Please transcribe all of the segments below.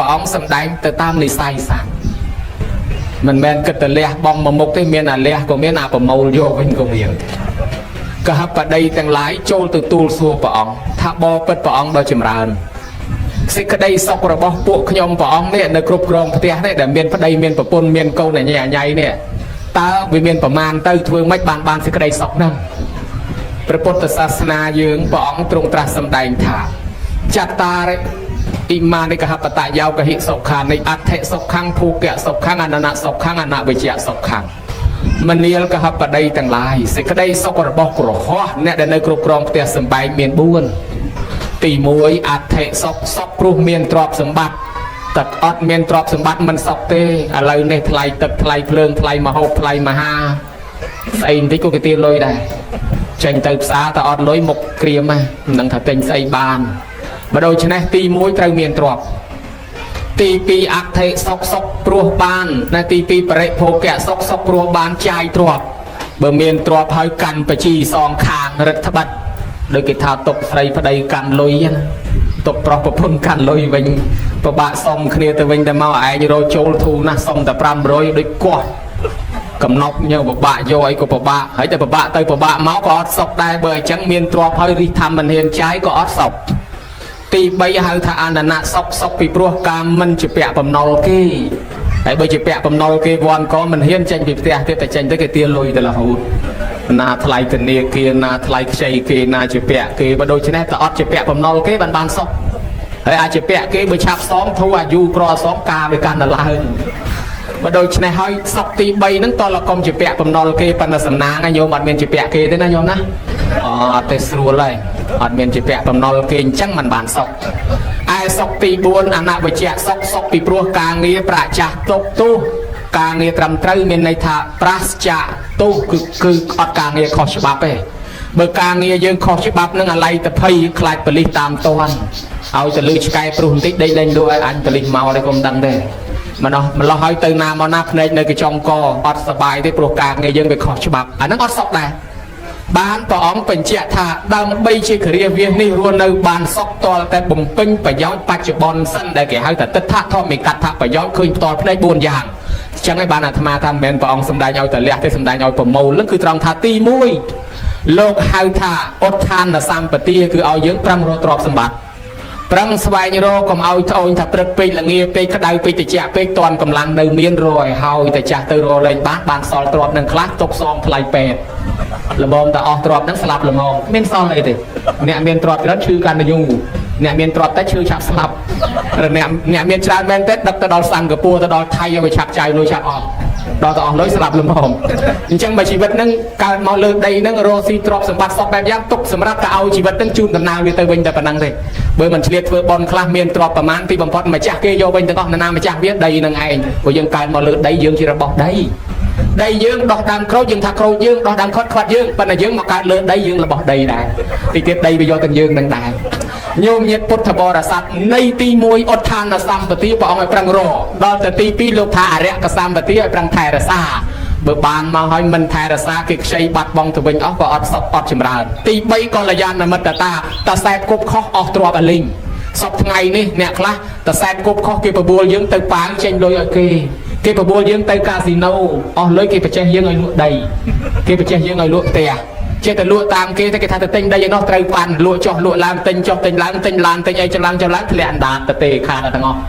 ព្រះអង្គសម្ដែងទៅតាមនិស័យសត្វមិនមែនគិតតែលះបងមកមុខទេមានអាលះក៏មានអាប្រមូលយកវិញក៏មានកហបតីទាំងឡាយចូលទៅទូលសួរព្រះអង្គថាបបិទ្ធព្រះអង្គដ៏ចម្រើនសេចក្តីសុខរបស់ពួកខ្ញុំព្រះអង្គនេះនៅគ្រប់គ្រងផ្ទះនេះដែលមានប្តីមានប្រពន្ធមានកូនអញញ៉ៃនេះតើវាមានប្រមាណទៅធ្វើម៉េចបានបានសេចក្តីសុខហ្នឹងព្រះពុទ្ធសាសនាយើងព្រះអង្គទ្រង់ត្រាស់សម្ដែងថាចតារិអ៊ីមានិកហបតយោកហិសុខានិអដ្ឋិសុខੰភូកៈសុខੰអននសុខੰអនវិជ្ជសុខੰមនាលកហបតីទាំងឡាយសេចក្តីសុខរបស់គ្រហស្ថអ្នកដែលនៅគ្រប់គ្រងផ្ទះសម្បែងមាន4ទី1អដ្ឋិសុខសុខព្រោះមានទ្រព្យសម្បត្តិទឹកអត់មានទ្រព្យសម្បត្តិមិនសុខទេឥឡូវនេះថ្លៃទឹកថ្លៃភ្លើងថ្លៃមហូបថ្លៃមហាស្អីបន្តិចក៏គេទាលុយដែរចេញទៅផ្សារតែអត់លុយមុខក្រៀមហ្នឹងមិនដឹងថាទិញស្អីបានបើដូច្នេះទី1ត្រូវមានទ្រព្យទី2អដ្ឋិសុខសុខព្រោះបានណាទី2បរិភោគៈសុខសុខព្រោះបានចាយទ្រព្យបើមានទ្រព្យហើយកាន់បជីសងខាងរឹតត្បិតដោយគេថាຕົកស្រីប្តីកាន់លុយណាຕົកប្រុសប្រពន្ធកាន់លុយវិញពិបាកសុំគ្នាទៅវិញតែមកឯងរកចូលធូរណាស់សុំតែ500ដូចកោះកំណប់ញើពិបាកយកអីក៏ពិបាកហើយតែពិបាកទៅពិបាកមកក៏អត់សុខដែរបើអញ្ចឹងមានទ្រព្យហើយរិះធម្មមិនហ៊ានចាយក៏អត់សុខទី3ហៅថាអននៈសុខសុខពីព្រោះការមិនជាពាក់បំណុលគេហើយបើជាពាក់បំណុលគេវ័នក៏មិនហ៊ានចេញពីផ្ទះទៀតតែចេញទៅគេទាលុយទៅរហូតណាថ្លៃធនាគារណាថ្លៃខ្ចីគេណាជាពាក់គេបើដូច្នេះតែអត់ជាពាក់បំណុលគេបានបានសុខហើយអាចជាពាក់គេបើឆាប់សងធូរអាយុក្រសងការវាកាន់តែឡើងបើដូច្នេះហើយសុកទី3ហ្នឹងតលកុំជាពាក់បំណុលគេប៉ុន្តែសំណាងញោមអត់មានជាពាក់គេទេណាញោមណាអត់ទេស្រួលហើយអត់មានជាពាក់បំណុលគេអញ្ចឹងมันបានសុកឯសុកទី4អនវិជ្ជសុកសុកពីព្រោះការងារប្រាចាស់ទុកទោសការងារត្រឹមត្រូវមានន័យថាប្រាសចាកទោសគឺគឺអត់ការងារខុសច្បាប់ទេបើការងារយើងខុសច្បាប់នឹងអាល័យតភ័យខ្លាចប៉លិសតាមតន់ឲ្យទៅលឺឆ្កែព្រុសបន្តិចដេកលេងលក់ឲ្យអញប៉លិសមកទេកុំដឹងទេម្លោះម្លោះឲ្យទៅណាមកណាភ្នែកនៅកញ្ចុងកអត់សបាយទេព្រោះការងារយើងវាខុសច្បាប់អាហ្នឹងអត់សុខដែរបានព្រះអង្គបញ្ជាក់ថាដើម្បីជាគ្រាវាសនេះរស់នៅបានសុខតលតែបំពេញប្រយោជន៍បច្ចុប្បន្នសិនដែលគេហៅថាទិដ្ឋធម្មិកដ្ឋប្រយោជន៍ឃើញផ្ទាល់ភ្នែក4យ៉ាងអញ្ចឹងឯងបានអាត្មាថាមិនមែនព្រះអង្គសម្ដែងឲ្យតែលះទេសម្ដែងឲ្យប្រមូលនឹងគឺត្រង់ថាទី1លោកហៅថាឧទ្ធានសម្បទាគឺឲ្យយើងប្រឹងរកទ្រព្យសម្បត្តិប្រឹងស្វែងរកកុំឲ្យត្អូញថាព្រឹកពេកល្ងាពេកក្តៅពេកតិចពេកតន់កម្លាំងនៅមានរឲ្យហើយតែចាស់ទៅរលែងបានបានសល់ទ្រព្យនឹងខ្លះទុកសងថ្លៃពេទ្យល្មមតែអស់ទ្រព្យនឹងស្លាប់ល្មមមានសល់អីទេអ្នកមានទ្រព្យច្រើនឈឺកាន់តែយូរអ្នកមានទ្រព្យតែឈឺឆាប់ស្លាប់ឬអ្នកអ្នកមានច្រើនមែនទេដឹកទៅដល់សិង្ហបុរីទៅដល់ថៃឲ្យវាឆាប់ចាយលុយឆាប់អស់ដល់ទៅអស់លុយស្លាប់ល្មមអញ្ចឹងបើជីវិតនឹងកើតមកលើដីនឹងរកស៊ីទ្រព្យសម្បត្តិសពបែបយ៉ាងទុកសម្រាប់តែឲ្យជីវិតនឹងជូនដំណើរវាទៅវិញតែប៉ុណ្ណឹងទេបើមិនឆ្លៀតធ្វើបន់ខ្លះមានទ្រព្យប្រមាណទីបំផុតម្ចាស់គេយកវិញទាំងអស់នរណាម្ចាស់វាដីនឹងឯងព្រោះយើងកើតមកលើដីយើងជារបស់ដីដីយើងដោះដើមក្រូចយើងថាក្រូចយើងដោះដើមខាត់ខាត់យើងប៉ុន្តែយើងមកកើតលើដីយើងរបស់ដីដែរទីទៀតដីវាយកទាំងយើងនឹងដែរញោមញាតពុទ្ធបរិស័ទនៃទី1ឧទ្ធានសម្បទាព្រះអង្គឲ្យប្រឹងរកដល់ទៅទី2លោកថាអរិយសម្បទាឲ្យប្រឹងថែរក្សាបើបានមកហើយមិនថែរក្សាគេខ្ចីបាត់បង់ទៅវិញអស់ក៏អត់សុខអត់ចម្រើនទី3កល្យាណមិត្តតាតាសែបគប់ខុសអស់ទ្រព្យអលីងសពថ្ងៃនេះអ្នកខ្លះតាសែបគប់ខុសគេបបួលយើងទៅប៉ាងចេញលុយឲ្យគេគេបបួលយើងទៅកាស៊ីណូអស់លុយគេបច្ចេះយើងឲ្យលក់ដីគេបច្ចេះយើងឲ្យលក់ផ្ទះចេះតែលក់តាមគេតែគេថាទៅទិញដីឯនោះត្រូវប៉ាន់លក់ចុះលក់ឡើងទិញចុះទិញឡើងទិញឡានទិញអីចឡើងចុះឡើងធ្លាក់អណ្ដាតទៅទេខាតទាំងអស់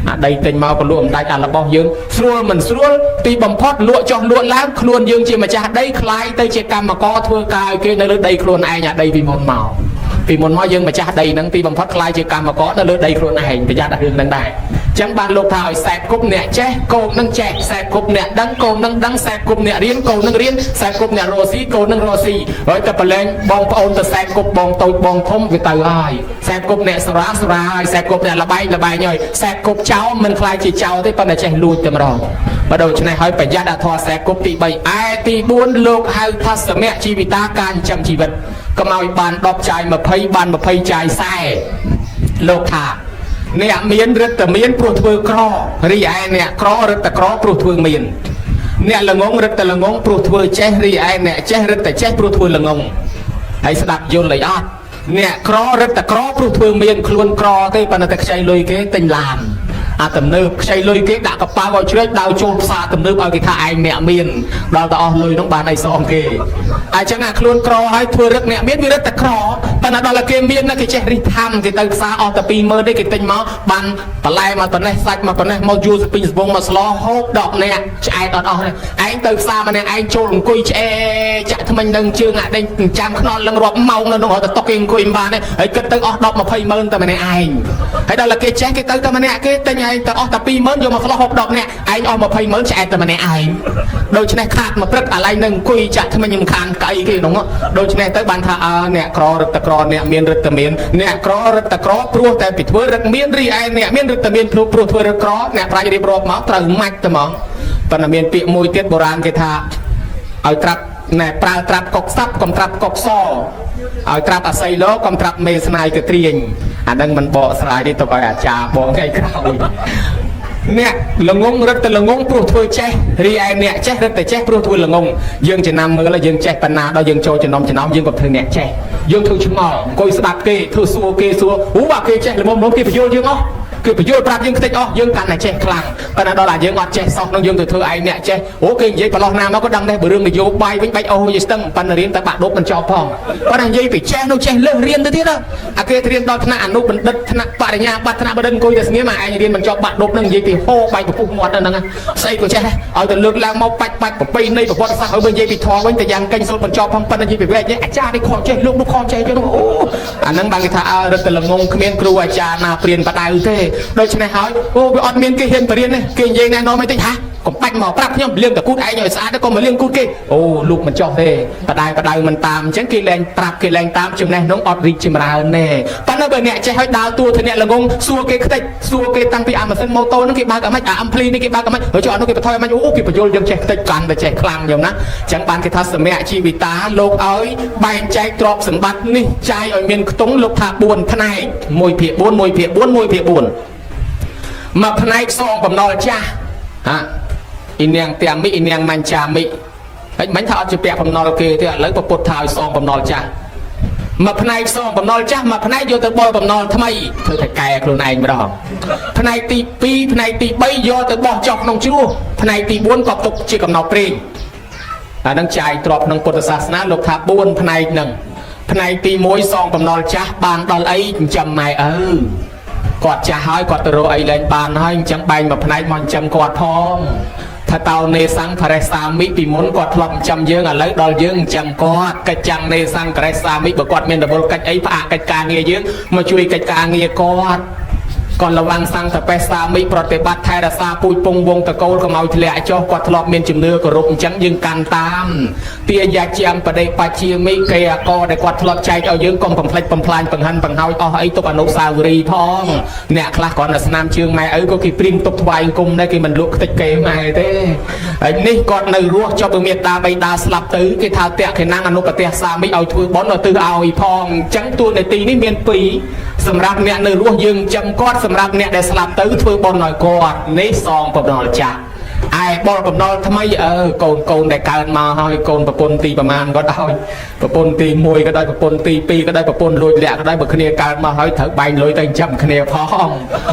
អាដីទិញមកក៏លក់មិនដាច់អារបស់យើងស្រួលមិនស្រួលទីបំផុតលក់ចុះលក់ឡើងខ្លួនយើងជាម្ចាស់ដីคล้ายទៅជាកម្មករធ្វើការឲ្យគេនៅលើដីខ្លួនឯងអាដីពីមុនមកពីមុនមកយើងម្ចាស់ដីហ្នឹងទីបំផុតคล้ายជាកម្មករនៅលើដីខ្លួនឯងប្រយ័ត្នអារឿងហ្នឹងដែរចឹងបានលោកថាឲ្យសែបគប់អ្នកចេះកូននឹងចេះសែបគប់អ្នកដឹងកូននឹងដឹងសែបគប់អ្នករៀនកូននឹងរៀនសែបគប់អ្នករស់ស៊ីកូននឹងរស់ស៊ីហើយតែប្រឡែងបងប្អូនទៅសែបគប់បងតូចបងធំវាទៅហើយសែបគប់អ្នកសរាសរាហើយសែបគប់អ្នកលបែងលបែងហើយសែបគប់ចោលមិនខ្លាចជាចោលទេប៉ុន្តែចេះលួចតែម្ដងបើដូច្នេះហើយប្រយ័ត្នអធម៌សែបគប់ទី3ឯទី4លោកហៅថាសមៈជីវិតាការចិញ្ចឹមជីវិតកុំឲ្យបាន10ចាយ20បាន20ចាយ40លោកថាអ្នកមានរឹតតែមានព្រោះធ្វើក្ររីឯអ្នកក្ររឹតតែក្រព្រោះធ្វើមានអ្នកល្ងងរឹតតែល្ងងព្រោះធ្វើចេះរីឯអ្នកចេះរឹតតែចេះព្រោះធ្វើល្ងងហើយស្ដាប់យល់អីអត់អ្នកក្ររឹតតែក្រព្រោះធ្វើមានខ្លួនក្រទេប៉ុន្តែតែខ្ចីលុយគេទិញឡាន អាទំនើបខ្ចីលុយគេដាក់កប៉ាល់ឲ្យជ្រែកដើរចូលផ្សារទំនើបឲ្យគេថាឯងអ្នកមានដល់តែអស់លុយនោះបានអីសងគេអញ្ចឹងអាខ្លួនក្រហើយធ្វើរឹកអ្នកមានវារឹកតែក្រប៉ុន្តែដល់តែគេមានណាគេចេះរិះធម្មគេទៅផ្សារអស់តែ20000ទេគេទិញមកបានបន្លែមកប៉ុណ្ណេះសាច់មកប៉ុណ្ណេះមកយួរស្ពីងសវងមកស្លហូប10នាក់ឆ្អែតអត់អស់ទេឯងទៅផ្សារម្នាក់ឯងចូលអង្គុយឆ្អែចាក់ថ្មិញនឹងជើងអាដេញចាំខ្នល់នឹងរាប់ម៉ោងនៅនោះរត់ទៅតុកគេអង្គុយមិនបានទេហើយគិតទៅអស់10 20ម៉ឺនតែម្នាក់ឯងហើយដល់តែគេចេះគេទៅតែម្នាក់គេទិញឯងទៅអស់តែ20000យកមកស្លហូប10នាក់ឯងអស់20ម៉ឺនឆ្អែតតែម្នាក់ឯងដូច្នេះខាតមកព្រឹកអាឡែងនឹងអង្គុយចាក់ថ្មិញមិនខានកៅអីគេនោះដូច្នេះទៅបានថាអើអ្នកក្ររឹតតែក្រអ្នកមានរឹតតែមានអ្នកក្ររឹតតែក្រព្រោះតែពីធ្វើរឹកមានរីឯអ្នកមានរឹតតែមានព្រោះធ្វើរឹកក្រអ្នកប្រាជ្ញរៀបរាប់មកត្រូវម៉ាច់តែហ្មងប៉ុន្តែមានពាក្យមួយទៀតបុរាណគេថាឲ្យត្រាប់ណែប្រើត្រាប់កុកសាប់កុំត្រាប់កុកសឲ្យត្រាប់អាស័យលោកុំត្រាប់មេស្នាយកត្រៀងអានឹងមិនបកស្រាយទេទៅឲ្យអាចារ្យបងថ្ងៃក្រោយអ្នកល្ងងរឹតតែល្ងងព្រោះធ្វើចេះរីឯអ្នកចេះរឹតតែចេះព្រោះធ្វើល្ងងយើងចំណាំមើលយើងចេះបណ្ណាដល់យើងចូលចំណុំចំណោមយើងក៏ធ្វើអ្នកចេះយើងធ្វើឆ្ងល់អង្គុយស្ដាប់គេធ្វើសួរគេសួរអូបាគេចេះល្មមៗគេបញ្យល់យើងអស់គេបញ្យល់ប្រាប់យើងខ្ទេចអស់យើងកាន់តែចេះខ្លាំងប៉ុន្តែដល់តែយើងអត់ចេះសោះនឹងយើងទៅធ្វើឯងអ្នកចេះអូគេនិយាយប្រឡោះណាមកក៏ដឹងដែរបើរឿងនយោបាយវិញបាច់អូយស្ទឹងប៉ុន្តែរៀនតែបាក់ដប់មិនចប់ផងប៉ុន្តែនិយាយពីចេះនោះចេះលើសរៀនទៅទៀតអាគេរៀនដល់ថ្នាក់អនុបណ្ឌិតថ្នាក់បរិញ្ញាបត្រថ្នាក់បណ្ឌិតអង្គុយតែស្ងៀមឯងរៀនមិនចប់បាក់ដប់នឹងនិយាយពីហោបែកពពុះមាត់ហ្នឹងស្អីក៏ចេះដែរឲ្យទៅលើកឡើងមកបាច់បាច់ប្រពៃណីប្រវត្តិសាស្ត្រឲ្យបើនិយាយពីធម៌វិញតែយ៉ាងកេញសូត្រមិនចប់ផងប៉ុន្តែនិយាយពីវែកអាចារ្យនេះខំចេះលោកនោះខំចេះចឹងអូអាហ្នឹងបានគេថាអើរត់តែល្ងងគ្មានគ្រូអាចារ្យណាព្រៀនបដៅទេដូច្នេះហើយអូវាអត់មានគេហ៊ានបរៀនទេគេនិយាយណែនាំអីតិចហាកុំបាច់មកប្រាប់ខ្ញុំលាងតគូតឯងឲ្យស្អាតកុំមកលាងគូតគេអូលោកមិនចោះទេបដៅបដៅមិនតាមអញ្ចឹងគេលែងប្រាប់គេលែងតាមចំណេះនោះអត់រីកចម្រើនទេប៉ុន្តែបើអ្នកចេះឲ្យដើរតួធ្វើអ្នកល្ងងសួរគេខ្ទេចសួរគេតាំងពីអាម៉ាស៊ីនម៉ូតូហ្នឹងគេបើកអាម៉េចអាអំភ្លីនេះគេបើកអាម៉េចហើយចុះអានោះគេបន្ថយអាម៉េចអូគេបញ្យល់យើងចេះខ្ទេចកាន់តែចេះខ្លាំងយំណាអញ្ចឹងបានគេថាសមៈជីវិតាលោកឲ្យបែងចែកទ្រព្យសម្បត្តិនេះចាយឲ្យមានខ្ទង់លោកថា4ផ្នែក1ភាគ4 1ភាគ4 1ភាគ4មួយផ្នែកសងបំណុលចាស់ហាអ៊ីនាងតាមិអ៊ីនាងមញ្ចាមិហើយមិនថាអត់ជាពាក់បំណុលគេទេឥឡូវពពុទ្ធថាឲ្យសងបំណុលចាស់មួយផ្នែកសងបំណុលចាស់មួយផ្នែកយកទៅបុលបំណុលថ្មីធ្វើតែកែខ្លួនឯងម្ដងផ្នែកទី2ផ្នែកទី3យកទៅបោះចុះក្នុងជ្រោះផ្នែកទី4ក៏ទុកជាកំណត់ព្រេងអានឹងចាយទ្របក្នុងពុទ្ធសាសនាលោកថា4ផ្នែកហ្នឹងផ្នែកទី1សងបំណុលចាស់បានដល់អីចិញ្ចឹមម៉ែឪគាត់ចាស់ហើយគាត់ទៅរកអីលែងបានហើយអញ្ចឹងបែងមួយផ្នែកមកចិញ្ចឹមគាត់ផងថាតោនេសង្ឃរិសាមិពីមុនគាត់ធ្លាប់ចិញ្ចឹមយើងឥឡូវដល់យើងចិញ្ចឹមគាត់កិច្ចចាំងនេសង្ឃរិសាមិបើគាត់មានរវល់កិច្ចអីផ្អាកកិច្ចការងារយើងមកជួយកិច្ចការងារគាត់គាត់លវាំងសង្ឃបេសាមិប្រតិបត្តិថែរក្សាពូជពងវងតកូលកុំឲ្យធ្លាក់ចុះគាត់ធ្លាប់មានជំនឿគោរពអញ្ចឹងយើងកាន់តាមទាយាជាមបដិបជាមិគេអកដែលគាត់ធ្លាប់ចែកឲ្យយើងកុំបំផ្លិចបំផ្លាញបង្ហិនបង្ហើយអស់អីទុកអនុស្សាវរីយ៍ផងអ្នកខ្លះគ្រាន់តែស្នាមជើងម៉ែឪក៏គេព្រៀងទុកថ្វាយអង្គមដែរគេមិនលក់ខ្ទេចគេម៉ែទេហើយនេះគាត់នៅរស់ចុះបើមេត្តាបៃតាស្លាប់ទៅគេថាតេខេណាំងអនុប្រទេសសាមិឲ្យធ្វើបុណ្យឲ្យទិសឲ្យផងអញ្ចឹងតួនាទីនេះមានពីរសម្រាប់អ្នកនៅរស់យើងចាំគាត់សម្រាប់អ្នកដែលស្លាប់ទៅធ្វើបុណ្យឲ្យគាត់នេះសងបំណុលចាស់ឯបុលបំណុលថ្មីអើកូនកូនដែលកើតមកហើយកូនប្រពន្ធទីប្រមាណក៏ដោយប្រពន្ធទី1ក៏ដោយប្រពន្ធទី2ក៏ដោយប្រពន្ធលួចលាក់ក៏ដោយបើគ្នាកើតមកហើយត្រូវបែងលុយទៅចាំគ្នាផង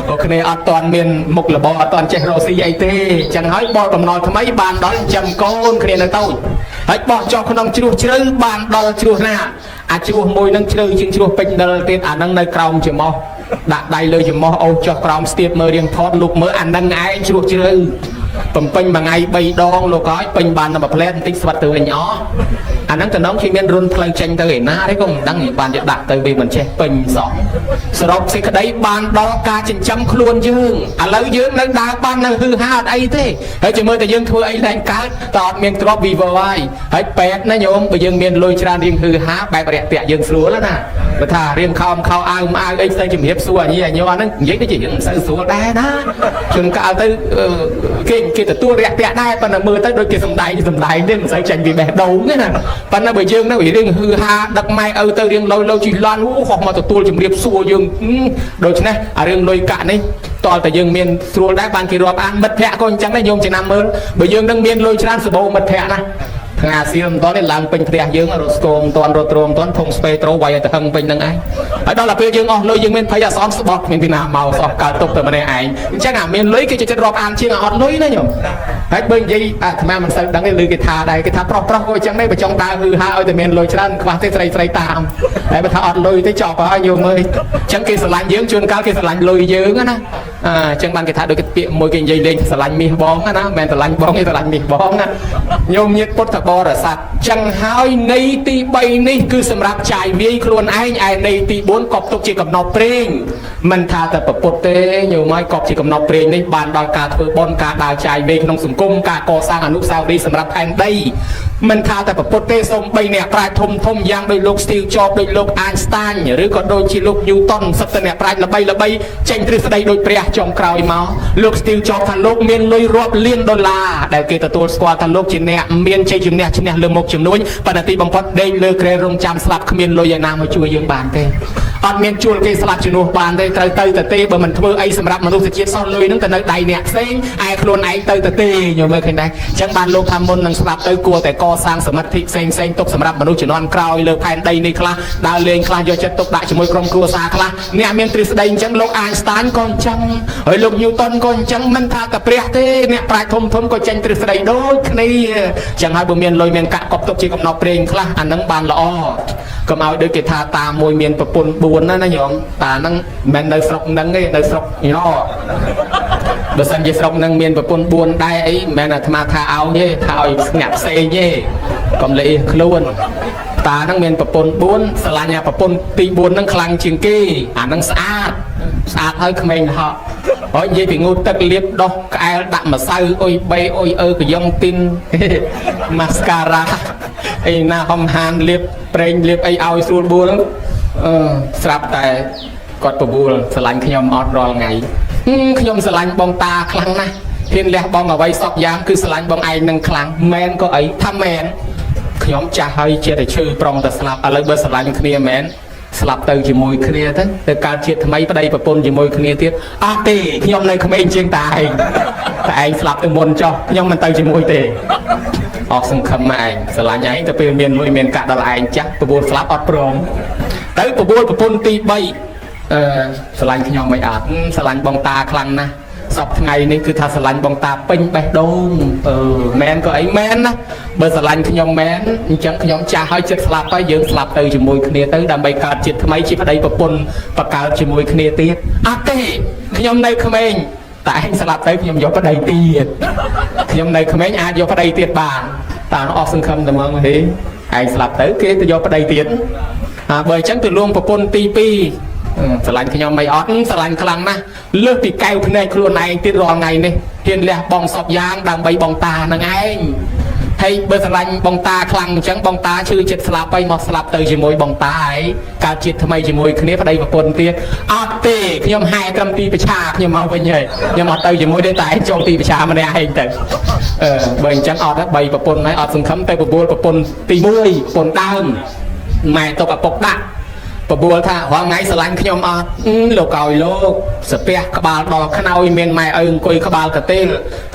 បើគ្នាអត់ទាន់មានមុខរបរអត់ទាន់ចេះរកស៊ីអីទេអញ្ចឹងហើយបុលបំណុលថ្មីបានដល់ចាំកូនគ្នានៅតូចហើយបោះចុះក្នុងជ្រោះជ្រៅបានដល់ជ្រោះណាអាជ្រោះមួយនឹងជ្រៅជាងជ្រោះពេញដិលទៀតអានឹងនៅក្រោមច្រមុះដាក់ដៃលើច្រមុះអូសចុះក្រោមស្ទាបមើលរៀងថតលុកមើលអានឹងឯងជ្រោះជ្រៅបំពេញមួយថ្ងៃ3ដងលោកហើយពេញបានតែមួយផ្លែបន្តិចស្វិតទៅវិញអស់អាហ្នឹងតំណងគេមានរុនផ្លូវចេញទៅឯណាទេក៏មិនដឹងបានจะដាក់ទៅវាមិនចេះពេញសោះសរុបសេចក្តីបានដល់ការចិញ្ចឹមខ្លួនយើងឥឡូវយើងនៅដើរបាននៅហឺហាអត់អីទេហើយចាំមើលតែយើងធ្វើអីឡើងកើតតើអត់មានទ្រព្យវីវហើយហើយពេទ្យណាញោមបើយើងមានលុយច្រើនរៀងហឺហាបែបរាក់ទាក់យើងស្រួលណាបើថារៀងខោមខោអាវម៉ាវអីស្ទើជំរាបសួរអាញីអាញ័រហ្នឹងនិយាយដូចជារឿងមិនសូវស្រួលដែរណាជួនកាលទៅគេទទួលរាក់ទាក់ដែរប៉ុន្តែមើលទៅដូចគេសំដែងសំដែងទេមិនសូវចេញពីបេះដូងទេណាប៉ុន្តែបើយើងនៅរៀងហឺហាដឹកម៉ែឪទៅរៀងលុយលុយជីឡាន់អូហោះមកទទួលជំរាបសួរយើងដូច្នេះអារឿងលុយកាក់នេះតើតែយើងមានស្រួលដែរបានគេរាប់អានមិត្តភ័ក្ដិក៏អញ្ចឹងដែរញោមចំណាំមើលបើយើងនឹងមានលុយច្រើនសបោមិត្តភ័ក្ដិណា ថ្ងៃអាសៀលមិនតនេះឡើងពេញផ្ទះយើងរត់ស្គមមិនតរត់ទ្រមមិនតធុងស្ពេត្រូវាយឲ្យទៅហឹងពេញហ្នឹងឯងហើយដល់តែពេលយើងអស់លុយយើងមានភ័យអសអស្បោះគ្មានពីណាមកសោះកើតទុកតែម្នាក់ឯងអញ្ចឹងអាមានលុយគេចិត្តរាប់អានជាងអាអត់លុយណាញោមហើយបើនិយាយអាត្មាមិនសូវដឹងទេឬគេថាដែរគេថាប្រុសប្រុសក៏អញ្ចឹងដែរបើចង់ដើរហឺហាឲ្យតែមានលុយច្រើនខ្វះទេស្រីស្រីតាមតែបើថាអត់លុយទេចប់ហើយញោមអើយអញ្ចឹងគេស្រឡាញ់យើងជួនកាលគេស្រឡាញ់លុយយើងណាអញ្ចឹងបានគេថាដូចពាក្យមួយគេនិយាយលេងស្រឡាញ់មាសបងណាមិនមែនស្រឡាញ់បងទេស្រឡាញ់មាសបងណាញោមញាតពុទ្ធបរិស័ទចឹងហើយនៃទី3នេះគឺសម្រាប់ចាយវាយខ្លួនឯងឯនៃទី4កប់ទុកជាកំណត់ព្រេងមិនថាតែប្រពុតទេញោមហើយកប់ជាកំណត់ព្រេងនេះបានដល់ការធ្វើបុណ្យការដើរចាយវាយក្នុងសង្គមការកសាងអនុស្សាវរីយ៍សម្រាប់ផែនដីមិនថាតែប្រពុតទេសូម្បីអ្នកប្រាជ្ញធំធំយ៉ាងដូចលោក Steve Jobs ដូចលោក Einstein ឬក៏ដូចជាលោក Newton សិតតែអ្នកប្រាជ្ញល្បីល្បីចេញទ្រឹស្ដីដូចព្រះចុងក្រោយមកលោក Steve Jobs ថាលោកមានលុយរាប់លានដុល្លារដែលគេទទួលស្គាល់ថាលោកជាអ្នកមានជ័យជំនះឈ្នះលើមុខជំនួញប៉ុន្តែទីបំផុតដេកលើគ្រែរងចាំស្លាប់គ្មានលុយឯណាមកជួយយើងបានទេអត់មានជួលគេស្លាប់ជំនួសបានទេត្រូវទៅទៅទេបើមិនធ្វើអីសម្រាប់មនុស្សជាតិសោះលុយហ្នឹងទៅនៅដៃអ្នកផ្សេងឯខ្លួនឯងទៅទៅទេញោមមើលឃើញដែរអញ្ចឹងបានលោកថាមុននឹងស្លាប់ទៅគួរតែកសាងសមិទ្ធិផ្សេងផ្សេងទុកសម្រាប់មនុស្សជំនាន់ក្រោយលើផែនដីនេះខ្លះដើរលេងខ្លះយកចិត្តទុកដាក់ជាមួយក្រុមគ្រួសារខ្លះអ្នកមានទ្រឹស្ដីអញ្ចឹងលោកអាញស្តានក៏អញ្ចឹងហើយលោកញូតុនក៏អញ្ចឹងមិនថាតែព្រះទេអ្នកប្រាជ្ញធំធំក៏ចេញទ្រឹស្ដីដូចគ្នាអញ្ចឹងហើយបើមានលុយមានកាក់កប់ទុកជាកំណត់ព្រេងខ្លះអានឹងបានល្អកុំឲ្យដូចគេថាតាមួយមានប្រពន្ធ4ណាណាញោមតាហ្នឹងមិនមែននៅស្រុកហ្នឹងទេនៅស្រុកញ៉បើសិនជាស្រុកហ្នឹងមានប្រពន្ធ4ដែរអីមិនមែនអាត្មាថាឲ្យទេថាឲ្យអ្នកផ្សេងទេកុំលេខ្លួនតាហ្នឹងមានប្រពន្ធ4ស្រឡាញ់អាប្រពន្ធទី4ហ្នឹងខ្លាំងជាងគេអាហ្នឹងស្អាតស្អាតហើយក្មេងលហកហើយនិយាយពីងូតទឹកលាបដោះក្អែលដាក់ម្សៅអុយបីអុយអើកយ៉ងទីនម៉ាស្ការ៉ាអីណាហំហានលាបប្រេងលាបអីឲ្យស្រួលបួលអឺស្រាប់តែគាត់បបួលស្រឡាញ់ខ្ញុំអត់រាល់ថ្ងៃខ្ញុំស្រឡាញ់បងតាខ្លាំងណាស់ហ៊ានលះបងអ្វីសពយ៉ាងគឺស្រឡាញ់បងឯងនឹងខ្លាំងមែនក៏អីថាមែនខ្ញុំចាស់ហើយជាតែឈឺប្រុងតែស្លាប់ឥឡូវបើស្រឡាញ់គ្នាមែនស្លាប់ទៅជាមួយគ្នាទៅទៅកើតជាតិថ្មីប្តីប្រពន្ធជាមួយគ្នាទៀតអត់ទេខ្ញុំនៅក្មេងជាងតាឯងតែឯងស្លាប់ទៅមុនចុះខ្ញុំមិនទៅជាមួយទេអស់សង្ឃឹមមកឯងស្រឡាញ់ឯងទៅពេលមានលុយមានកាក់ដល់ឯងចាស់ប្រពន្ធស្លាប់អត់ព្រមទៅប្រពន្ធប្រពន្ធទី3អឺស្រឡាញ់ខ្ញុំមិនអត់ស្រឡាញ់បងតាខ្លាំងណាស់សពថ្ងៃនេះគឺថាស្រឡាញ់បងតាពេញបេះដូងអឺមែនក៏អីមែនណាបើស្រឡាញ់ខ្ញុំមែនអញ្ចឹងខ្ញុំចាស់ហើយចិត្តស្លាប់ហើយយើងស្លាប់ទៅជាមួយគ្នាទៅដើម្បីកើតជាតិថ្មីជាប្តីប្រពន្ធបកើតជាមួយគ្នាទៀតអត់ទេខ្ញុំនៅក្មេងតែឯងស្លាប់ទៅខ្ញុំយកប្តីទៀតខ្ញុំនៅក្មេងអាចយកប្តីទៀតបានតើអស់សង្ឃឹមតែហ្មងហីឯងស្លាប់ទៅគេទៅយកប្តីទៀតអាបើអញ្ចឹងទៅលួងប្រពន្ធទី2ស្រឡាញ់ខ្ញុំមិនអត់ស្រឡាញ់ខ្លាំងណាស់លើសពីកែវភ្នែកខ្លួនឯងទៀតរាល់ថ្ងៃនេះហ៊ានលះបង់សពយ៉ាងដើម្បីបងតានឹងឯងហើយបើស្រឡាញ់បងតាខ្លាំងអញ្ចឹងបងតាឈឺចិត្តស្លាប់ហើយមកស្លាប់ទៅជាមួយបងតាហើយកើតជាតិថ្មីជាមួយគ្នាប្តីប្រពន្ធទៀតអត់ទេខ្ញុំហែត្រឹមទីប្រឆាខ្ញុំមកវិញហើយខ្ញុំអត់ទៅជាមួយទេតែឯងចូលទីប្រឆាម្នាក់ឯងទៅអឺបើអញ្ចឹងអត់ទេបីប្រពន្ធហើយអត់សង្ឃឹមទៅបបួលប្រពន្ធទី1ប្រពន្ធដើមម៉ែຕົកឪពុកដាក់បបួលថារាល់ថ្ងៃស្រឡាញ់ខ្ញុំអត់លោកឲ្យលោកសាពះក្បាលដល់ខ្នើយមានម៉ែឪអង្គុយក្បាលកទេល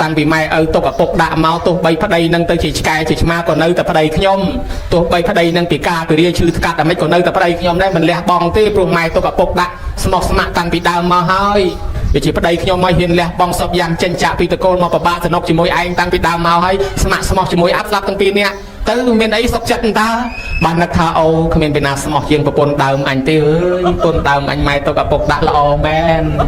តាំងពីម៉ែឪទុកឪពុកដាក់មកទោះបីប្តីនឹងទៅជាឆ្កែជាឆ្មាក៏នៅតែប្តីខ្ញុំទោះបីប្តីនឹងពិការពិរាឈឺថ្កាត់តែមិនក៏នៅតែប្តីខ្ញុំដែរមិនលះបង់ទេព្រោះម៉ែទុកឪពុកដាក់ស្មោះស្ម័គ្រតាំងពីដើមមកហើយវាជាប្តីខ្ញុំមកហ៊ានលះបង់សពយ៉ាងចេញចាក់ពីតកូលមកប្របាកសនុកជាមួយឯងតាំងពីដើមមកហើយស្ម័គ្រស្មោះជាមួយអាប់ស្លាប់ទាំងពីរនាក់ទៅមានអីសុខចិត្តតើបាននឹកថាអូគ្មានពីណាស្មោះជាងប្រពន្ធដើមអញទេអើយប្រពន្ធដើមអញម៉ែទុកឪពុកដាក់ល្អមែនអ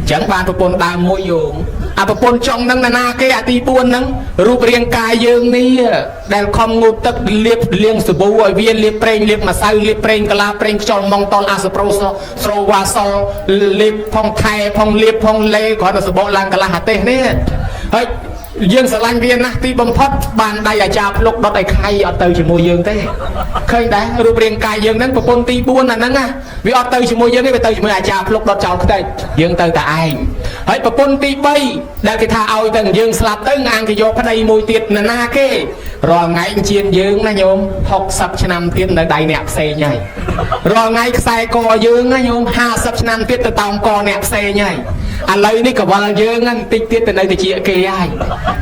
ញ្ចឹងបានប្រពន្ធដើមមួយយោងអាប្រពន្ធចុងនឹងណាគេអាទី4ហ្នឹងរូបរាងកាយយើងនេះដែលខំងូតទឹកលាបលាងសាប៊ូឲ្យវាលាបប្រេងលាបម្សៅលាបប្រេងកាឡាប្រេងខ្យល់ម៉ងតលអាសប្រូស្រោវ៉ាសលលាបផងថែផងលាបផងលេគ្រាន់តែសបកឡើងកាឡាអាទេសនេះហើយយើងស្រឡាញ់វាណាស់ទីបំផុតបានដៃអាចារ្យភ្លុកដុតឲ្យខៃអត់ទៅជាមួយយើងទេឃើញដែររូបរាងកាយយើងហ្នឹងប្រពន្ធទី4អាហ្នឹងណាវាអត់ទៅជាមួយយើងទេវាទៅជាមួយអាចារ្យភ្លុកដុតចោលខ្ទេចយើងទៅតែឯងហើយប្រពន្ធទី3ដែលគេថាឲ្យទៅយើងស្លាប់ទៅងាងគេយកប្តីមួយទៀតណាណាគេរាល់ថ្ងៃជាងយើងណាញោម60ឆ្នាំទៀតនៅដៃអ្នកផ្សេងហើយរាល់ថ្ងៃខ្សែកយើងណាញោម50ឆ្នាំទៀតទៅតោងកអ្នកផ្សេងហើយឥឡូវនេះកវលយើងហ្នឹងបន្តិចទៀតទៅនៅតិចគេហើយ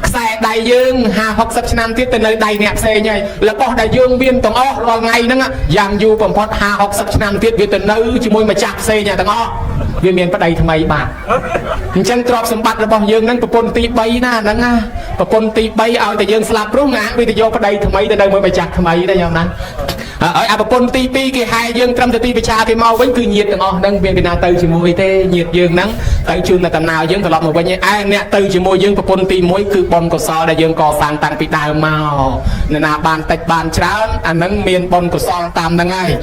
ខ្សែដៃយើង50 60ឆ្នាំទៀតទៅនៅដៃអ្នកផ្សេងហើយរបស់ដែលយើងមានទាំងអស់រាល់ថ្ងៃហ្នឹងយ៉ាងយូរបំផុត50 60ឆ្នាំទៀតវាទៅនៅជាមួយម្ចាស់ផ្សេងទាំងអស់វាមានប្តីថ្មីបាទអញ្ចឹងទ្រព្យសម្បត្តិរបស់យើងហ្នឹងប្រពន្ធទី3ណាហ្នឹងណាប្រពន្ធទី3ឲ្យតែយើងស្លាប់ព្រោះងាវាទៅយកប្តីថ្មីទៅនៅមួយម្ចាស់ថ្មីដែរញោមណាហើយអាប្រពន្ធទី2គេហែយើងត្រឹមតែទីប្រឆាគេមកវិញគឺញាតទាំងអស់ហ្នឹងមានពីណាទៅជាមួយទេញាតយើងហ្នឹងទៅជូនតែតំណើយើងត្រឡប់មកវិញឯងអ្នកទៅជាមួយយើងប្រពន្ធទី1គឺបុណ្យកុសលដែលយើងកសាងតាំងពីដើមមកនរណាបានតិចបានច្រើនអាហ្នឹងមានបុណ្យកុសលតាមហ្នឹងហើយ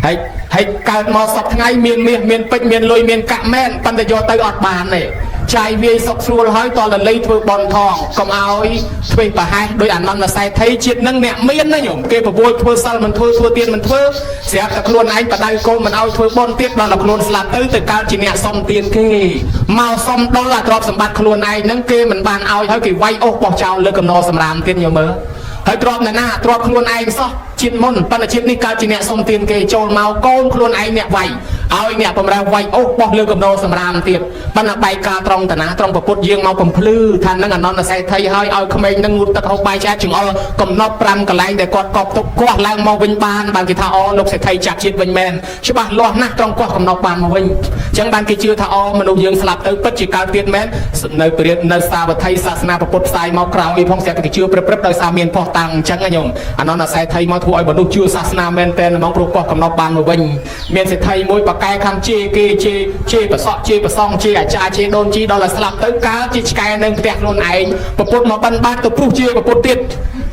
ហើយហើយកើតមកសពថ្ងៃមានមាសមានពេជ្រមានលុយមានកាក់មែនប៉ុន្តែយកទៅអត់បានទេចាយវាយសុកស្រួលហើយតលលីធ្វើបន់ថងកុំឲ្យធ្វេសប្រហែសដោយអានន្ទសេដ្ឋីជាតិនឹងអ្នកមានណាញោមគេប្រវល់ធ្វើសិលមិនធ្វើធ្វើទៀនមិនធ្វើស្រាប់តែខ្លួនឯងបដៅកូនមិនឲ្យធ្វើបន់ទៀតដល់តែខ្លួនស្លាប់ទៅទៅកើតជាអ្នកសុំទៀនគេមកសុំដុលអាទ្រព្យសម្បត្តិខ្លួនឯងហ្នឹងគេមិនបានឲ្យហើយគេវាយអូសបោះចោលលើកំណរសម្រាមទៀតញោមមើលហើយទ្រព្យណាណាទ្រព្យខ្លួនឯងសោះជាតិមុនប៉ុន្តែជាតិនេះកើតជាអ្នកសុំទានគេចូលមកកូនខ្លួនឯងអ្នកវាយឲ្យអ្នកបំរើវាយអូសបោះលើកំណរសម្រាមទៀតប៉ុន្តែបែកការត្រង់តាណាត្រង់ប្រពុតយើងមកបំភ្លឺថានឹងអនន្តសេដ្ឋីហើយឲ្យក្មេងនឹងងូតទឹកហូបបាយឆ្អែតចង្អុលកំណត់5កន្លែងដែលគាត់កប់ទុកកោះឡើងមកវិញបានបានគេថាអូលោកសេដ្ឋីចាប់ជាតិវិញមែនច្បាស់លាស់ណាស់ត្រង់កោះកំណត់បានមកវិញអញ្ចឹងបានគេជឿថាអូមនុស្សយើងស្លាប់ទៅពិតជាកើតទៀតមែននៅព្រាននៅសាវត្ថីសាសនាពុទ្ធផ្សាយមកក្រោយផងស្រាប់តែគេជឿព្រឹបព្រឹបដោយសារមានផុសតាំងអញ្ចឹងណាញោមអនន្តសេដ្ឋីមកធ្វើឲ្យមនុស្សជឿសាសនាមែនតែនហ្មងព្រោះកោះកំណត់បានមកវិញមានសេដ្ឋីមួយបកកែខាងជេគេជេជេប្រសក់ជេប្រសងជេអាចារ្យជេដូនជីដល់តែស្លាប់ទៅកើតជាឆ្កែនៅផ្ទះខ្លួនឯងប្រពុតមកបិណ្ឌបាតទៅព្រុសជាប្រពុតទៀត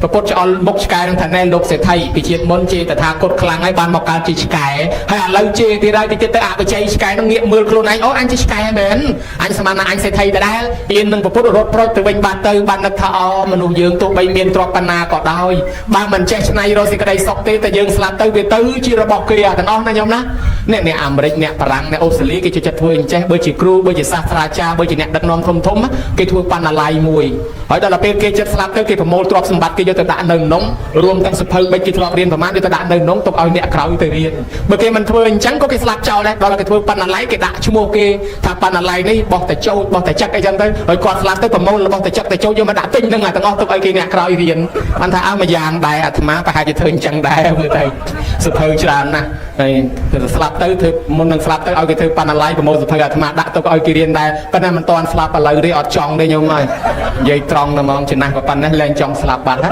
ប្រពុតឆ្អល់មុខឆ្កែនឹងថាណែលោកសេដ្ឋីពីជាតិមុនជេតថាគតខ្លាំងហើយបានមកកើតជាឆ្កែហើយឥឡូវជេទៀតហើយតិចទៀតទៅអបជ័យឆ្កែនឹងងាកមើលខ្លួនឯងអូអញជាឆ្កែមែនអញស្មានថាអញសេដ្ឋីដដែលអៀននឹងប្រពុតរត់ប្រូចទៅវិញបាត់ទៅបាននឹកថាអូមនុស្សយើងទោះបីមានទ្រព្យប៉ុណ្ណាក៏ដោយបើមិនចេះច្នៃរកសេចក្តីសុខទេតែយើងស្លាប់ទៅវាទៅជារបស់គេអាទាំងអស់ណាញោមណាអ្នកអ្នកអាមេរិកអ្នកបារាំងអ្នកអូស្ត្រាលីគេចូលចិត្តធ្វើអញ្ចេះបើជាគ្រូបើជាសាស្ត្រាចារ្យបើជាអ្នកដឹកនាំធំធំគេធ្វើបណ្ណាល័យមួយហើយដល់ពេលគេចិត្តស្លាប់ទៅគេប្រមូលទ្រព្យសម្បត្តិគេយកទៅដាក់នៅក្នុងរួមទាំងសភៅបិចគេធ្លាប់រៀនប្រមាណយកទៅដាក់នៅក្នុងទុកឲ្យអ្នកក្រោយទៅរៀនបើគេមិនធ្វើអញ្ចឹងក៏គេស្លាប់ចោលដែរដល់គេធ្វើបណ្ណាល័យគេដាក់ឈ្មោះគេថាបណ្ណាល័យនេះបោះតែចូលបោះតែចឹកអីចឹងទៅហើយគាត់ស្លាប់ទៅប្រមូលរបស់តែចឹកតែចូលយកមកដាក់ទិញហ្នឹងទាំងអស់ទុកឲ្យគេអ្នកក្រោយរៀនបានថាអើមួយយ៉ាងដែរអាត្មាប្រហែលជាធ្វើអញ្ចឹងដែរមើលទៅសភៅច្រើនណាស់ហើយស្លាប់ទៅធ្វើមុននឹងស្លាប់ទៅឲ្យគេធ្វើបណ្ណាល័យប្រមូលសភៅអាត្មាដាក់ទុកឲ្យគេរៀនដែរប៉ុន្តែមិនតាន់ស្លាប់ឥឡូវទេអត់ចង់ទេញោមហើយនិយាយត្រង់តែហ្មងចំណាស់ប៉ុណ្ណេះលែងចង់ស្លាប់បាត់ណា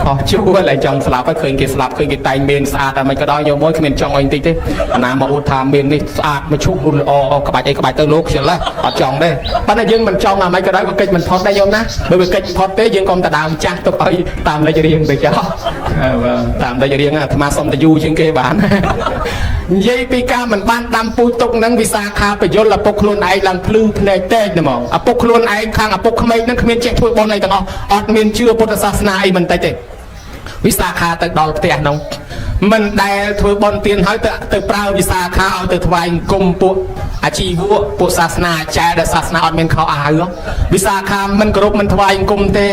អស់ជួលែងចង់ស្លាប់ហើយឃើញគេស្លាប់ឃើញគេតែងមានស្អាតតែមិនក៏ដោយញោមមួយគ្មានចង់អីបន្តិចទេអាណាមកអួតថាមាននេះស្អាតមកឈុះរុនល្អក្បាច់អីក្បាច់ទៅលោកខ្ជិលអត់ចង់ទេប៉ុន្តែយើងមិនចង់អាមិនក៏ដោយក៏កិច្ចមិនផុតដែរញោមណាបើវាកិច្ចផុតទេយើងកុំតដើមចាស់ទុកឲ្យតាមលេខរៀងទៅចោះតាមលេខរៀងអាត្មាសុំតយូជាងគេបាននិយាយពីការមិនបានដាំពូជទុកនឹងវិសាខាបយលឪពុកខ្លួនឯងឡើងភ្លឺភ្នែកតេកហ្មងឪពុកខ្លួនឯងខាងឪពុកក្មេកនឹងគ្មានចេះធ្វើបុណ្យអីទាំងអស់អត់មានជឿពុទ្ធសាសនាអីមិនតិចទេវិសាខាទៅដល់ផ្ទះនោះមិនដែលធ្វើបុណ្យទានហើយទៅទៅប្រើវិសាខាឲ្យទៅថ្វាយអង្គមពួកអាជីវៈពួកសាសនាអាចារ្យដែលសាសនាអត់មានខោអាវវិសាខាមិនគោរពមិនថ្វាយអង្គមទេ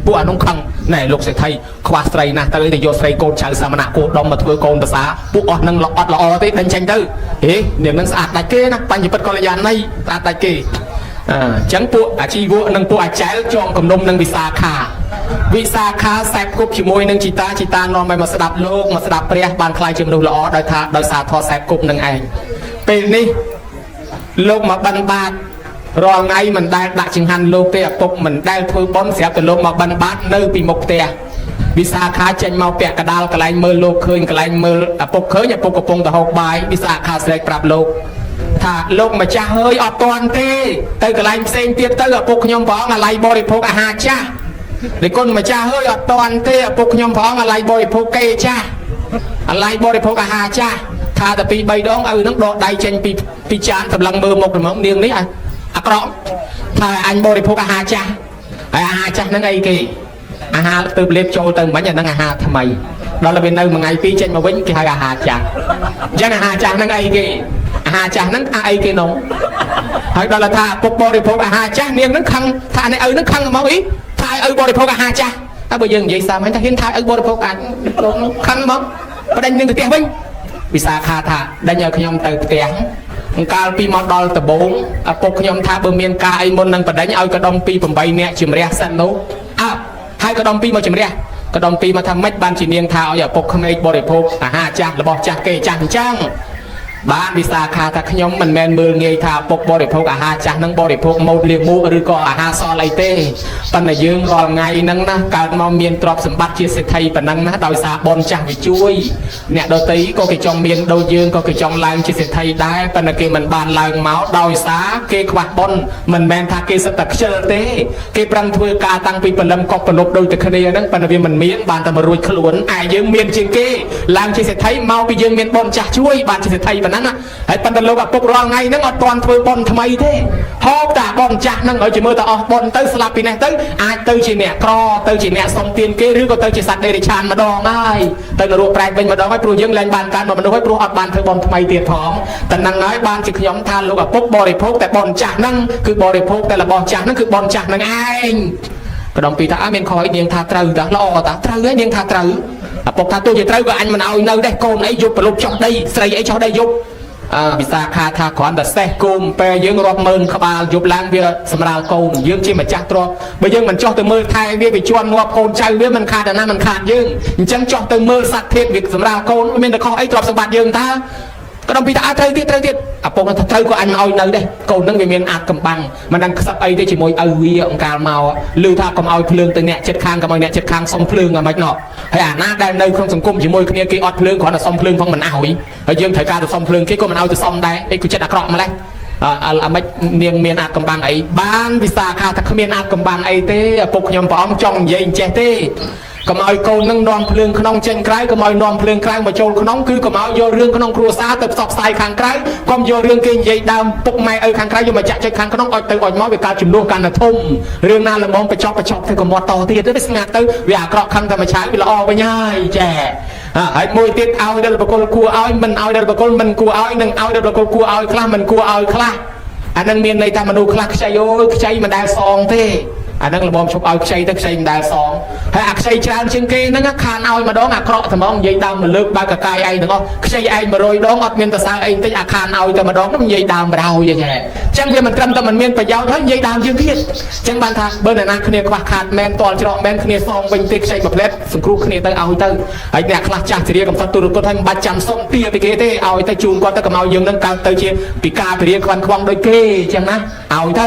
ពួកអានោះខឹងណែលោកសេដ្ឋីខ្វះស្រីណាស់ទៅទៅយកស្រីកូនចៅសមណៈគោដុំមកធ្វើកូនប្រសាពួកអស់នឹងអត់ល្អទេដេញចេញទៅហេនាងនឹងស្អាតដាច់គេណាបញ្ញពិតកល្យាណីស្អាតដាច់គេអញ្ចឹងពួកអាជីវៈនិងពួកអាចែលចងគំនុំនឹងវិសាខាវិសាខាសែបគប់ជាមួយនឹងជីតាជីតានាំឲ្យមកស្ដាប់លោកមកស្ដាប់ព្រះបានក្លាយជាមនុស្សល្អដោយថាដោយសារធម៌សែបគប់នឹងឯងពេលនេះលោកមកបិណ្ឌបាតរាល់ថ្ងៃមិនដែលដាក់ចង្ហាន់លោកទេឪពុកមិនដែលធ្វើបុណ្យស្រាប់តែលោកមកបិណ្ឌបាតនៅពីមុខផ្ទះវិសាខាចេញមកពាក់កដាលកន្លែងមើលលោកឃើញកន្លែងមើលឪពុកឃើញឪពុកកំពុងទៅហូបបាយវិសាខាស្រែកប្រាប់លោកថាលោកម្ចាស់អើយអត់ទាន់ទេទៅកន្លែងផ្សេងទៀតទៅឪពុកខ្ញុំព្រះអង្គអាល័យបរិភោគអាហារចាស់រិគុណម្ចាស់អើយអត់ទាន់ទេឪពុកខ្ញុំព្រះអង្គអាល័យបរិភោគគេចាស់អាល័យបរិភោគអាហារចាស់ថាតែពី3ដងឪនឹងដកដៃចេញពីពីចានសម្លឹងមើលមុខហ្មងនាងនេះអាក្រក់ថាអញបរិភោគអាហារចាស់ហើយអាហារចាស់ហ្នឹងអីគេអាហារទៅលេបចូលទៅមិញអាហ្នឹងអាហារថ្មីដល់ទៅវានៅមួយថ្ងៃពីរចេញមកវិញគេហៅអាហារចាស់អញ្ចឹងអាហារចាស់ហ្នឹងអីគេអាហារចាស់ហ្នឹងអាអីគេនំហើយដល់ថាពុកបរិភោគអាហារចាស់នាងហ្នឹងខឹងថានេះឪហ្នឹងខឹងមកអីថាឲ្យឪបរិភោគអាហារចាស់តែបើយើងនិយាយសាមញ្ញថាហ៊ានថាឪបរិភោគអាចលោកខឹងមកបដិញនឹងទៅផ្ទះវិញវិសាខាថាដេញឲ្យខ្ញុំទៅផ្ទះ កាលពីមកដល់ដបងឪពុកខ្ញុំថាបើមានការអីមុននឹងបដិញឲ្យកដុំពី8នាក់ជំរះសិននោះអើហើយកដុំពីមកជំរះកដុំពីមកថាម៉េចបានជានាងថាឲ្យឪពុកក្មេកបរិភោគអាហារចាស់របស់ចាស់គេចាស់អញ្ចឹងបានវិសាខាថាខ្ញុំមិនមែនមើលងាយថាឪពុកបរិភោគអាហារចាស់នឹងបរិភោគម៉ូតលាមកឬក៏អាហារសល់អីទេប៉ុន្តែយើងរាល់ថ្ងៃហ្នឹងណាកើតមកមានទ្រព្យសម្បត្តិជាសេដ្ឋីប៉ុណ្ណឹងណាដោយសារបុណ្យចាស់វាជួយអ្នកដទៃក៏គេចង់មានដូចយើងក៏គេចង់ឡើងជាសេដ្ឋីដែរប៉ុន្តែគេមិនបានឡើងមកដោយសារគេខ្វះបុណ្យមិនមែនថាគេសិតតែខ្ជិលទេគេប្រឹងធ្វើការតាំងពីព្រលឹមកប់ប្រលប់ដូចតែគ្នាហ្នឹងប៉ុន្តែវាមិនមានបានតែមករួចខ្លួនឯយើងមានជាងគេឡើងជាសេដ្ឋីមកពីយើងមានបុណ្យចាស់ជួយបានជាសេដ្ឋីប៉ុណ្ណឹងណាហើយប៉ុន្តែលោកឪពុករាល់ថ្ងៃហ្នឹងអត់ទាន់ធ្វើបុណ្យថ្មីទេហូបតែបុណ្យចាស់ហ្នឹងឲ្យជាមើលតែអស់បុណ្យទៅស្លាប់ពីនេះទៅអាចទៅជាអ្នកក្រទៅជាអ្នកសុំទានគេឬក៏ទៅជាសត្វដេរិឆានម្ដងហើយទៅនរកប្រែតវិញម្ដងហើយព្រោះយើងលែងបានកើតមកមនុស្សហើយព្រោះអត់បានធ្វើបុណ្យថ្មីទៀតផងតែហ្នឹងហើយបានជាខ្ញុំថាលោកឪពុកបរិភោគតែបុណ្យចាស់ហ្នឹងគឺបរិភោគតែរបស់ចាស់ហ្នឹងគឺបុណ្យចាស់ហ្នឹងឯងកដុំពីថាអើមានខុសអីនាងថាត្រូវតាល្អតាត្រូវហើយនាងថាត្រូវឪពុកថាទោះជាត្រូវក៏អញមិនឲ្យនៅដែរកូនអីយប់ប្រលប់ចុះដីស្រីអីចុះដីយប់អើវិសាខាថាគ្រាន់តែសេះគោមពេលយើងរាប់ម៉ឺនក្បាលយប់ឡើងវាសម្រាលកូនយើងជាម្ចាស់ទ្រព្យបើយើងមិនចោះទៅមើលថែវាវាជន់ងាប់កូនចៅវាមិនខាតអាណាមិនខាតយើងអញ្ចឹងចោះទៅមើលសត្វធាតុវាសម្រាលកូនមានតែខុសអីទ្រព្យសម្បត្តិយើងតាក៏ដំពីថាអើត្រូវទៀតត្រូវទៀតឪពុកថាត្រូវក៏អញមិនឲ្យនៅដែរកូននឹងវាមានអាចកំបាំងមិនដឹងខ្សឹបអីទេជាមួយឪវាអង្កាលមកឮថាកុំឲ្យភ្លើងទៅអ្នកចិត្តខាងកុំឲ្យអ្នកចិត្តខាងសុំភ្លើងអាម៉េចណោះហើយអាណាដែលនៅក្នុងសង្គមជាមួយគ្នាគេអត់ភ្លើងគ្រាន់តែសុំភ្លើងផងមិនឲ្យហើយយើងត្រូវការទៅសុំភ្លើងគេក៏មិនឲ្យទៅសុំដែរអីគឺចិត្តអាក្រក់ម្លេះអអាម៉េចនាងមានអាចកំបាំងអីបានវិសាខាថាគ្មានអាចកំបាំងអីទេឪពុកខ្ញុំព្រះអង្គចង់និយាយអញ្ចេះទេកុំឲ្យកូននឹងនាំភ្លើងក្នុងចេញក្រៅកុំឲ្យនាំភ្លើងក្រៅមកចូលក្នុងគឺកុំឲ្យយករឿងក្នុងគ្រួសារទៅផ្សព្វផ្សាយខាងក្រៅកុំយករឿងគេនិយាយដើមពុកម៉ែឪខាងក្រៅយកមកចាក់ចុចខាងក្នុងឲ្យទៅឲ្យមកវាកើតចំនួនកាន់តែធំរឿងណាល្មមបញ្ចប់បញ្ចប់ទៅកុំមាត់តទៀតទេវាស្ងាត់ទៅវាអាក្រក់ខឹងតែមួយឆាយវាល្អវិញហើយចែហើយមួយទៀតឲ្យដល់បកលគួរឲ្យមិនឲ្យដល់បកលមិនគួរឲ្យនិងឲ្យដល់បកលគួរឲ្យខ្លះមិនគួរឲ្យខ្លះអានឹងមានន័យថាមនុស្សខ្លះខ្ចីអូយខ្ចីមិនដែលសងទេអានឹងល្មមឈប់ឲ្យខ្ចីទៅខ្ចីមិនដែលសងហើយអាខ្ចីច្រើនជាងគេហ្នឹងខានឲ្យម្ដងអាក្រក់ត្មងនិយាយដើមមកលើកបើកកាយឯងទាំងអស់ខ្ចីឯង100ដងអត់មានតសើអីបន្តិចអាខានឲ្យតែម្ដងហ្នឹងនិយាយដើមបរោយហ្នឹងអញ្ចឹងវាមិនត្រឹមតែមិនមានប្រយោជន៍ហើយនិយាយដើមជាងទៀតអញ្ចឹងបានថាបើអ្នកណាគ្នាខ្វះខាតមែនតលច្រកមែនគ្នាសងវិញទេខ្ចីមួយផ្លែតសង្គ្រោះគ្នាទៅឲ្យទៅហើយអ្នកខ្លះចាស់ជរាកំសត់ទូរគតហើយមិនបាច់ចាំសុំទាពីគេទេឲ្យទៅជូនគាត់ទៅកុំឲ្យយើងនឹងកើតទៅជាពិការពិរាខ្វាន់ខ្វងដូចគេអញ្ចឹងណាឲ្យទៅ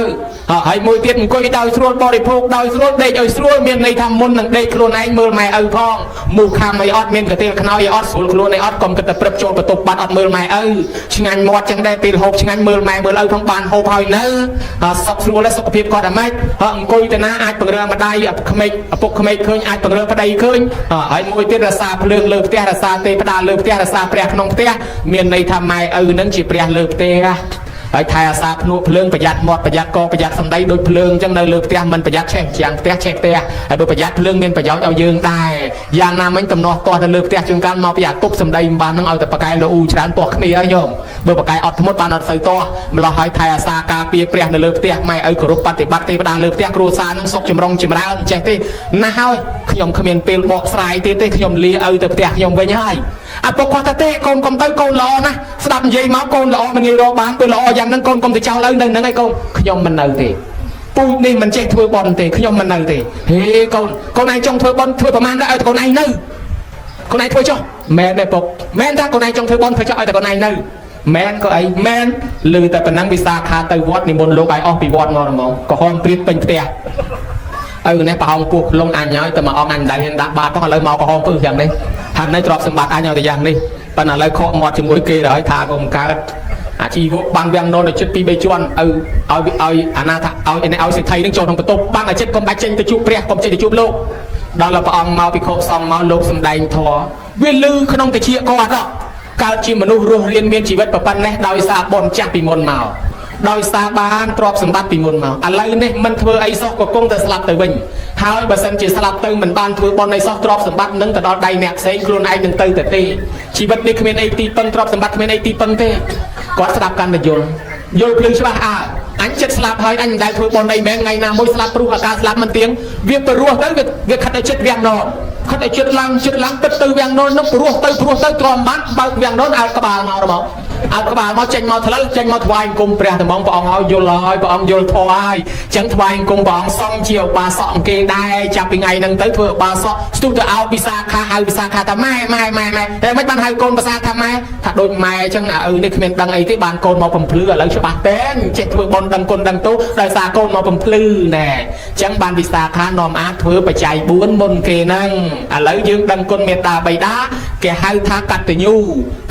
ហើយមួយទៀតអង្គុយដោយស្រួលបរិភោគដោយស្រួលដេកឲ្យស្រួលមានន័យថាមុននឹងដេកខ្លួនឯងមើលម៉ែឪផងមូសខាំអីអត់មានកទៀលខ្នើយអីអត់ស្រួលខ្លួនឯងអត់កុំគិតតែព្រឹបចូលបន្ទប់បាត់អត់មើលម៉ែឪឆ្ងាញ់មាត់ចឹងដែរពេលហូបឆ្ងាញ់មើលម៉ែមើលឪផងបានហូបហើយនៅសុខស្រួលដែរសុខភាពគាត់អាម៉េចអង្គុយទៅណាអាចពង្រើម្ដាយក្មេកឪពុកក្មេកឃើញអាចពង្រើប្តីឃើញហើយមួយទៀតរសាភ្លើងលើផ្ទះរសាទេវតាលើផ្ទះរសាព្រះក្នុងផ្ទះមានន័យថាម៉ែឪនឹងជាព្រះលើផ្ទះហើយថែអាសាភ្នក់ភ្លើងប្រយ័ត្នមាត់ប្រយ័ត្នកប្រយ័ត្នសម្ដីដូចភ្លើងអញ្ចឹងនៅលើផ្ទះមិនប្រយ័ត្នឆេះជាងផ្ទះឆេះផ្ទះហើយបើប្រយ័ត្នភ្លើងមានប្រយោជន៍ឲ្យយើងដែរយ៉ាងណាមិញតំណោះទាស់នៅលើផ្ទះជួនកាលមកពីអាទប់សម្ដីមិនបាននឹងឲ្យតែប៉កែលោអ៊ូច្រើនទាស់គ្នាហើយញោមបើប៉កែអត់ធ្មត់បានអត់សូវទាស់ម្លោះហើយថែអាសាការពារព្រះនៅលើផ្ទះម៉ែឪគោរពបប្រតិបត្តិទេវតាលើផ្ទះគ្រួសារនឹងសុខចម្រុងចម្រើនចេះទេណាស់ហើយខ្ញុំគ្មានពេលបកស្រាយទៀតទេខ្ញុំលាឪទៅផ្ទះខ្ញុំវិញហើយឪពុកគាត់ថាទេកូនកុំទៅកូនល្អណាស់ស្ដាប់និយាយមកកូនល្អមិនងាយរកបានពេលល្អយ៉ាងហ្នឹងកូនកុំទៅចោលឪនៅហ្នឹងឯងកូនខ្ញុំមិននៅទេពូជនេះមិនចេះធ្វើបន់ទេខ្ញុំមិននៅទេហេកូនកូនឯងចង់ធ្វើបន់ធ្វើប្រហែលដែរឲ្យតែកូនឯងនៅកូនឯងធ្វើចុះមែនទេពុកមែនថាកូនឯងចង់ធ្វើបន់ធ្វើចុះឲ្យតែកូនឯងនៅមែនក៏អីមែនឮតែប៉ុណ្ណឹងវិសាខាទៅវត្តនិមន្តលោកឲ្យអស់ពីវត្តមកហ្មងក្រហមព្រាតពេញផ្ទះឪនេះប្រហោងពោះខ្លងអញហើយតែមកអង្គអញមិនដែលហ៊ានដាក់បាតផងឥឡូវមកក្រហមពឹសយ៉ាងនេះថានៅទ្រព្យសម្បត្តិអញឲ្យតែយ៉ាងនេះប៉ុន្តែឥឡូវខកមាត់ជាមួយគេដល់ហើយថាក៏មិនកើតអាជីវៈបាំងវាំងននដល់ចិត្តពី3ជាន់ឪឲ្យឲ្យអាណាថាឲ្យនេះឲ្យសេដ្ឋីនឹងចូលក្នុងបន្ទប់បាំងឲ្យចិត្តកុំបាច់ចេញទៅជួបព្រះកុំចេញទៅជួបលោកដល់ព្រះអង្គមកពិខុសង្ឃមកលោកសំដែងធម៌វាលឺក្នុងតិចគាត់កើតជាមនុស្សរស់រានមានជីវិតប៉ុណ្ណេះដោយសារបុណ្យចាស់ពីមុនមកដោយសារបានទ្រព្យសម្បត្តិពីមុនមកឥឡូវនេះមិនធ្វើអីសោះក៏គង់តែស្លាប់ទៅវិញហើយបើសិនជាស្លាប់ទៅមិនបានធ្វើបុណ្យអីសោះទ្រព្យសម្បត្តិនឹងទៅដល់ដៃអ្នកផ្សេងខ្លួនឯងនឹងទៅទៅទេជីវិតនេះគ្មានអីទីពឹងទ្រព្យសម្បត្តិគ្មានអីទីពឹងទេគាត់ស្ដាប់កាន់តែយល់យល់ភ្លឺច្បាស់អើអញចិត្តស្លាប់ហើយអញមិនដែលធ្វើបុណ្យអីមែនថ្ងៃណាមួយស្លាប់ព្រោះអាការស្លាប់មិនទៀងវាទៅរស់ទៅវាខិតឲ្យចិត្តវាំងណខិតឲ្យចិត្តឡើងចិត្តឡើងទឹកទៅវាំងណនឹងព្រោះទៅព្រោះទៅទ្រាំបានបើកវាំងណនឲ្យក្បាលមករបស់ អើក្បាលមកចេញមកថ្លឹលចេញមកថ្វាយអង្គមព្រះត្មងព្រះអង្គឲ្យយល់ហើយព្រះអង្គយល់ធម៌ហើយអញ្ចឹងថ្វាយអង្គមព្រះអង្គសំជាឧបាសកអង្គគេដែរចាប់ពីថ្ងៃហ្នឹងទៅធ្វើឧបាសកស្ទុះទៅឲ្យពិសាខាហៅពិសាខាថាម៉ែម៉ែម៉ែម៉ែតែមិនបានហៅកូនភាសាថាម៉ែថាដូចម៉ែអញ្ចឹងអាឪនេះគ្មានដឹងអីទេបានកូនមកបំភ្លឺឥឡូវច្បាស់តែចេះធ្វើបុណ្យដឹងគុណដឹងទោសដោយសារកូនមកបំភ្លឺណែអញ្ចឹងបានវិសាខានាំអាចធ្វើបច្ច័យ4មុនគេហ្នឹងឥឡូវយើងដឹងគុណមេត្តាបិតាគេហៅថាកតញ្ញូ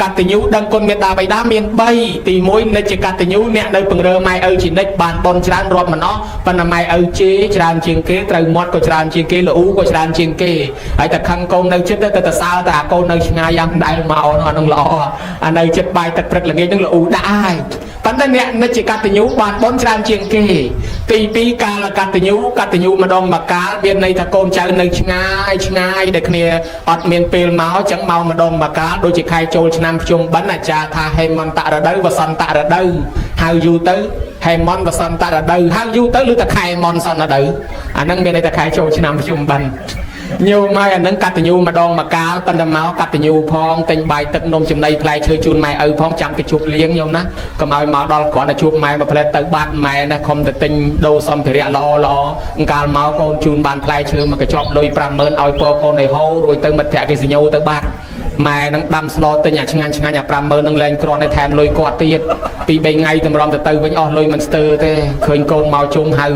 កតញ្ញូដឹងគុណមេត្តាបិតាមាន3ទី1និច្ចកតញ្ញូអ្នកនៅពង្រើម៉ែឪជានិច្ចបានបុណ្យច្រើនរាប់មិនអស់ប៉ុន្តែម៉ែឪជេរច្រើនជាងគេត្រូវមាត់ក៏ច្រើនជាងគេល្អូក៏ច្រើនជាងគេហើយតែខឹងកូននៅចិត្តទៅទៅសើតែអាកូននៅឆ្ងាយយ៉ាងដែលមកអានឹងល្អអានៅចិត្តបាយទឹកព្រឹកល្ងាចនឹងល្អូដាក់ហើយប៉ុន្តែអ្នកនិច្ចកតញ្ញូបានបុណ្យច្រើនជាងគេទី2កាលកតញ្ញូកតញ្ញូម្ដងមកកាលមានន័យថាកូនចៅនៅឆ្ងាយឆ្ងាយដែលគ្នាអត់មានពេលមកចឹងមកម្ដងមកកាលដូចជាខែចូលឆ្នាំភ្ជុំបិណ្ឌអាចារ្យថាហេមន្តរដូវវសន្តរដូវហៅយូរទៅហេមន្តវសន្តរដូវហៅយូរទៅឬតែខែមន្តសន្តរដូវអាហ្នឹងមានន័យថាខែចូលឆ្នាំភ្ជុំបិណ្ឌញោមហើយអានឹងកតញ្ញូម្ដងមកកាលប៉ុន្តែមកកតញ្ញូផងទិញបាយទឹកនំចំណីផ្លែឈើជូនម៉ែឪផងចាំទៅជួបលៀងញោមណាកុំឲ្យមកដល់គ្រាន់តែជួបម៉ែមួយផ្លែទៅបាត់ម៉ែណាខំទៅទិញដូរសម្ភារៈល្អល្អកាលមកកូនជូនបានផ្លែឈើមកកញ្ចប់លុយ50000ឲ្យពរកូនឲ្យហូររួចទៅមិត្តភក្តិគេសញ្ញោទៅបាត់ម៉ែនឹងដាំស្លទិញអាឆ្ងាញ់ឆ្ងាញ់អា50000នឹងលែងគ្រាន់តែថែមលុយគាត់ទៀតពី3ថ្ងៃតម្រាំទៅទៅវិញអស់លុយមិនស្ទើរទេឃើញកូនមកជុំហៅ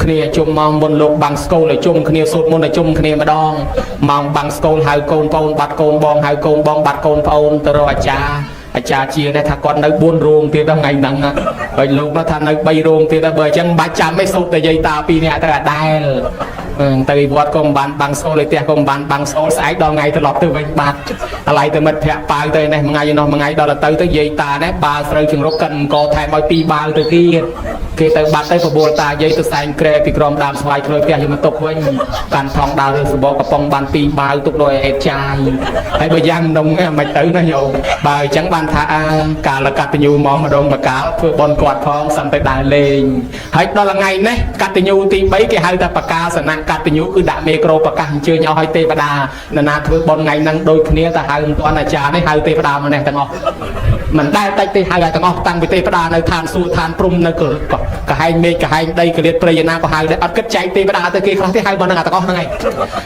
គ្នាជុំមកមុនលោកបាំងស្កូលឲ្យជុំគ្នាសូត្រមុនឲ្យជុំគ្នាម្ដងម៉ោងបាំងស្កូលហៅកូនប្អូនបាត់កូនបងហៅកូនបងបាត់កូនប្អូនទៅរកអាចារ្យអាចារ្យជានេះថាគាត់នៅ4រោងទៀតដល់ថ្ងៃហ្នឹងហើយលោកនោះថានៅ3រោងទៀតដល់បើអញ្ចឹងមិនបាច់ចាំទេសូត្រតែយាយតា2នាក់ទៅអាដែលទៅវត្តក៏មិនបានបាំងស្កូលឯផ្ទះក៏មិនបានបាំងស្កូលស្អែកដល់ថ្ងៃត្រឡប់ទៅវិញបាត់អាឡ័យទៅមិត្តភក្តិប៉ាវទៅនេះមួយថ្ងៃនោះមួយថ្ងៃដល់ទៅទៅយាយតានេះបាល់ស្រូវជង្រុកកិនកថែមឲ្យ2បាល់ទៅទៀតគេទៅបាត់ទៅបបួលតាយាយទៅសែងក្រែពីក្រមដើមស្វាយក្លុយផ្ទះយកមកទុកវិញកាន់ថងដើររឿងសបកកំប៉ុងបាន2បាវទុកដោយអេតចាយហើយបើយ៉ាងនំមិនទៅណាញោមបើអញ្ចឹងបានថាកាលកតញ្ញូមកម្ដងមកកាលធ្វើបន់គាត់ផងសំទៅដើរលេងហើយដល់ថ្ងៃនេះកតញ្ញូទី3គេហៅថាបកាសនៈកតញ្ញូគឺដាក់មេក្រូប្រកាសអញ្ជើញឲ្យទេវតានរណាធ្វើបន់ថ្ងៃហ្នឹងដូចគ្នាតែហៅមិនទាន់អាចារ្យនេះហៅទេវតាមកនេះទាំងអស់មិនដែលតិចទេហៅឲ្យទាំងអស់តាំងពីទេវតានៅឋានសួគ៌ឋានព្រំនៅកហែងមេឃកហែងដីកលៀតព្រៃណាក៏ហៅដែរអត់គិតចែកទេវតាទៅគេខ្លះទេហៅមកនឹងទាំងអស់ហ្នឹងឯង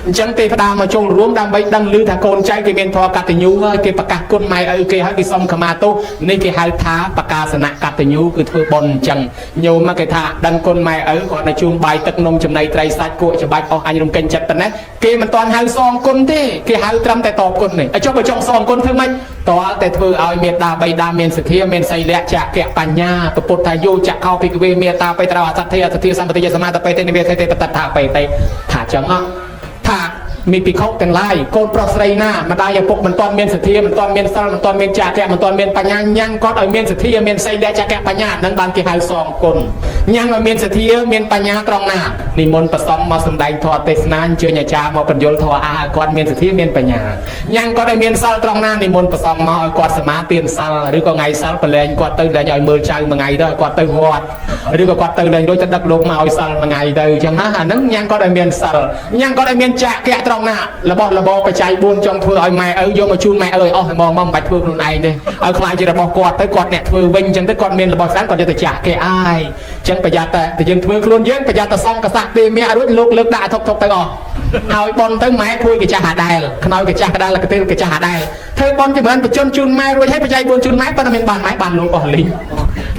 អញ្ចឹងទេវតាមកចូលរួមដើម្បីដឹងឮថាកូនចៅគេមានធម៌កតញ្ញូហើយគេប្រកាសគុណម៉ែឪគេហើយគេសុំខមាទោសនេះគេហៅថាបកាសនៈកតញ្ញូគឺធ្វើបុណ្យអញ្ចឹងញោមមកគេថាដឹងគុណម៉ែឪគាត់នៅជូនបាយទឹកនំចំណីត្រីសាច់គក់ច្បាច់អស់អញរំកិញចិត្តប៉ុណ្ណេះគេមិនទាន់ហៅសងគុណទេគេហៅត្រឹមតែតបគុណនេះឲ្យចុះបើចង់សងគុណធ្វើម៉េចតើតែធ្វើឲ្យមេត្តាបិតាមានសទ្ធាមានសីលៈចកៈបញ្ញាពុទ្ធថាយោចកោភិក្ខវេមេត្តាបិត្រោអសទ្ធាអសទ្ធាសម្បតិយសមាតបេតិនិវេទេតតថាបេតិថាចឹងហ៎ថាមានភិក្ខុទាំងឡាយកូនប្រុសស្រីណាម្ដាយឪពុកមិនទាន់មានសទ្ធាមិនទាន់មានសិលមិនទាន់មានចាកៈមិនទាន់មានបញ្ញាញ៉ាំងគាត់ឲ្យមានសទ្ធាមានសីលៈចកៈបញ្ញានឹងបានគេហៅសងគុណញ៉ាំងឲ្យមានសទ្ធាមានបញ្ញាត្រង់ណានិមន្តប្រសំមកសម្ដែងធម៌ទេសនាអញ្ជើញអាចារ្យមកបញ្យលធម៌អាឲ្យគាត់មានសទ្ធាមានបញ្ញាញ៉ាំងគាត់ឲ្យមានសិលត្រង់ណានិមន្តប្រសំមកឲ្យគាត់សមាទានសិលឬក៏ថ្ងៃសិលប្រឡែងគាត់ទៅលែងឲ្យមើលចៅមួយថ្ងៃទៅឲ្យគាត់ទៅវត្តឬក៏គាត់ទៅលែងរួចទៅដឹកលោកមកឲ្យសិលមួយថ្ងៃទៅអញ្ចឹងណាអាហ្នឹងញ៉ាំងគាត់ឲ្យមានសិលញ៉ាំងគាត់ឲ្យមានចាកៈត្រង់ណារបស់របរបច្ច័យ4ចង់ធ្វើឲ្យម៉ែឪយកមកជូនម៉ែឪឲ្យអស់ហ្មងមកមិនបាច់ធ្វើខ្លួនឯងទេឲ្យខ្លាចជារបស់គាត់ទៅគាត់អ្នកធ្វើវិញអញ្ចឹងទៅគាត់មានរបស់ស្អាតគាត់យកទៅចាក់គេអាយអញ្ចឹងប្រយ័ត្នតែយើងធ្វើខ្លួនយើងប្រយ័ត្នតែសងកសៈទេមារួចលោកលើកដាក់ថុកថុកទៅអស់ហើយបនទៅម៉ែភួយកចាស់អាដែលខ្នើយកចាស់កដាលកទេលកចាស់អាដែលធ្វើបនចម្រើនបជនជូនម៉ែរួចហើយបច្ច័យ4ជូនម៉ែប៉ុន្តែមានបានម៉ែបានលោកអស់លីង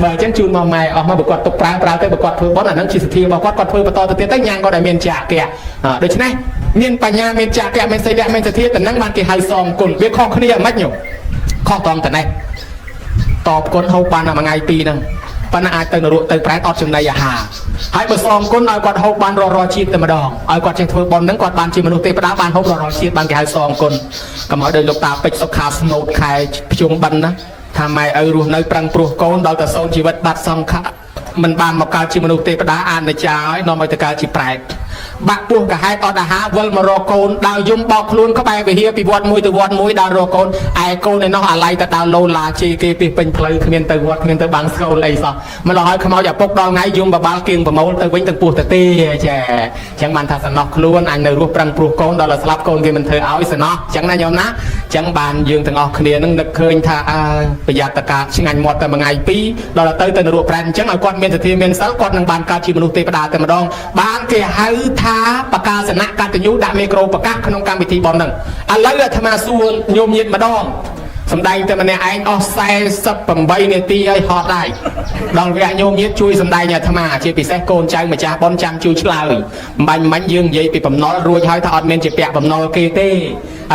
បើអញ្ចឹងជូនមកម៉ែអស់មកបើគាត់ទុកប្រើប្រើទៅបើគាត់ធ្វើបនអាហ្នឹងជាសទ្ធារបស់គាត់គាត់ធ្វើបន្តទៅទៀតទៅញ៉ាំងគាត់ឲ្យមានចាក់ៈដូច្នេះមានបញ្ញាមានចាកៈមានសីលៈមានសទ្ធាតំណឹងបានគេហៅសងគុណវាខុសគ្នាមិនញោមខុសតងតនេះតបគុណហូបបានតែមួយថ្ងៃពីរហ្នឹងប៉ុន្តែអាចទៅនរកទៅប្រែតអត់ចំណីអាហារហើយបើសងគុណឲ្យគាត់ហូបបានរាល់រាល់ជាតិតែម្ដងឲ្យគាត់ចេះធ្វើបុណ្យហ្នឹងគាត់បានជាមនុស្សទេវតាបានហូបរាល់រាល់ជាតិបានគេហៅសងគុណកុំឲ្យដូចលោកតាពេជ្រសុខាស្នោតខែភ្ជុំបិណ្ឌណាថាម៉ែឪរស់នៅប្រឹងព្រោះកូនដល់តែសូនជីវិតបាត់សង្ខៈមិនបានមកកើតជាមនុស្សទេវតាអានចាឲ្យនាំឲ្យទៅកើតជាប្រែត បាក់ពោះកាហែកអត់អាហារវិលមករកកូនដើរយំបោកខ្លួនក្បែរវិហារពីវត្តមួយទៅវត្តមួយដើររកកូនឯកូនឯនោះអាឡ័យទៅដើរលោឡាជេរគេពីពេញផ្លូវគ្មានទៅវត្តគ្មានទៅបាំងស្កូលអីសោះម្ល៉េះហើយខ្មោចឪពុកដល់ថ្ងៃយំបបាលគៀងប្រមូលទៅវិញទាំងពោះទៅទេចាអញ្ចឹងបានថាសំណោះខ្លួនអញនៅរស់ប្រឹងព្រោះកូនដល់ស្លាប់កូនគេមិនធ្វើឲ្យសំណោះអញ្ចឹងណាញោមណាអញ្ចឹងបានយើងទាំងអស់គ្នានឹងនឹកឃើញថាអើប្រយ័ត្នតកាឆ្ងាញ់មាត់តែមួយថ្ងៃពីរដល់ទៅទៅនរកប្រែតអញ្ចឹងឲ្យគាត់មានសទ្ធាមានសិលគាត់នឹងបានកើតជាមនុស្សទេវតាតែម្ដងបានគេហៅថាបកាសនៈកតញ្ញូដាក់មីក្រូប្រកាសក្នុងកម្មវិធីប៉ុណ្ណឹងឥឡូវអាត្មាសួរញោមញាតម្ដងសំដែងតែម្នាក់ឯងអស់48នាទីហើយហត់ដែរដល់វគ្គញោមញាតជួយសំដែងអាត្មាជាពិសេសកូនចៅម្ចាស់ប៉ុនចាំជួយឆ្លើយបំបាញ់មិញយើងនិយាយពីបំណុលរួចហើយថាអត់មានជាពាក់បំណុលគេទេឥ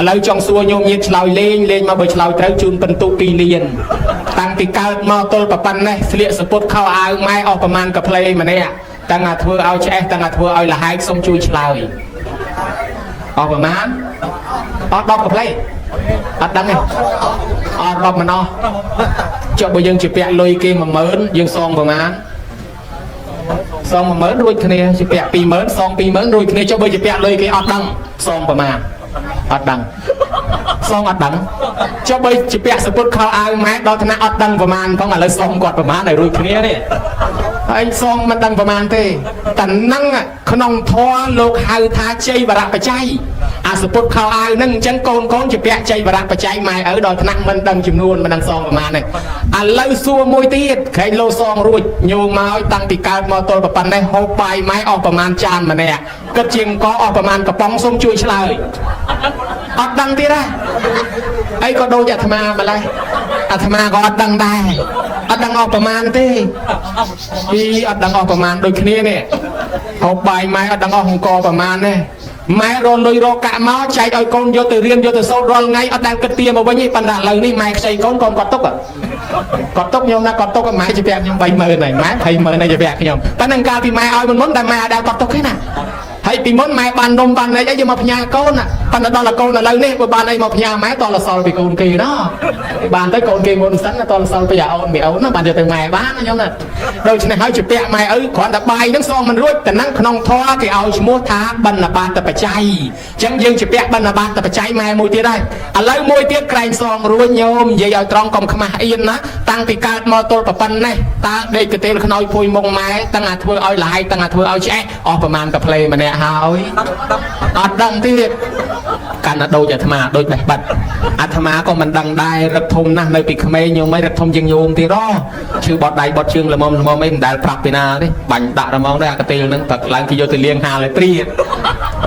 ឡូវចង់សួរញោមញាតឆ្លើយលេងលេងមកបើឆ្លើយត្រូវជូនពិន្ទុ2លានតាំងពីកើតមកទល់ប៉ុណ្ណេះស្លៀកសពុតខោអាវម៉ែអស់ប្រមាណកាផ្លេម្នាក់តាំងអាធ្វើឲ្យឆ្អេះតាំងអាធ្វើឲ្យលហែកសុំជួយឆ្លើយអស់ប្រមាណអស់10កាផ្លេអត់ដឹងទេអត់រាប់មិនអស់ចុះបើយើងជាពាក់លុយគេ10000យើងសងប្រមាណសង10000រួចគ្នាជាពាក់20000សង20000រួចគ្នាចុះបើជាពាក់លុយគេអត់ដឹងសងប្រមាណអត់ដឹងសងអត់ដឹងចុះបើជាពាក់សពុតខោអាវម៉ែដល់ថ្នាក់អត់ដឹងប្រមាណផងឥឡូវសងគាត់ប្រមាណឲ្យរួចគ្នានេះហើយសងមិនដឹងប្រមាណទេតែនឹងក្នុងធម៌លោកហៅថាជ័យវរៈបច្ច័យអាសពុតខោអាវនឹងអញ្ចឹងកូនកូនជាពាក់ជ័យវរៈបច្ច័យម៉ែឪដល់ថ្នាក់មិនដឹងចំនួនមិនដឹងសងប្រមាណទេឥឡូវសួរមួយទៀតក្រែងលោសងរួចញោមមកតាំងពីកើតមកទល់ប៉ុណ្ណេះហូបបាយម៉ែអស់ប្រមាណចានម្នាក់គិតជាងកអស់ប្រមាណកំប៉ុងសូមជួយឆ្លើយអត់ដឹងទៀតហ៎អីក៏ដូចអាត្មាម្លេះអាត្មាក៏អត់ដឹងដែរអត់ដឹងអស់ប្រមាណទេពីអត់ដឹងអស់ប្រមាណដូចគ្នានេះហូបបាយម៉ែអត់ដឹងអស់អង្គប្រមាណទេម៉ែរលុយរកកាក់មកចែកឲ្យកូនយកទៅរៀនយកទៅសូត្ររាល់ថ្ងៃអត់ដែលគិតទាមកវិញទេប៉ុន្តែឥឡូវនេះម៉ែខ្ចីកូនកូនគាត់ទុកគាត់ទុកខ្ញុំណាគាត់ទុកម៉ែជាពាក់ខ្ញុំ30000ហើយម៉ែ200,000ហើយជាពាក់ខ្ញុំប៉ុន្តែកាលពីម៉ែឲ្យមុនមុនតែម៉ែអត់ដែលគាត់ទុកទេណាហើយពីមុនម៉ែបាននំបានអីអីយកមកផ្ញើកូនណាប៉ុន្តែដល់កូនឥឡូវនេះបើបានអីមកផ្ញើម៉ែតលសល់ពីកូនគេណោះបានទៅកូនគេមុនសិនតលសល់ពីអូនពីអូនណាបានយកទៅម៉ែបានណាខ្ញុំណាដូច្នេះហើយជាពាក់ម៉ែឪគ្រាន់តែបាយហ្នឹងសងមិនរួចតែហ្នឹងក្នុងធម៌គេឲ្យឈ្មោះថាបណ្ឌបាតបច្ច័យអញ្ចឹងយើងជាពាក់បណ្ឌបាតបច្ច័យម៉ែមួយទៀតហើយឥឡូវមួយទៀតក្រែងសងរួចញោមនិយាយឲ្យត្រង់កុំខ្មាស់អៀនណាតាំងពីកើតមកទល់ប៉ុណ្ណេះតើដេកកទេលខ្នើយភួយមុងម៉ែតាំងអាធ្វើឲ្យលហៃតាំងអាធ្វើឲ្យឆ្អេះអស់ប្រមាណកាផ្លេម្នាក់ហើយអត់ដឹងទៀតកាន់តែដូចអាត្មាដូចបេះបិទអាត្មាក៏មិនដឹងដែររឹកធំណាស់នៅពីក្មេងញោមអីរឹកធំជាងញោមទៀតហ៎ឈឺបត់ដៃបត់ជើងល្មមល្មមអីមិនដែលប្រាប់ពីណាទេបាញ់ដាក់រមងដែរអាកទេលហ្នឹងតែឡើងគេយកទៅលាងហាលឲ្យព្រាត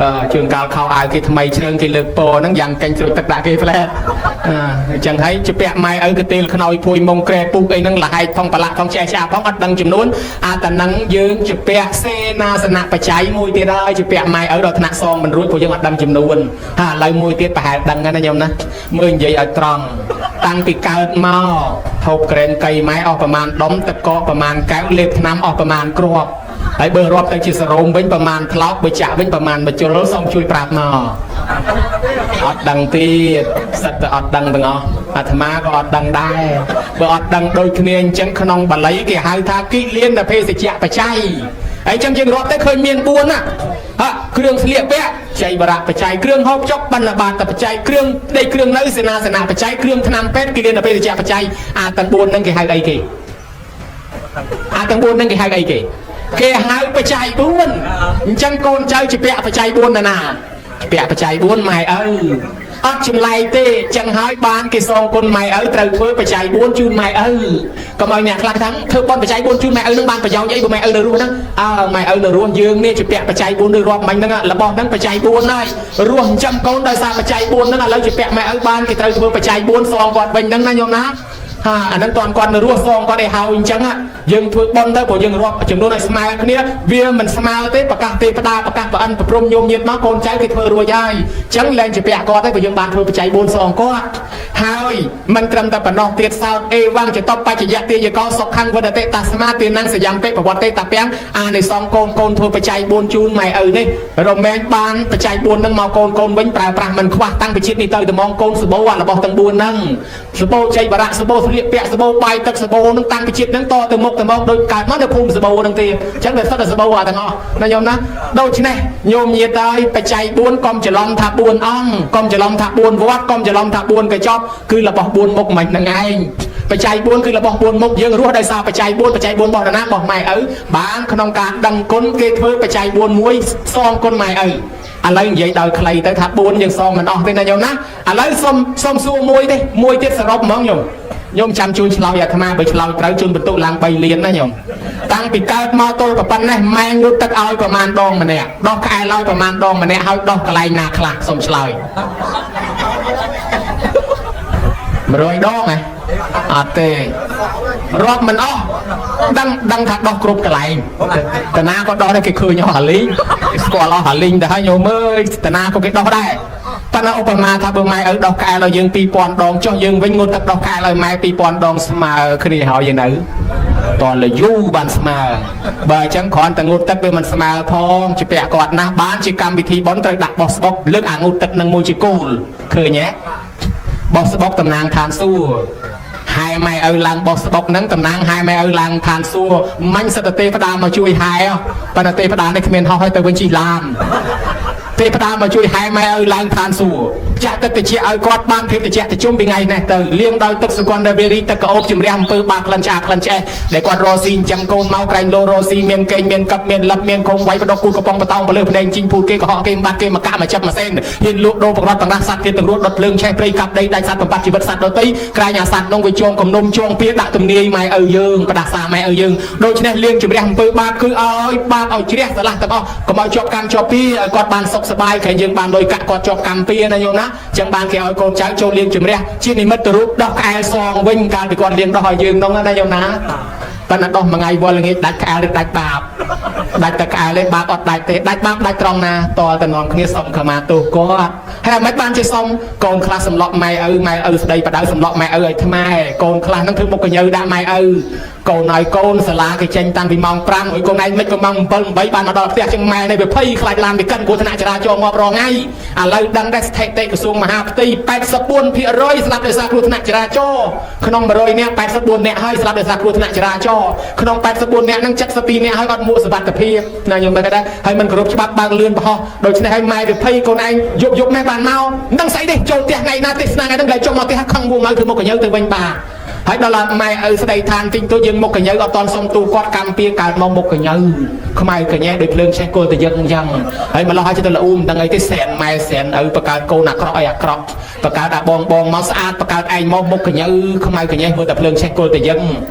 អឺជើងកាលខោអាវគេថ្មីជ្រើងគេលើកពោហ្នឹងយ៉ាងកេញជ្រុចទឹកដាក់គេផ្លែអញ្ចឹងហើយជាពាក់ម៉ែឪកទេលខ្នើយភួយមុងក្រែពុកអីហ្នឹងលហែកផងប្រឡាក់ផងឆ្អេះឆ្អាផងអត់ដឹងចំនួនអាតនឹងយើងជាពាក់សេនាសនៈបច្ច័យមួយទៀតហើយជាពាក់ម៉ែឪដល់ថ្នាក់សងមិនរួចព្រោះយើងអត់ដឹងចំនួនហាឥឡូវមួយទៀតប្រហែលដឹងហើយណាញោមណាមើលនិយាយឲ្យត្រង់តាំងពីកើតមកហូបក្រែមកៃម៉ែអស់ប្រមាណដុំទឹកកកប្រមាណកែវលេបថ្នាំអស់ប្រមាណគ្រាប់ហើយបើរាប់ទៅជាសរោមវិញប្រមាណថ្លោកបើចាក់វិញប្រមាណមួយជុលសូមជួយប្រាប់មកអត់ដឹងទៀតសិតតែអត់ដឹងទាំងអស់អាត្មាក៏អត់ដឹងដែរបើអត់ដឹងដូចគ្នាអញ្ចឹងក្នុងបាលីគេហៅថាគិលានភេសជ្ជៈបច្ច័យហើយអញ្ចឹងយើងរាប់ទៅឃើញមាន4ណាហ่ะគ្រឿងស្លៀកពាក់ចៃបរៈបច្ច័យគ្រឿងហូបចុកបណ្ឌបាតបច្ច័យគ្រឿងដេកគ្រឿងនៅសេនាសនៈបច្ច័យគ្រឿងថ្នាំពេទ្យគិលានភេសជ្ជៈបច្ច័យអាទាំង4ហ្នឹងគេហៅអីគេអាទាំង4ហ្នឹងគេហៅអីគេគេហៅបច្ច័យ4អញ្ចឹងកូនចៅជាពាក់បច្ច័យ4ណាណាពាក់បច្ច័យ4ម៉ែឪអត់ចម្លែកទេចឹងហើយបានគេសងគុណម៉ែឪត្រូវធ្វើបច្ច័យ4ជូនម៉ែឪកុំឲ្យអ្នកខ្លះថាធ្វើបុណ្យបច្ច័យ4ជូនម៉ែឪនឹងបានប្រយោជន៍អីបើម៉ែឪនៅរស់ហ្នឹងអើម៉ែឪនៅរស់យើងនេះជាពាក់បច្ច័យ4ឬរាប់មិញហ្នឹងរបស់ហ្នឹងបច្ច័យ4ហើយរស់ចិញ្ចឹមកូនដោយសារបច្ច័យ4ហ្នឹងឥឡូវជាពាក់ម៉ែឪបានគេត្រូវធ្វើបច្ច័យ4សងគាត់វិញហ្នឹងណាញោមណាហាអាហ្នឹងតន់គាត់នៅរស់សងគាត់ឲ្យហើយអញ្ចឹងយើងធ្វើបុណ្យទៅព្រោះយើងរាប់ចំនួនឲ្យស្មើគ្នាវាមិនស្មើទេប្រកាសទេផ្ដាប្រកាសប្រអិនប្រព្រំញោមញាតមកកូនចៅគេធ្វើរួចហើយអញ្ចឹងលែងជាពាក់គាត់ទេព្រោះយើងបានធ្វើបច្ច័យ4សងគាត់ហើយមិនត្រឹមតែប៉ុណ្ណោះទៀតសោតអេវងចតបច្ចយៈទាយកោសុខੰវដតិតាស្មាទានងសយ៉ាងពេប្រវត្តិតាពាំងអានិសងកូនកូនធ្វើបច្ច័យ4ជូនម៉ែឪនេះរមែងបានបច្ច័យ4ហ្នឹងមកកូនកូនវិញប្រើប្រាស់មិនខ្វះតាំងពីជាតិនេះទៅត្មងកូនសបោរបស់ទាំង4ហ្នឹងសបោជ័យបរៈសបោស្លៀ ស្លៀកពាក់សបោបាយទឹកសបោនឹងតាំងពីជាតិនឹងតទៅមុខទៅមកដូចកើតមកនៅភូមិសបោនឹងទេអញ្ចឹងវាសុទ្ធតែសបោអាទាំងអស់ណាញោមណាដូច្នេះញោមញាតើយបច្ច័យ4កុំច្រឡំថា4អង្គកុំច្រឡំថា4វត្តកុំច្រឡំថា4កញ្ចប់គឺរបស់4មុខមិនហ្នឹងឯងបច្ច័យ4គឺរបស់4មុខយើងរស់ដោយសារបច្ច័យ4បច្ច័យ4របស់នរណារបស់ម៉ែឪបានក្នុងការដឹងគុណគេធ្វើបច្ច័យ4មួយសងគុណម៉ែឪឥឡូវនិយាយដោយខ្លីទៅថា4យើងសងមិនអស់ទេណាញោមណាឥឡូវសុំសុំសួរមួយទេមួយទៀតសរុបហ្មងញោមញោមចាំជួយឆ្លើយអាត្មាបើឆ្លើយត្រូវជូនបន្ទុកឡើង3លានណាញោមតាំងពីកើតមកទល់ប៉ុណ្ណេះម៉ែងូតទឹកឲ្យប្រមាណដងម្នាក់ដោះក្អែលឲ្យប្រមាណដងម្នាក់ហើយដោះកន្លែងណាខ្លះសុំឆ្លើយ100ដងហ៎អត់ទេរាប់មិនអស់ដឹងដឹងថាដោះគ្រប់កន្លែងតាណាក៏ដោះដែរគេឃើញអស់អាលីងគេស្គាល់អស់អាលីងទៅហើយញោមអើយតាណាក៏គេដោះដែរប៉ុន្តែឧបមាថាបើម៉ែឪដោះក្អែលឲ្យយើង2000ដងចុះយើងវិញងូតទឹកដោះក្អែលឲ្យម៉ែ2000ដងស្មើគ្នាហើយយើងនៅតលយូរបានស្មើបើអញ្ចឹងគ្រាន់តែងូតទឹកវាមិនស្មើផងជាពាក់គាត់ណាស់បានជាកម្មវិធីបុណ្យត្រូវដាក់បោះស្បុកលើកអាងូតទឹកនឹងមួយជាគោលឃើញទេបោះស្បុកតំណាងឋានសួគ៌ហែម៉ែឪឡើងបោះស្បុកហ្នឹងតំណាងហែម៉ែឪឡើងឋានសួគ៌មាញ់សិតទេវតាមកជួយហែប៉ុន្តែទេវតានេះគ្មានហោះឲ្យទៅវិញជិះឡានទេវតាមកជួយហែម៉ែឪឡើងឋានសួគ៌ចាក់ទឹកតិចឲ្យគាត់បានភាពតិចតិជុំពីថ្ងៃនេះទៅលាងដោយទឹកសុគន្ធវេរីទឹកក្អូបជំរះអំពើបាបក្លិនឆ្អាក្លិនឆ្អេះដែលគាត់រស់ស៊ីអញ្ចឹងកូនមកក្រែងលោរស់ស៊ីមានកេងមានកឹបមានលឹបមានខំវាយបដកគូកំប៉ុងបតោងបលើភ្នែកជីងពូគេកុហកគេបាត់គេមកកាក់មកចាប់មកសេនហ៊ានលក់ដូរប្រកបទាំងរះសត្វទៀតទាំងរត់ដុតភ្លើងឆេះព្រៃកាប់ដីដាច់សត្វបំបត្តិជីវិតសត្វដទៃក្រែងអាសត្វនោះវាជងគំនុំជងពៀដាក់ទំនាយម៉ែឪយើងផ្ដាសាម៉ែឪយើងដូច្នេះលាងជំរះអំពើបាបគឺឲ្យបាបឲ្យជ្រះស្រឡះទាំងអស់កុំឲ្យជាប់កម្មជាប់ពៀឲ្យគាត់បានសុខសប្បាយក្រែងយើងបានលុយកាក់គាត់ជាប់កម្មពៀណាញោមណាចឹងបានគេឲ្យកូនចៅចូលលាងជំរះជានិមិត្តរូបដោះក្អែលសងវិញកាលពីគាត់លាងដោះឲ្យយើងនោះណាញោមណាប៉ុន្តែដោះមួយថ្ងៃវល់ល្ងាចដាច់ក្អែលឬដាច់បាបដាច់តែក្អែលទេបាបអត់ដាច់ទេដាច់បាបដាច់ត្រង់ណាតលតែនាំគ្នាសុំខមាទោសគាត់ហើយមិនបានជាសុំកូនខ្លះសម្លក់ម៉ែឪម៉ែឪស្ដីបដៅសម្លក់ម៉ែឪឲ្យថ្មែកូនខ្លះហ្នឹងធ្វើមុខកញើដាក់ម៉ែឪកូនឲ្យកូនសាលាគេចេញតាំងពីម៉ោង5ឲ្យកូនឯងមិនក៏ម៉ោង7 8បានមកដល់ផ្ទះជាងម៉ែនេះវាភ័យខ្លាចឡានវាកិនគ្រោះថ្នាក់ចរាចរណ៍ងាប់រងថ្ងៃឥឡូវដឹងដែរស្ថិតិក្រសួងមហាផ្ទៃ84%ស្លាប់ដោយសារគ្រោះថ្នាក់ចរាចរណ៍ក្នុង100នាក់84នាក់ហើយស្លាប់ដោយសារគ្រោះថ្នាក់ចរាចរណ៍ក្នុង84នាក់ហ្នឹង72នាក់ហើយអត់មួកសុវត្ថិភាពណាខ្ញុំមើលគេដែរហើយមិនគោរពច្បាប់បើកលឿនប្រហោះដូច្នេះហើយម៉ែវាភ័យកូនឯងយប់យប់ម៉ែបានមកមិនដឹងស្អីទេចូលផ្ទះថ្ងៃណាទេសនាថ្ងៃហ្នឹងលែងចុះមកផ្ទះខឹងមួម៉ៅធ្វើមុខកញើទៅវិញបាទហើយដល់ម៉ែឪស្ដីឋានទិញទូយើងមុខកញើអត់តន់សុំទូគាត់កម្មពៀកើតមកមុខកញើខ្មៅកញែដូចភ្លើងឆេះគល់ទៅយើងអញ្ចឹងហើយម្លោះហើយចិត្តលអ៊ូមិនដឹងអីទេសែនម៉ែសែនឪបកើតកូនអាក្រក់អីអាក្រក់បកើតអាបងបងមកស្អាតបកើតឯងមកមុខកញើខ្មៅកញែមើលតែភ្លើងឆេះគល់ទៅយើ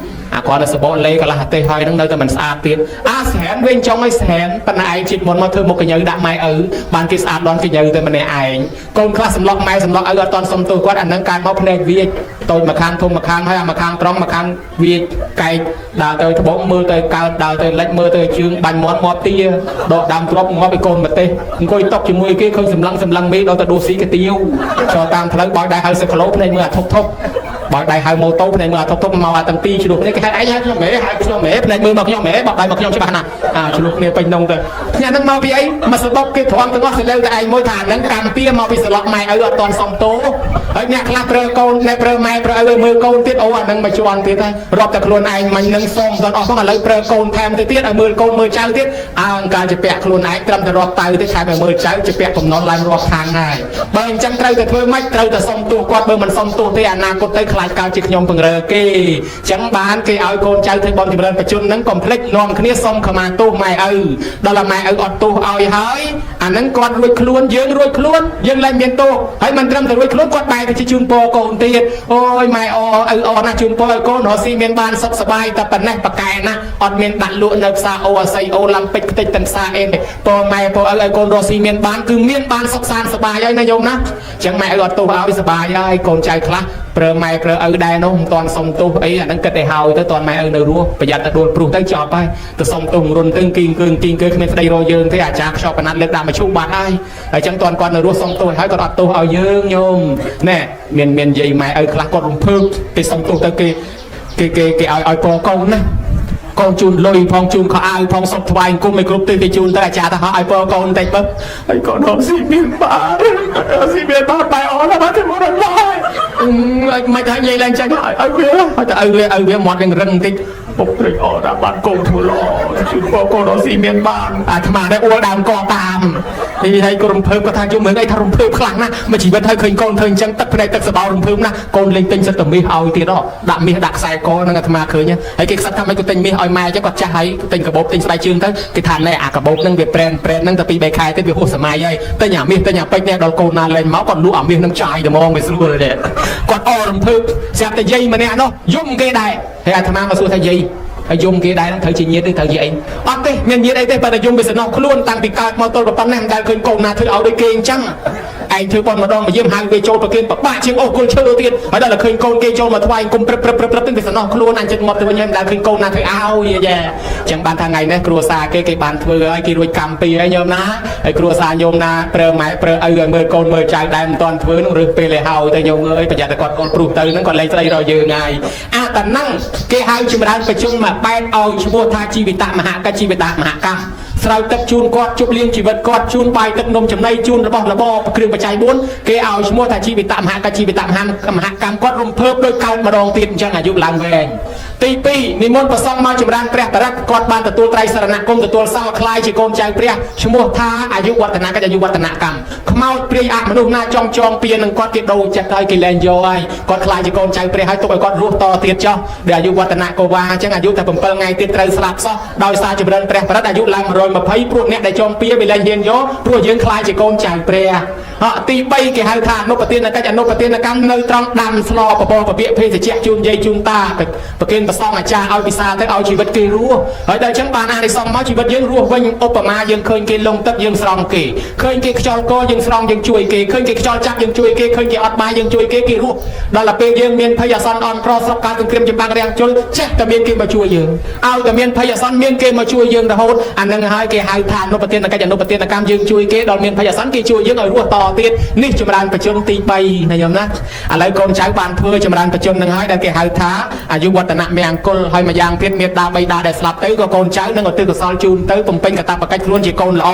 ងអាគាត់នៅសបកលេកន្លះទេហើយនឹងនៅតែមិនស្អាតទៀតអាសែនវិញចង់ឲ្យសែនប៉ុន្តែឯងជាតិមុនមកធ្វើមុខកញើដាក់ម៉ែឪបានគេស្អាតដល់កញើតែម្នាក់ឯងកូនខ្លះសម្លក់ម៉ែសម្លក់ឪអត់តន់សុំទោសគាត់អានឹងកើតមកភ្នែកវាចតូចមួយខាងធំមួយខាងហើយអាមួយខាងត្រង់មួយខាងវាចកែកដើរទៅត្បូងមើលទៅកើតដើរទៅលិចមើលទៅជើងបាញ់មាត់ងាប់ទាដកដើមទ្របងាប់ឲ្យកូនប្រទេសអង្គុយតុកជាមួយគេឃើញសម្លឹងសម្លឹងមេដល់ទៅដួសស៊ីកាទៀវចូលតាមផ្លូវបោចដៃហៅសិគីឡូភ្នែកមើលអាធុកធុកបោចដៃហៅម៉ូតូភ្នែកមើលអាធុកធុកមកអាទាំងពីរឆ្លោះគ្នាគេហៅឯងហៅខ្ញុំហេហៅខ្ញុំហេភ្នែកមើលមកខ្ញុំហេបោកដៃមកខ្ញុំច្បាស់ណាស់អាឆ្លោះគ្នាពេញនងទៅញ៉ាំនឹងមកពីអីមកសបុកគេទ្រាំទាំងអស់សលើតែឯងមួយថានឹងកម្មពៀមកពីស្លុកម៉ែឪអត់តន់សុំទោហើយអ្នកខ្លះប្រើកូនអ្នកប្រើម៉ែប្រើឪមើលកូនទៀតអូអានឹងមកជន់ទៀតហើយរាប់តែខ្លួនឯងមិញនឹងសុំដល់អស់ផងឥឡូវប្រើកូនថែមទៅទៀតឲ្យមើលកូនមើលចៅទៀតអើកាលជាពាក់ខ្លួនឯងត្រឹមតែរាប់តៅទេថែមឲ្យមើលចៅជាពាក់បំណុលឡើងរាប់ខាងហើយបើអញ្ចឹងត្រូវតែធ្វើម៉េចត្រូវតែសុំទោសគាត់បើមិនសុំទោសទេអនាគតទៅខ្លាចកើតជាខ្ញុំពង្រើគេអញ្ចឹងបានគេឲ្យកូនចៅធ្វើបន់ចម្រើនបជនហ្នឹងកុំភ្លេចនាំគ្នាសុំខមាទោសម៉ែឪដល់ម៉ែឪអត់ទោសឲ្យហើយអាហ្នឹងគាត់រួចខ្លួនយើងរួចខ្លួនយើងលែងមានទោសហើយមិនត្រឹមតែរួចខ្លួនគាត់បែរទៅជាជូនពរកូនទៀតអូយម៉ែអឪអណាស់ជូនពរឲ្យកូនរស់ស៊ីមានបានសុខសប្បាយតែប៉ុណ្ណេះប៉កែណាអត់មានដាក់លក់នៅផ្សារអូអាស័យអូឡាំពិកខ្ទេចទាំងផ្សារអេនពរម៉ែពរឪឲ្យកូនរស់ស៊ីមានបានគឺមានបានសុខសាន្តសប្បាយហើយណាញោមណាអញ្ចឹងម៉ែឪអត់ទោសឲ្យសប្បាយហើយកូនចៅខ្លះប្រើម៉ែប្រើឪដែរនោះមិនតាន់សុំទោសអីអាហ្នឹងគិតឲ្យហើយទៅតាន់ម៉ែឪនៅរស់ប្រយ័ត្នតែដួលព្រុសទៅចប់ហើយទៅសុំទោសរុនទៅគីងគឺគីងគឺគ្មានស្ដីរយើងទេអាចារ្យខ្ចប់កណាត់លើកដាក់មកឈូបាត់ហើយអញ្ចឹងតាន់គាត់នៅរស់សុំទោសឲ្យគាត់អត់ទោសឲ្យយើងញោមណែមានមានយាយម៉ែឪខ្លះគាត់រំភើបគេសុំទោសទៅគេគេគេគេឲ្យឲ្យពកូនណាកូនជូនលុយផងជូនខោអាវផងសុំថ្វាយអង្គមឲ្យគ្រប់ទិសគេជូនទៅអាចារ្យថាឲ្យពកូនតិចបើហើយកូនរកស៊ីមានបានរកស៊ីមានបានបាយអស់แล้วបាទទៅមកដល់ហើយ មិនថានិយាយឡើងចឹងឲ្យឲ្យវាឲ្យតែឲ្យវាឲ្យវាមាត់នឹងរឹងបន្តិចពុកត្រេកអរថាបានកូនធ្វើល្អជូនពរកូនរកស៊ីមានបានអាត្មាដែរអួលដើមកតាមទីហើយក៏រំភើបគាត់ថាយំរឿងអីថារំភើបខ្លាំងណាស់មួយជីវិតហើយឃើញកូនធ្វើអញ្ចឹងទឹកភ្នែកទឹកសបោរំភើបណាស់កូនលេងទិញសិតតែមាសឲ្យទៀតដាក់មាសដាក់ខ្សែកហ្នឹងអាត្មាឃើញហើយគេខ្សឹកថាមិនក៏ទិញមាសឲ្យម៉ែអញ្ចឹងគាត់ចាស់ហើយទិញកាបូបទិញស្បែកជើងទៅគេថាណែអាកាបូបហ្នឹងវាប្រែនប្រែនហ្នឹងតែ2 3ខែទៀតវាហួសសម័យហើយទិញអាមាសទិញអាពេជ្រនេះដល់កូនណាលេងមកគាត់លក់អាមាសហ្នឹងចាយតែហ្មងវាស្រួលទេគាត់អរំភើបស្រាប់តែយាយម្នាក់នោះយំគេដែរហើយអាត្មាមកសួរថាយាយហើយយំគេដែរហ្នឹងត្រូវជាញាតិឬត្រូវជាអីអត់ទេមានញាតិអីទេបើតែយំវាសំណោះខ្លួនតាំងពីកើតមកទល់ប៉ុណ្ណេះមិនដែលឃើញកូនណាធ្វើឲ្យដូចគេអញ្ចឹងឯងធ្វើប៉ុនម្ដងមកយាមហៅវាចូលប្រគិនប្របាក់ជាងអូសគល់ឈើទៀតហើយដល់តែឃើញកូនគេចូលមកថ្វាយគុំព្រឹបព្រឹបព្រឹបព្រឹបទៅវាសំណោះខ្លួនអញចិត្តមកទៅវិញហើយមិនដែលឃើញកូនណាធ្វើឲ្យយ៉ាអញ្ចឹងបានថាថ្ងៃនេះគ្រួសារគេគេបានធ្វើឲ្យគេរួចកម្មពីហើយញោមណាហើយគ្រួសារញោមណាប្រើម៉ែប្រើឪឲ្យមើលកូនមើលចៅដែលមិនទាន់ធ្វើនោះរើសពេលឲ្យហើយទៅញោមអើយប្រយ័ត្នតែគាត់កូនព្រុសទៅហ្នឹងគាត់លែងស្ដីរកយើងហើយអាតហ្នឹងគេហៅចម្រើនប្រជុំមកបែកឲ្យឈ្មោះថាជីវិតមហកជីវិតមហកម្មស្រោចទឹកជូនគាត់ជប់លៀងជីវិតគាត់ជូនបាយទឹកនំចំណីជូនរបស់របរគ្រឿងបច្ច័យ4គេឲ្យឈ្មោះថាជីវិតមហកជីវិតមហកម្មគាត់រំភើបដោយកើតម្ដងទៀតអញ្ចឹងអាយុឡើងវែងទី2និមន្តប្រសង់មកចម្រើនព្រះបរិត្តគាត់បានទទួលត្រៃសរណគមទទួលសោខ្លាយជាកូនចៅព្រះឈ្មោះថាអាយុវឌ្ឍនកិច្ចអាយុវឌ្ឍនកម្មខ្មោចព្រាយអមនុស្សណាចង់ចងពៀនឹងគាត់គេដូរចិត្តហើយគេលែងយកហើយគាត់ខ្លាយជាកូនចៅព្រះហើយទុកឲ្យគាត់រស់តទៀតចុះដែលអាយុវឌ្ឍនកវ៉ាអញ្ចឹងអាយុតែ7ថ្ងៃទៀតត្រូវស្លាប់សោះដោយសារចម្រើនព្រះបរិត្តអាយុឡើង120ព្រោះអ្នកដែលចងពៀវាលែងហ៊ានយកព្រោះយើងខ្លាយជាកូនចៅព្រះអទី3គេហៅថាអនុប្រទានកិច្ចអនុប្រទានកម្មនៅត្រង់ដាំស្លពពកពពាកភេសជ្ជៈជូនយាយជូនតាប្រគេនប្រសងអាចារ្យឲ្យពិសាទៅឲ្យជីវិតគេរស់ហើយដល់អញ្ចឹងបានអានិសង្សមកជីវិតយើងរស់វិញឧបមាយើងឃើញគេលងទឹកយើងស្រង់គេឃើញគេខ្យល់កយើងស្រង់យើងជួយគេឃើញគេខ្យល់ចាប់យើងជួយគេឃើញគេអត់បាយយើងជួយគេគេរស់ដល់ទៅពេលយើងមានភ័យអាសន្នអន់ក្រស្រុកការសង្គ្រាមចម្បាំងរាំងជលចេះតែមានគេមកជួយយើងឲ្យតែមានភ័យអាសន្នមានគេមកជួយយើងរហូតអានឹងហើយគេហៅថាអនុប្រទានកិច្ចអនុប្រទានកម្មយើងជួយគេដល់មានភ័យអាសន្នគេជួយយើងឲ្យរស់តទៀតនេះចម្រើនបច្ចុប្បន្នទី3ណាញោមណាឥឡូវកូនចៅបានធ្វើចម្រើនបច្ចុប្បន្ននឹងហើយដែលគេហៅថាអាយុវឌ្ឍនមង្គលហើយម្យ៉ាងទៀតមេដាបៃតាដែលស្លាប់ទៅក៏កូនចៅនឹងឧទ្ទិសកុសលជូនទៅបំពេញកាតព្វកិច្ចខ្លួនជាកូនល្អ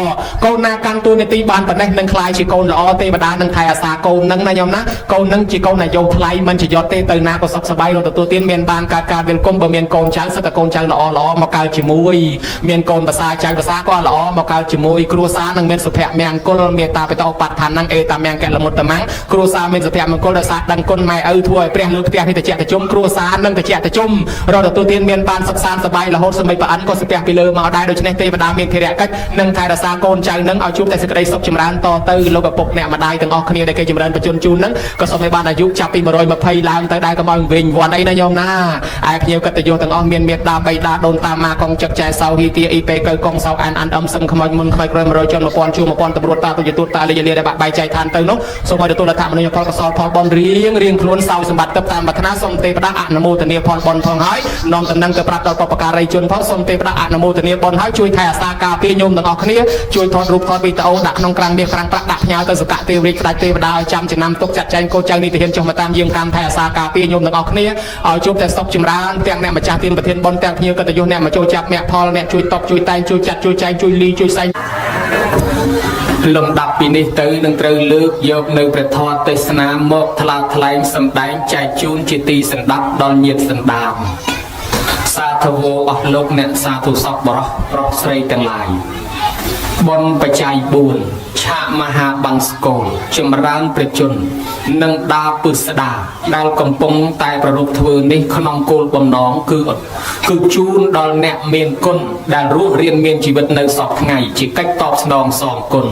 កូនណាកាន់តួនាទីបានប៉ុណ្ណេះនឹងក្លាយជាកូនល្អទេវតានឹងថែអាសាកូននឹងណាញោមណាកូននឹងជាកូនអាយុថ្លៃមិនជាយត់ទេទៅណាក៏សុខសប្បាយរត់ទទួលទានមានបានកើតការវិលគុំបើមានកូនចៅសិតតែកូនចៅល្អល្អមកកើតជាមួយមានកូនភាសាចៅភាសាក៏ល្អមកកើតជាមួយគ្រួសារនឹងមានសុភមង្គលមេត្តាបិតោបដ្ឋាននឹងអេតាមង្គលមុត្តមង្គគ្រួសារមានសុភមង្គលដោយសារដឹងគុណម៉ែឪធ្វើឲ្យព្រះលើផ្ទះនេះតិចតិជុំគ្រួសារនឹងតិចតិជុំរត់ទទួលទានមានបានសុខសាន្តសប្បាយរហូតសម្បីប្រអិនក៏ស្ពះពីលើមកដែរដូច្នេះទេវតាមានភារកិច្ចនឹងថែរក្សាកូនចៅនឹងឲ្យជួបតែសេចក្តីសុខចម្រើនតទៅលោកឪពុកអ្នកម្ដាយទាំងអស់គ្នាដែលគេចម្រើនបច្ចុប្បន្នជូននឹងក៏សូមឲ្យបានអាយុចាប់ពី120ឡើងទៅដែរកុំឲ្យវិញវ័នអីណាញោមណាឯភ្ញៀវកិត្តិយសទាំងអស់មានមេត្តាបៃតាដូនតាម៉ាកងចឹកចែសោហ៊ីទាអ៊ីពេកៅកងសោអានអានអំសឹងខ្មោចមុនខ្មោចក្រោយ100ជន1000ជួ1000តម្រួតតាទុយទូតតាលីលាដែលបាក់បែកចែកឋានទៅនោះសូមឲ្យទទួលលទ្ធមនុស្សផលកសលផលបុណ្យរៀងរៀងខ្លួនសោយសម្បត្តិទឹកតាមប្រាថ្នាសូមទេវតាអនុមោទនាផលបុណ្យផងហើយនាំតំណែងទៅប្រាប់ដល់បពការីជនផងសូមទេវតាអនុមោទនាបុណ្យហើយជួយថែអាសាការពារញោមទាំងអស់គ្នាជួយថតរូបថតវីដេអូដាក់ក្នុងក្រាំងមាសក្រាំងប្រាក់ដាក់ផ្ញើទៅសកទេវរាជផ្ដាច់ទេវតាឲ្យចាំចំណាំទុកចាត់ចែងកូនចៅនីតិហ៊ានចុះមកតាមយាមកម្មថែអាសាការពារញោមទាំងអស់គ្នាឲ្យជួបតែសុខចម្រើនទាំងអ្នកម្ចាស់ទានប្រធានបុណ្យទាំងភ្ញៀវកិត្តិយសអ្នកមកចូលចាប់មគ្គផលអ្នកជួយតបជួយតែងជួយចាត់ជួយចែងជួយលីជួយសែងលំដាប់ពីនេះទៅនឹងត្រូវលើកយកនៅព្រះធម៌ទេសនាមកថ្លាថ្លែងសម្ដែងចែកជូនជាទីសន្តាប់ដល់ញាតិសន្តានសាធវោអស់លោកអ្នកសាធុសពបរោះប្រុសស្រីទាំងឡាយបុណ្យបច្ច័យ4ឆាកមហាបង្សកលចម្រើនព្រះជន្មនិងដាពឹស្ដាដែលកំពុងតែប្ររពធ្វើនេះក្នុងគោលបំណងគឺជូនដល់អ្នកមានគុណដែលរស់រានមានជីវិតនៅសពថ្ងៃជាកិច្ចតបស្នងសងគុណ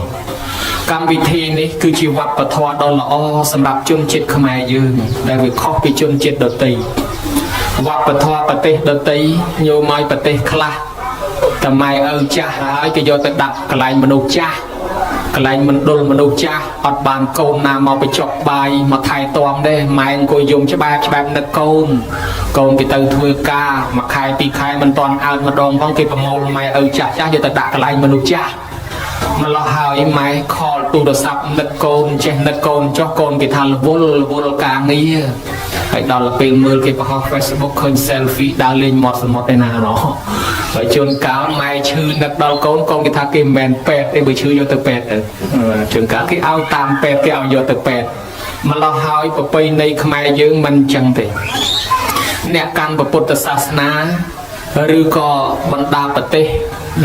កម្មវិធីនេះគឺជាវប្បធម៌ដ៏ល្អសម្រាប់ជនជាតិខ្មែរយើងដែលវាខុសពីជនជាតិដទៃវប្បធម៌ប្រទេសដទៃញោមឲ្យប្រទេសខ្លះតែម៉ែឪចាស់ហើយគេយកទៅដាក់កន្លែងមនុស្សចាស់កន្លែងមណ្ឌលមនុស្សចាស់អត់បានកូនណាមកបញ្ចុកបាយមកថែទាំទេម៉ែអង្គុយយំច្បាប់ច្បាប់នឹកកូនកូនគេទៅធ្វើការមួយខែពីរខែមិនទាន់អើតម្ដងផងគេប្រមូលម៉ែឪចាស់ចាស់យកទៅដាក់កន្លែងមនុស្សចាស់ម្លោះហើយម៉ែខលទូរស័ព្ទនឹកកូនចេះនឹកកូនចុះកូនគេថារវល់រវល់ការងារហើយដល់ពេលមើលគេបង្ហោះ Facebook ឃើញ selfie ដើរលេងមាត់សមុទ្រឯណាណោះហើយជួនកាលម៉ែឈឺនឹកដល់កូនកូនគេថាគេមិនមែនពេទ្យទេបើឈឺយកទៅពេទ្យទៅជួនកាលគេឲ្យតាមពេទ្យគេឲ្យយកទៅពេទ្យ ម្លោះហើយប្រពៃណីខ្មែរយើងមិនអញ្ចឹងទេអ្នកកាន់ពុទ្ធសាសនាឬក៏បណ្ដាប្រទេស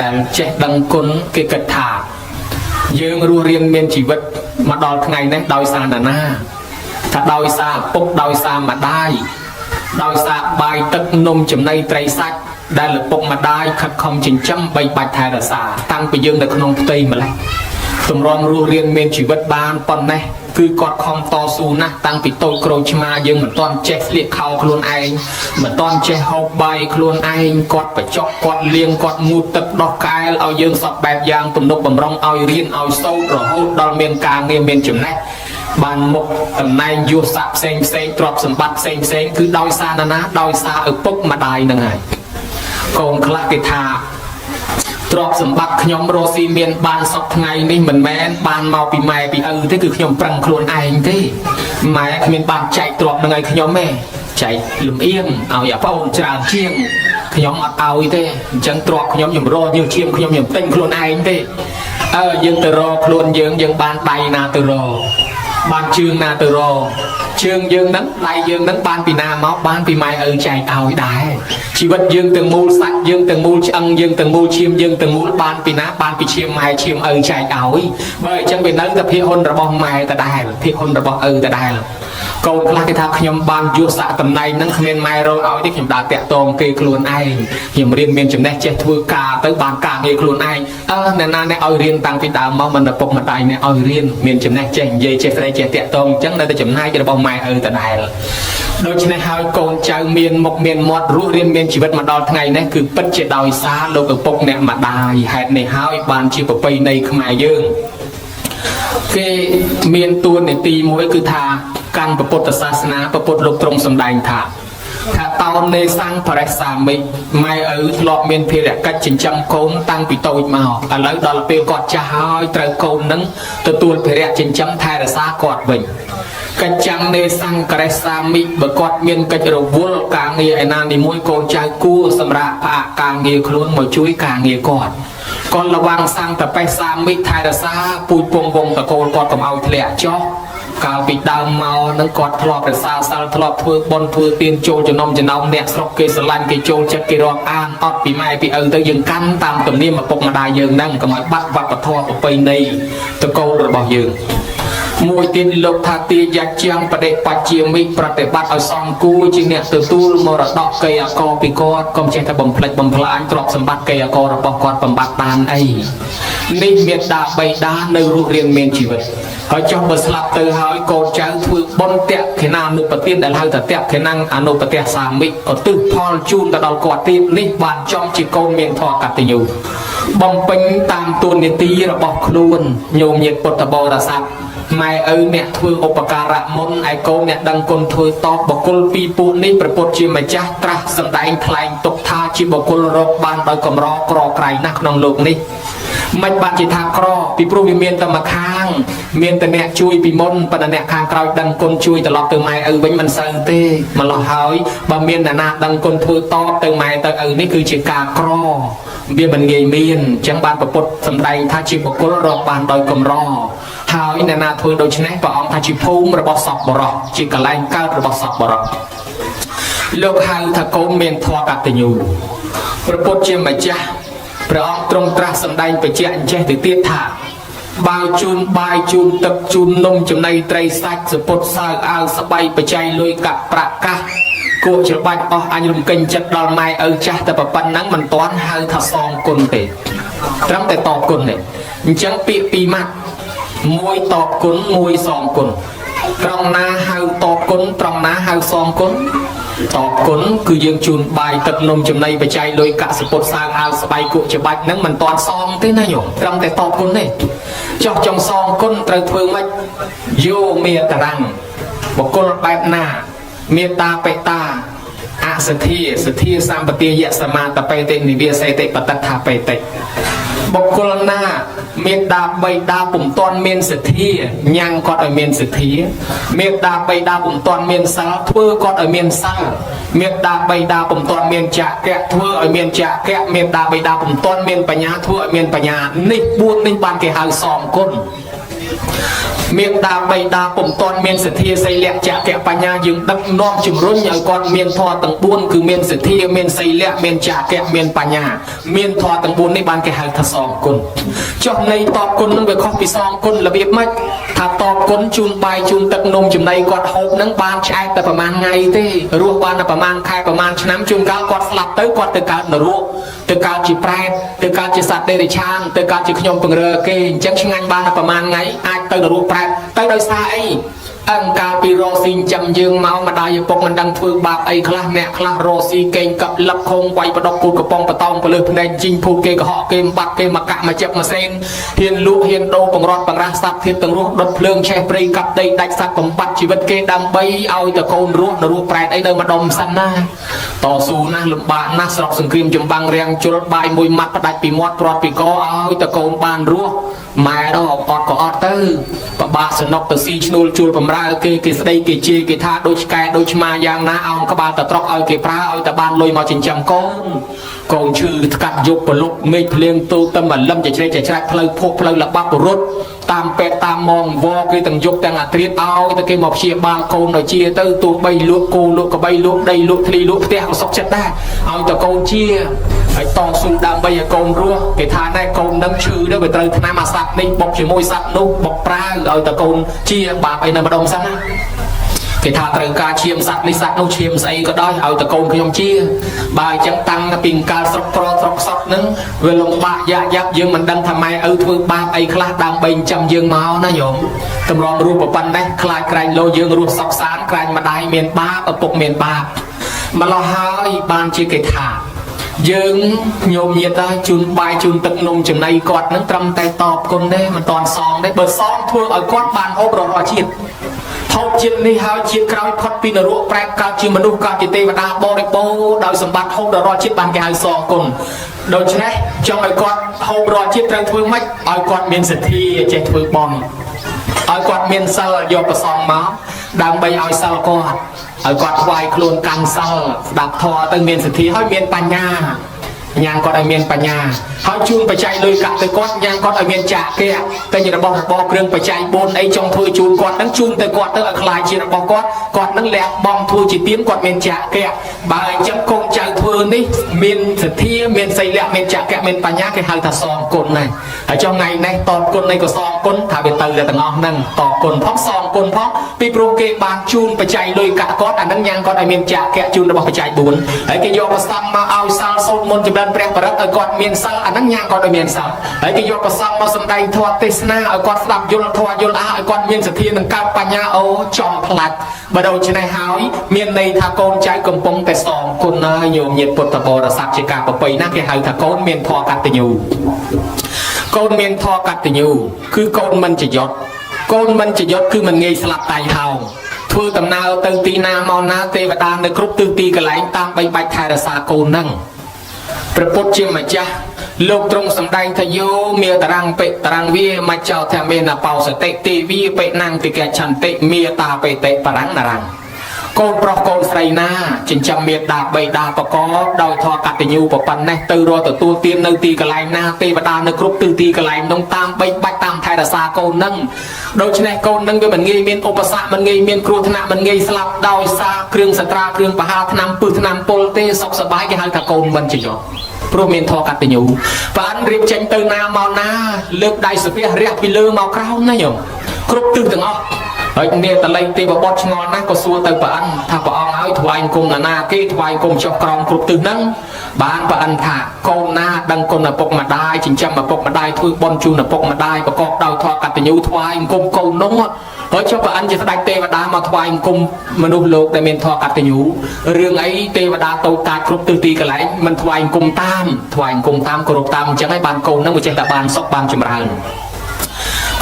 ដែលចេះដឹងគុណគេគិតថាយើងរស់រានមានជីវិតមកដល់ថ្ងៃនេះដោយសារណានាថាដោយសារឪពុកដោយសារម្ដាយដោយសារបាយទឹកនំចំណីត្រីសាច់ដែលឪពុកម្ដាយខិតខំចិញ្ចឹមបីបាច់ថែរក្សាតាំងពីយើងនៅក្នុងផ្ទៃម្ល៉េះទម្រាំរស់រានមានជីវិតបានប៉ុណ្ណេះគឺគាត់ខំតស៊ូណាស់តាំងពីតូចក្រូចឆ្មាយើងមិនទាន់ចេះស្លៀកខោខ្លួនឯងមិនទាន់ចេះហូបបាយខ្លួនឯងគាត់បញ្ចុកគាត់លាងគាត់ងូតទឹកដោះកែលឲ្យយើងសពបែបយ៉ាងទំនុកបំរុងឲ្យរៀនឲ្យសូត្ររហូតដល់មានការងារមានចំណេះបានមុខតំណែងយុស័កផ្សេងផ្សេងទ្រព្យសម្បត្តិផ្សេងផ្សេងគឺដោយសារណានាដោយសារឪពុកម្ដាយនឹងហើយកូនខ្លះគេថាទ្រព្យសម្បត្តិខ្ញុំរស់ស៊ីមានបានសពថ្ងៃនេះមិនមែនបានមកពីម៉ែពីឪទេគឺខ្ញុំប្រឹងខ្លួនឯងទេម៉ែគ្មានបានចែកទ្រព្យនឹងឲ្យខ្ញុំទេចែកលំអៀងឲ្យអាប្អូនច្រើនជាងខ្ញុំអត់ឲ្យទេអញ្ចឹងទ្រព្យខ្ញុំខ្ញុំរកយើងឈាមខ្ញុំខ្ញុំទិញខ្លួនឯងទេអើយើងទៅរកខ្លួនយើងយើងបានដៃណាទៅរកបានជើងណាទៅរកជើងយើងហ្នឹងដៃយើងហ្នឹងបានពីណាមកបានពីម៉ែឪចែកឲ្យដែរជីវិតយើងទាំងមូលសាច់យើងទាំងមូលឆ្អឹងយើងទាំងមូលឈាមយើងទាំងមូលបានពីណាបានពីឈាមម៉ែឈាមឪចែកឲ្យបើអញ្ចឹងវានៅតែភាគហ៊ុនរបស់ម៉ែដដែលភាគហ៊ុនរបស់ឪដដែលកូនខ្លះគេថាខ្ញុំបានយុស័កតំណែងហ្នឹងគ្មានម៉ែរកឲ្យទេខ្ញុំដើរតាក់ទងគេខ្លួនឯងខ្ញុំរៀនមានចំណេះចេះធ្វើការទៅបានការងារខ្លួនឯងអើអ្នកណាអ្នកឲ្យរៀនតាំងពីដើមមកមិនឪពុកម្ដាយអ្នកឲ្យរៀនមានចំណេះចេះនិយាយចេះស្ដីចេះតាក់ទងអញ្ចឹងនៅតែចំណាយរបស់ម៉ែឪដដែលដូច្នេះហើយកូនចៅមានមុខមានមាត់រស់រៀនមានជីវិតមកដល់ថ្ងៃនេះគឺពិតជាដោយសារលោកឪពុកអ្នកម្ដាយហេតុនេះហើយបានជាប្រពៃណីខ្មែរយើងគេមានតួនាទីមួយគឺថាកាន់ពុទ្ធសាសនាពុទ្ធលោកទ្រង់សម្ដែងថាតោនេសង្ឃបរិសាមិម៉ែឪធ្លាប់មានភារកិច្ចចិញ្ចឹមកូនតាំងពីតូចមកឥឡូវដល់ពេលគាត់ចាស់ហើយត្រូវកូននឹងទទួលភារៈចិញ្ចឹមថែរក្សាគាត់វិញកិច្ចចាំងនេសង្ឃរិសាមិបើគាត់មានកិច្ចរវល់ការងារឯណានីមួយកូនចៅគួរសម្រាប់ផ្អាកការងារខ្លួនមកជួយការងារគាត់គាត់លវាំងសង្ឃតបេសាមិថែរក្សាពូជពងវងតកូលគាត់កុំឲ្យធ្លាក់ចុះកាលពីដើមមកនឹងគាត់ធ្លាប់រក្សាសិលធ្លាប់ធ្វើបុណ្យធ្វើទានចូលចំណុំចំណោមអ្នកស្រុកគេស្រឡាញ់គេចូលចិត្តគេរាប់អានអត់ពីម៉ែពីឪទៅយើងកាន់តាមទំនៀមឪពុកម្ដាយយើងហ្នឹងកុំឲ្យបាត់វប្បធម៌ប្រពៃណីតកូលរបស់យើងមួយទៀតលោកថាទាយ៉ាជាងបដិបជាមិប្រតិបត្តិឲ្យសមគួរជាអ្នកទទួលមរតកកេអកពីគាត់កុំចេះតែបំផ្លិចបំផ្លាញទ្រព្យសម្បត្តិកេអករបស់គាត់បំបត្តិបានអីនេះមេត្តាបិតានៅរស់រានមានជីវិតហើយចុះបើស្លាប់ទៅហើយកូនចៅធ្វើបុណ្យតក្ខិណានុបទានដែលហៅថាតក្ខិណាំងអនុបទសាមិឧទ្ទិសផលជូនទៅដល់គាត់ទៀតនេះបានចំជាកូនមានធម៌កតញ្ញូបំពេញតាមតួនាទីរបស់ខ្លួនញោមញាតិពុទ្ធបរិស័ទម៉ែឪអ្នកធ្វើឧបការៈមុនឯកូនអ្នកដឹងគុណធ្វើតបបុគ្គលពីរពួកនេះព្រះពុទ្ធជាម្ចាស់ត្រាស់សម្ដែងថ្លែងទុកថាជាបុគ្គលរកបានដោយកម្រក្រក្រៃណាស់ក្នុងលោកនេះមិនបានជាថាក្រពីព្រោះវាមានតែម្ខាងមានតែអ្នកជួយពីមុនប៉ុន្តែអ្នកខាងក្រោយដឹងគុណជួយត្រឡប់ទៅម៉ែឪវិញមិនសូវទេម្ល៉េះហើយបើមានអ្នកណាដឹងគុណធ្វើតបទៅម៉ែទៅឪនេះគឺជាការក្រវាមិនងាយមានអញ្ចឹងបានព្រះពុទ្ធសម្ដែងថាជាបុគ្គលរកបានដោយកម្រហើយអ្នកណាធ្វើដូច្នេះព្រះអង្គថាជាភូមិរបស់សពបរោះជាកន្លែងកើតរបស់សពបរោះលោកហៅថាកូនមានធម៌កតញ្ញូព្រះពុទ្ធជាម្ចាស់ព្រះអង្គទ្រង់ត្រាស់សម្ដែងបញ្ជាក់អញ្ចេះទៅទៀតថាបើជូនបាយជូនទឹកជូននំចំណីត្រីសាច់សពុតសើអាវស្បៃបច្ច័យលុយកាក់ប្រាក់កាសគក់ច្របាច់អស់អញរំកិញចិត្តដល់ម៉ែឪចាស់តែប៉ុណ្ណឹងមិនទាន់ហៅថាសងគុណទេត្រឹមតែតបគុណទេអញ្ចឹងពាក្យពីរម៉ាត់មួយតបគុណមួយសងគុណត្រង់ណាហៅតបគុណត្រង់ណាហៅសងគុណតបគុណគឺយើងជូនបាយទឹកនំចំណីបច្ច័យលុយកាក់សពុតសើអាវស្បៃគក់ច្បាច់ហ្នឹងមិនទាន់សងទេណាញោមត្រឹមតែតបគុណទេចុះចង់សងគុណត្រូវធ្វើម៉េចយោមេតរាំងបុគ្គលបែបណាមេត្តាបេតាអសទ្ធាសទ្ធាសម្បទាយសមាតបេតិនិវាសេតិបតដ្ឋាបេតិបុគ្គលណាមេត្តាបិតាពុំទាន់មានសទ្ធាញ៉ាំងគាត់ឲ្យមានសទ្ធាមេត្តាបិតាពុំទាន់មានសិលធ្វើគាត់ឲ្យមានសិលមេត្តាបិតាពុំទាន់មានចក្រៈធ្វើឲ្យមានចក្រៈមេត្តាបិតាពុំទាន់មានបញ្ញាធ្វើឲ្យមានបញ្ញានេះ4នេះបានគេហៅសងគុណ មានតាបៃតាពុំតន់មានសទ្ធាសីលៈចកៈបញ្ញាយើងដឹកនាំជំរុញឲ្យគាត់មានធម៌ទាំង4គឺមានសទ្ធាមានសីលៈមានចកៈមានបញ្ញាមានធម៌ទាំង4នេះបានគេហៅថាសងគុណចុះនៃតបគុណនឹងវាខុសពីសងគុណរបៀបម៉េចថាតបគុណជូនបាយជូនទឹកនំចំណីគាត់ហូបនឹងបានឆ្អែតតែប្រហែលថ្ងៃទេរស់បានតែប្រហែលខែប្រហែលឆ្នាំជួនកាលគាត់ស្លាប់ទៅគាត់ទៅកើតនរកទៅកើតជាប្រែតទៅកើតជាសត្វតិរិឆានទៅកើតជាខ្ញុំពង្រើគេអញ្ចឹងឆ្ងាញ់បានតែប្រហែលថ្ងៃអាចទៅនរកប្រែតទៅដោយសារអីអង្គកាលពីរកស៊ីចិញ្ចឹមយើងមកម្ដាយឪពុកមិនដឹងធ្វើបាបអីខ្លះអ្នកខ្លះរកស៊ីកេងកັບលឹបខងវាយបដកគូតកំប៉ុងបតោងពលឹះភ្នែកជីងភូតគេកុហកគេបាត់គេមកកាក់មកចឹកមកសេនហ៊ានលក់ហ៊ានដូរបង្រត់បង្រាស់សត្វធាតទាំងរស់ដុតភ្លើងឆេះព្រៃកាប់ដីដាច់សត្វបំបត្តិជីវិតគេដើម្បីឲ្យតកូនរស់នរកប្រែតអីនៅម្ដុំសិនណាតស៊ូណាស់លំបាកណាស់ស្រុកសង្គ្រាមចម្បាំងរាំងជុលបាយមួយម៉ាត់ផ្ដាច់ពីមាត់ព្រាត់ពីកឲ្យតកូនបានរស់ម៉ែដល់អត់ក៏អត់ទៅបបាក់សនុកទៅស៊ីឈ្នួលជួលបំរើគេគេស្ដីគេជេរគេថាដូចឆ្កែដូចឆ្មាយ៉ាងណាអោនក្បាលតត្រកឲ្យគេប្រើឲ្យតែបានលុយមកចិញ្ចឹមកូនកូនឈឺថ្កាត់យប់ប្រលុកមេឃភ្លៀងទូទៅមលឹមចច្រេចច្រាច់ផ្លូវភក់ផ្លូវល្បាប់រត់តាមពេទ្យតាមម៉ងវគេទាំងយប់ទាំងអាត្រៀតឲ្យតែគេមកព្យាបាលកូនឲ្យជាទៅទោះបីលក់គោលក់ក្បីលក់ដីលក់ធ្លីលក់ផ្ទះក៏សុខចិត្តដែរឲ្យតែកូនជាហើយតស៊ូដើម្បីឲ្យកូនរស់គេថាណែកូននឹងឈឺទៅវាត្រូវថ្នាំអាសត្វនេះបុកជាមួយសត្វនោះបុកប្រើឲ្យតែកូនជាបាបអីនៅម្ដុំសិនណាគេថាត្រូវការឈាមសត្វនេះសត្វនោះឈាមស្អីក៏ដោយឲ្យតកូនខ្ញុំជាបើអញ្ចឹងតាំងពីកាលស្រុកក្រស្រុកសក់ហ្នឹងវាលំបាកយ៉ាក់យ៉ាប់យើងមិនដឹងថាម៉ែឪធ្វើបាបអីខ្លះដើម្បីចិញ្ចឹមយើងមកណាញោមតម្រង់រស់ប៉ុណ្ណេះខ្លាចក្រែងលោយើងរស់សោកសានក្រែងម្ដាយមានបាបឪពុកមានបាបម្លោះហើយបានជាគេថាយើងញោមញាតទៅជូនបាយជូនទឹកនំចំណីគាត់នឹងត្រឹមតែតបគុណទេមិនតាន់សងទេបើសងធ្វើឲ្យគាត់បានហូបរស់ជាតិហូបជាតិនេះហើយជាតិក្រោយផុតពីនរកប្រែកកើតជាមនុស្សកើតជាទេវតាបរិបូរណ៍ដោយសម្បត្តិហូបដល់រស់ជាតិបានគេហៅសងគុណដូច្នេះចង់ឲ្យគាត់ហូបរស់ជាតិត្រូវធ្វើម៉េចឲ្យគាត់មានសទ្ធាចេះធ្វើបុណ្យឲ្យគាត់មានសិលយកប្រសងមកដើម្បីឲ្យសិលគាត់ឲ្យគាត់ថ្វាយខ្លួនកាន់សិលស្ដាប់ធម៌ទៅមានសទ្ធាហើយមានបញ្ញាញ៉ាងគាត់ឲ្យមានបញ្ញាហើយជូនបច្ច័យលុយកាក់ទៅគាត់ញ៉ាងគាត់ឲ្យមានចាកៈតែរបស់របរគ្រឿងបច្ច័យ4អីចង់ធ្វើជូនគាត់នឹងជូនទៅគាត់ទៅឲ្យខ្លាយជារបស់គាត់គាត់នឹងលះបង់ធ្វើជាទៀនគាត់មានចាកៈបើអញ្ចឹងកូនចៅធ្វើនេះមានសទ្ធាមានសីលៈមានចាកៈមានបញ្ញាគេហៅថាសងគុណដែរហើយចុះថ្ងៃនេះតបគុណនេះក៏សងគុណថាវាទៅតែទាំងអស់ហ្នឹងតបគុណផងសងគុណផងពីព្រោះគេបានជូនបច្ច័យលុយកាក់គាត់អានឹងញ៉ាងគាត់ឲ្យមានចាកៈជូនរបស់បច្ច័យ4ហើយគេយកប្រសំមកឲ្យសាលសូត្រមន្តចម្រើនព្រះបរិត្តឲ្យគាត់មានសិលអានឹងញ៉ាងគាត់ឲ្យមានសិលហើយគេយកប្រសំមកសម្ដែងធម៌ទេសនាឲ្យគាត់ស្ដាប់យល់ធម៌យល់អះឲ្យគាត់មានសទ្ធានឹងកើតបញ្ញាអូចំផ្លាច់បើដូច្នេះហើយមានន័យថាកូនចៅកំពុងតែសងគុណហើយញោមញាតិពុទ្ធបរិស័ទជាការប្រពៃណាស់គេហៅថាកូនមានធម៌កតញ្ញូកូនមានធម៌កតញ្ញូគឺកូនមិនចយត់កូនមិនចយត់គឺមិនងាយស្លាប់តៃហោងធ្វើដំណើរទៅទីណាមកណាទេវតានៅគ្រប់ទិសទីកន្លែងតាមបីបាច់ថែរក្សាកូនហ្នឹងព្រះពុទ្ធជាម្ចាស់លោកទ្រង់សម្ដែងថាយោមេតរាំងបិតរាំងវាមច្ចោធមេនបោសតិទេវីបិណាំងតិកឆន្តិមេតាបេតិបរាំងនរាំងកូនប្រុសកូនស្រីណាចិញ្ចឹមមេដាបៃតាបកដោយធម៌កតញ្ញូប្រប៉ុណ្ណេះទៅរកទទួលទាននៅទីកន្លែងណាទេវតានៅគ្រប់ទិសទីកន្លែងនោះតាមបីបាច់តាមថែរក្សាកូននឹងដូច្នេះកូននឹងវាមិនងាយមានឧបសគ្គមិនងាយមានគ្រោះថ្នាក់មិនងាយស្លាប់ដោយសារគ្រឿងសត្រាគ្រឿងបហាថ្នាំពឹសថ្នាំពុលទេសុខសប្បាយគេហៅថាកូនមិនចយត់ព្រោះមានធម៌កតញ្ញូបើអិនរៀបចេញទៅណាមកណាលើកដៃសាពះរះពីលើមកក្រោមណាញោមគ្រប់ទិសទាំងអស់ហើយនាតល័យទេវបុត្រឆ្ងល់ណាស់ក៏សួរទៅព្រះអិនថាព្រះអង្គឲ្យថ្វាយគុំណានាគេថ្វាយគុំចុះក្រោមគ្រប់ទិសហ្នឹងបានព្រះអិនថាកូនណាដឹងគុណឪពុកម្ដាយចិញ្ចឹមឪពុកម្ដាយធ្វើបុណ្យជូនឪពុកម្ដាយប្រកបដោយធម៌កតញ្ញូថ្វាយគុំកូននោះហើយចុះព្រះអិនជាស្ដេចទេវតាមកថ្វាយគុំមនុស្សលោកដែលមានធម៌កតញ្ញូរឿងអីទេវតាតូចតាចគ្រប់ទិសទីកន្លែងមិនថ្វាយគុំតាមថ្វាយគុំតាមគោរពតាមអញ្ចឹងហើយបានកូនហ្នឹងវាចេះតែបានសុខបានចម្រើន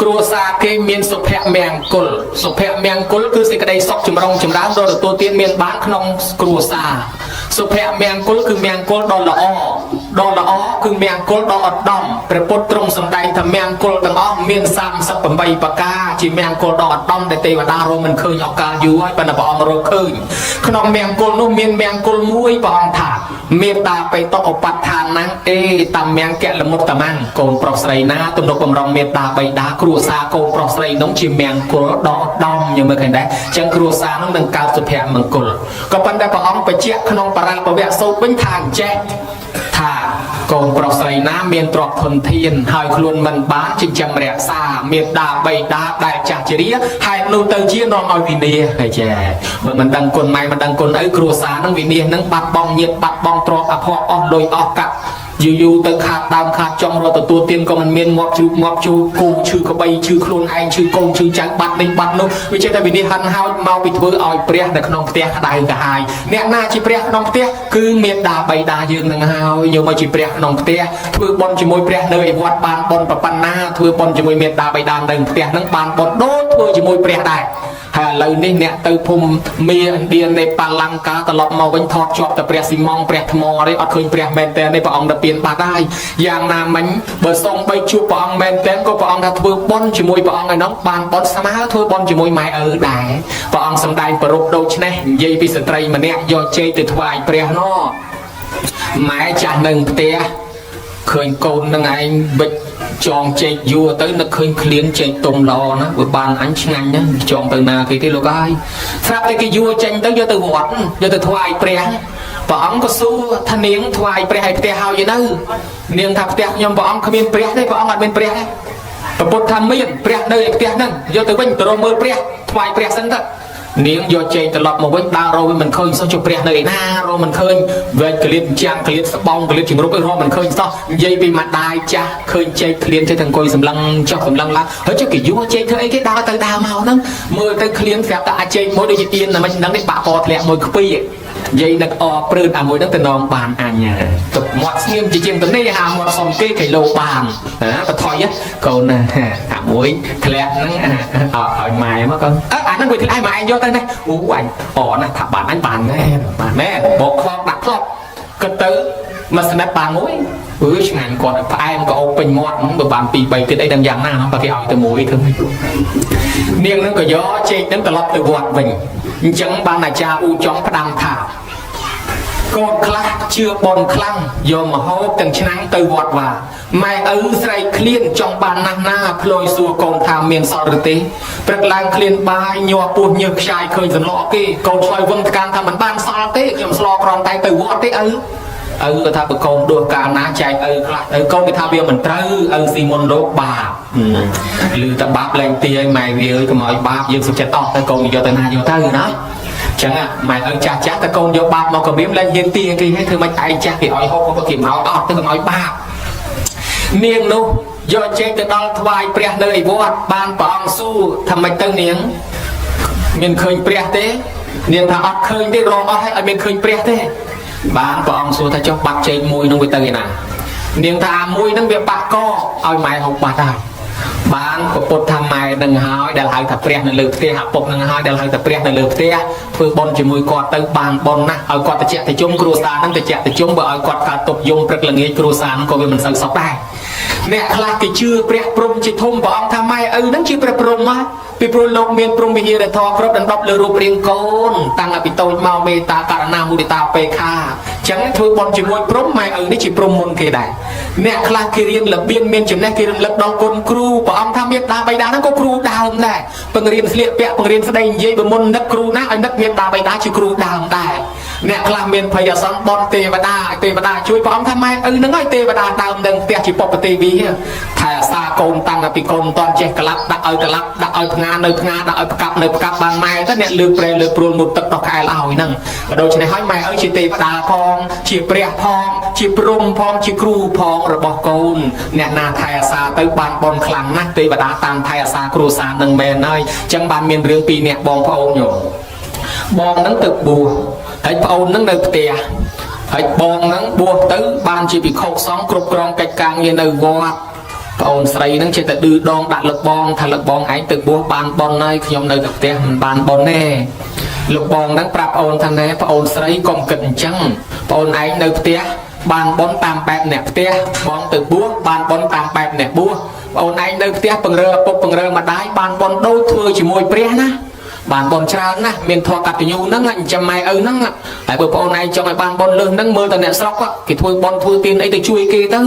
គ្រួសារគេមានសុភមង្គលសុភមង្គលគឺសេចក្តីសុខចម្រុងចម្រើនដល់ទទួលទានមានបានក្នុងគ្រួសារសុភមង្គលគឺមង្គលដ៏ល្អដ៏ល្អគឺមង្គលដ៏ឧត្តមព្រះពុទ្ធទ្រង់សម្ដែងថាមង្គលទាំងអស់មាន38ប្រការជាមង្គលដ៏ឧត្តមដែលទេវតារកមិនឃើញអស់កាលយូរហើយប៉ុន្តែព្រះអង្គរកឃើញក្នុងមង្គលនោះមានមង្គលមួយព្រះអង្គថា មេត្តាបេតុឧបដ្ឋានណាំងអេតាមមៀងកលមុតតមាំងកូនប្រុសស្រីណាទំនុកបំរុងមេត្តាបិតាគ្រួសារកូនប្រុសស្រីនោះជាមង្គលដ៏ឧត្តមយើងមើលឃើញដែរចឹងគ្រួសារនោះនឹងកើតសុភមង្គលក៏ប៉ុន្តែព្រះអង្គបញ្ជាក់ក្នុងបរាភវសូត្រវិញថាអញ្ចេះថាកូនប្រុសស្រីណាមានទ្រព្យធនធានហើយខ្លួនមិនបានចិញ្ចឹមរក្សាមេត្តាបិតាដែលចាស់ជរាហេតុនោះទៅជានាំឲ្យវិនាសហើយចេះបើមិនដឹងគុណម៉ែមិនដឹងគុណឪគ្រួសារនឹងវិនាសនឹងបាត់បង់ញាតិបាត់បង់ទ្រព្យអភ័ព្វអស់លុយអស់កាក់យូរយូរទៅខាតដើមខាតចុងរត់ទទួលទានក៏មិនមានងាប់ជ្រូកងាប់ជូរគូឈឺក្បីឈឺខ្លួនឯងឈឺកូនឈឺចៅបាត់នេះបាត់នោះវាចេះតែវិនាសហិនហោចមកពីធ្វើឲ្យព្រះនៅក្នុងផ្ទះក្តៅក្រហាយអ្នកណាជាព្រះក្នុងផ្ទះគឺមេត្តាបិតាយើងនឹងហើយយកមកជាព្រះក្នុងផ្ទះធ្វើបុណ្យជាមួយព្រះនៅឯវត្តបានបុណ្យប៉ុណ្ណាធ្វើបុណ្យជាមួយមេត្តាបិតានៅផ្ទះនឹងបានបុណ្យដូចធ្វើជាមួយព្រះដែរហើយឥឡូវនេះអ្នកទៅភូមិមាឥណ្ឌានេប៉ាលង្កាត្រឡប់មកវិញថតជាប់តែព្រះស៊ីម៉ងព្រះថ្មទេអត់ឃើញព្រះមែនតើទេព្រះអង្គទៅពៀនបាត់ហើយយ៉ាងណាមិញបើសូមបីជួបព្រះអង្គមែនតើក៏ព្រះអង្គថាធ្វើបុណ្យជាមួយព្រះអង្គឯនោះបានបុណ្យស្មើធ្វើបុណ្យជាមួយម៉ែឪដែរព្រះអង្គសម្ដែងប្រពដូច្នេះនិយាយពីស្ត្រីម្នាក់យកជ័យទៅថ្វាយព្រះនោះម៉ែចាស់នៅផ្ទះឃើញកូននឹងឯងវិចចងចេកយួរទៅនឹកឃើញឃ្លៀងចេកទុំល្អណាបើបានអញឆ្ងាញ់ណាចងទៅណាគេទេលោកអើយស្រាប់តែគេយួរចេញទៅយកទៅវត្តយកទៅថ្វាយព្រះព្រះអង្គក៏សួរថានាងថ្វាយព្រះឲ្យផ្ទះហើយនៅនាងថាផ្ទះខ្ញុំព្រះអង្គគ្មានព្រះទេព្រះអង្គអត់មានព្រះទេព្រះពុទ្ធថាមានព្រះនៅឯផ្ទះហ្នឹងយកទៅវិញទៅរកមើលព្រះថ្វាយព្រះសិនទៅនាងយកចេកត្រឡប់មកវិញដើររកវិញមិនឃើញសោះចុះព្រះនៅឯណារកមិនឃើញវែកកលៀតចាំងកលៀតស្បងកលៀតជំរុកអីរកមិនឃើញសោះនិយាយពីម្ដាយចាស់ឃើញចេកឃ្លានចេះតែអង្គុយសម្លឹងចុះសម្លឹងឡើងហើយចុះគេយួរចេកធ្វើអីគេដើរទៅដើរមកហ្នឹងមើលទៅឃ្លានស្រាប់តែអាចចេកមួយដូចជាអៀនតែមិនដឹងនេះបាក់កធ្លាក់មួយខ្ពីនិយាយនឹកអព្រឺតអាមួយហ្នឹងទៅនងបានអញទឹកមាត់ស្ងៀមជាជាងទៅនេះហាមាត់សុំគេគីឡូបានណាបថុយកូនណាអាមួយធ្លាក់ហ្នឹងឲ្យម៉ែមកកូនអើអាហ្នឹងវាធ្លាក់ឲ្យម៉ែឯងយកទៅណាអូអញអណាថាបានអញបានណែបានណែបកខ្លោបដាក់ខ្លោបគិតទៅមួយស្និតបានមួយអឺឆ្ងាញ់គាត់ផ្អែមក៏អូពេញមាត់បើបាន2 3ទៀតអីដឹងយ៉ាងណាបើគេឲ្យទៅមួយធ្វើម៉េចនាងហ្នឹងក៏យកចេកហ្នឹងត្រឡប់ទៅវត្តវិញអញ្ចឹងបានអាចារ្យអ៊ូចុងផ្ដាំថាកូនខ្លះជឿបនខ្លាំងយកម្ហូបទាំងឆ្នាំងទៅវត្តវាម៉ែឪស្រែកឃ្លានចង់បានណាស់ណាភ្លុយសួរកូនថាមានសល់ឬទេព្រឹកឡើងឃ្លានបាយញ័រពោះញើសខ្ចាយឃើញសន្លក់គេកូនឆ្លើយវឹងថ្កានថាមិនបានសល់ទេខ្ញុំស្លក្រំតែទៅវត្តទេឪឪក៏ថាបើកូនដួសកាលណាចែកឪខ្លះឪកូនគេថាវាមិនត្រូវឪស៊ីមុនលោកបាបឬតែបាបលែងទាឲ្យម៉ែវាអើយកុំឲ្យបាបយើងសុខចិត្តអស់ទៅកូនយកទៅណាយកទៅណាចឹងម៉ែឪចាស់ចាស់តែកូនយកបាបមកគម្រាមលែងហ៊ានទាគេឲ្យធ្វើម៉េចឯងចាស់គេឲ្យហូបក៏គេមកអស់ទៅកុំឲ្យបាបនាងនោះយកចេកទៅដល់ថ្វាយព្រះនៅឯវត្តបានព្រះអង្គសួរថាម៉េចទៅនាងមានឃើញព្រះទេនាងថាអត់ឃើញទេរងអស់ហើយអត់មានឃើញព្រះទេបានព្រះអង្គសួរថាចុះបាត់ចេកមួយនោះវាទៅឯណានាងថាអាមួយនឹងវាបាក់កឲ្យម៉ែហូបបាត់ហើយបានពុទ្ធថាម៉ែនឹងហើយដែលហៅថាព្រះនៅលើផ្ទះឪពុកនឹងហើយដែលហៅថាព្រះនៅលើផ្ទះធ្វើបុណ្យជាមួយគាត់ទៅបានបុណ្យណាស់ឲ្យគាត់តិចតិជុំគ្រួសារនឹងតិចតិជុំបើឲ្យគាត់កើតទុកយំព្រឹកល្ងាចគ្រួសារនឹងក៏វាមិនសូវសុខដែរអ្នកខ្លះគេជឿព្រះព្រំជាធំព្រះអង្គថាម៉ែឪនឹងជាព្រះព្រំហ៎ពីព្រោះលោកមានព្រំវិហារធម៌គ្រប់ដណ្ដប់លើរូបរាងកូនតាំងពីតូចមកមេត្តាករណាមុទិតាបេខាចឹងធ្វើបុណ្យជាមួយព្រំម៉ែឪនេះជាព្រំមុនគេដែរអ្នកខ្លះគេរៀនរបៀនមានចំណេះគេរំលឹកដល់គុណគ្រូព្រះអង្គថាមេត្តាបិតាហ្នឹងក៏គ្រូដើមដែរបង្រៀនស្លៀកពាក់បង្រៀនស្ដីនិយាយបើមុននឹកគ្រូណាឲ្យនឹកមេត្តាបិតាជាគ្រូដើមដែរអ្នកខ្លះមានភ័យអាសន្នបុណ្យទេវតាទេវតាជួយព្រះអង្គថាម៉ែឪហ្នឹងឲ្យទេវតាដើមនឹងផ្ទះជាបុព្វទេវីថែអាសាកូនតាំងពីកូនមិនតាន់ចេះក្លាប់ដាក់ឲ្យកលាប់ដាក់ឲ្យផ្ងានៅផ្ងាដាក់ឲ្យផ្កាប់នៅផ្កាប់បានម៉ែទៅអ្នកលើកប្រែលើកព្រួលមុតទឹកដោះក្អែលឲ្យហ្នឹងដូច្នេះហើយម៉ែឪជាទេវតាផងជាព្រះផងជាព្រំផងជាគ្រូផងរបស់កូនអ្នកណាថែអាសាទៅបានបុណ្យខ្លាំងណាស់ទេវតាតាមថែអាសាគ្រួសារនឹងមែនហើយអញ្ចឹងបានមានរឿងពីរអ្នកបងប្អូនញោមបងហ្នឹងទៅបួសហើយប្អូនហ្នឹងនៅផ្ទះហើយបងហ្នឹងបួសទៅបានជាភិក្ខុសង្ឃគ្រប់គ្រងកិច្ចការងារនៅវត្តប្អូនស្រីហ្នឹងចេះតែឌឺដងដាក់លោកបងថាលោកបងឯងទៅបួសបានបុណ្យហើយខ្ញុំនៅតែផ្ទះមិនបានបុណ្យទេលោកបងហ្នឹងប្រាប់ប្អូនថាណែប្អូនស្រីកុំគិតអញ្ចឹងប្អូនឯងនៅផ្ទះបានបុណ្យតាមបែបអ្នកផ្ទះបងទៅបួសបានបុណ្យតាមបែបអ្នកបួសប្អូនឯងនៅផ្ទះពង្រើឪពុកពង្រើម្ដាយបានបុណ្យដូចធ្វើជាមួយព្រះណា បានបនច្រើនណាស់មានធម៌កតញ្ញូហ្នឹងចិញ្ចឹមម៉ែឪហ្នឹងតែបើបងអូនឯងចង់ឲ្យបានបនលើសហ្នឹងមើលតែអ្នកស្រុកគេធ្វើបនធ្វើទានអីទៅជួយគេទៅ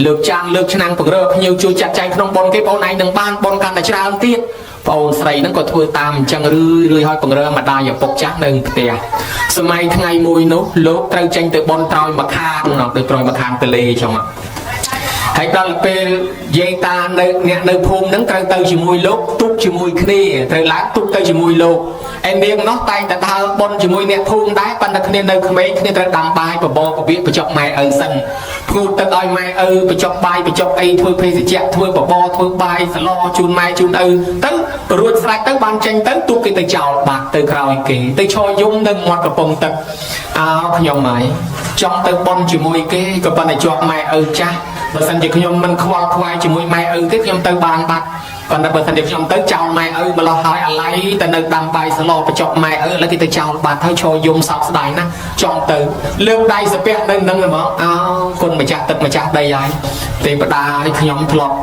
លើកចានលើកឆ្នាំងពង្រើភ្ញៀវជួយចាត់ចែងក្នុងបនគេបងអូនឯងនឹងបានបនកាន់តែច្រើនទៀតបងអូនស្រីហ្នឹងក៏ធ្វើតាមអញ្ចឹងរឿយរឿយឲ្យពង្រើម្ដាយឪពុកចាស់នៅផ្ទះសម័យថ្ងៃមួយនោះលោកត្រូវចេញទៅបនត្រោយម្ខាងនោះទៅត្រោយម្ខាងទលេចឹងហើយដល់ពេលយាយតានៅអ្នកនៅភូមិហ្នឹងត្រូវទៅជាមួយលោកទុកជាមួយគ្នាត្រូវឡើងទុកទៅជាមួយលោកឯនាងនោះតែងតែដើរបនជាមួយអ្នកភូមិដែរប៉ុន្តែគ្នានៅក្មេងគ្នាត្រូវដាំបាយបបរពវិបញ្ចុកម៉ែឪសិនផ្ងូតទឹកឲ្យម៉ែឪបញ្ចុកបាយបញ្ចុកអីធ្វើភេសជ្ជៈធ្វើបបរធ្វើបាយសឡជូនម៉ែជូនឪទៅរួចស្រេចទៅបានចេញទៅទុកគេទៅចោលបាត់ទៅក្រោយគេទៅឈរយំនៅមាត់កំពង់ទឹកអោខ្ញុំហើយចង់ទៅបនជាមួយគេក៏ប៉ុន្តែជាប់ម៉ែឪចាស់បើសិនជាខ្ញុំមិនខ្វល់ខ្វាយជាមួយម៉ែឪទេខ្ញុំទៅបានបាត់ប៉ុន្តែបើសិនជាខ្ញុំទៅចោលម៉ែឪម្លោះហើយអាឡ័យតែនៅដាំបាយសឡបញ្ចុកម៉ែឪឥឡូវគេទៅចោលបាត់ហើយឈរយំសោកស្ដាយណាស់ចង់ទៅលើកដៃសាពះនៅនឹងហ្មងអោគុណម្ចាស់ទឹកម្ចាស់ដីហើយទេវតាឲ្យខ្ញុំធ្លាប់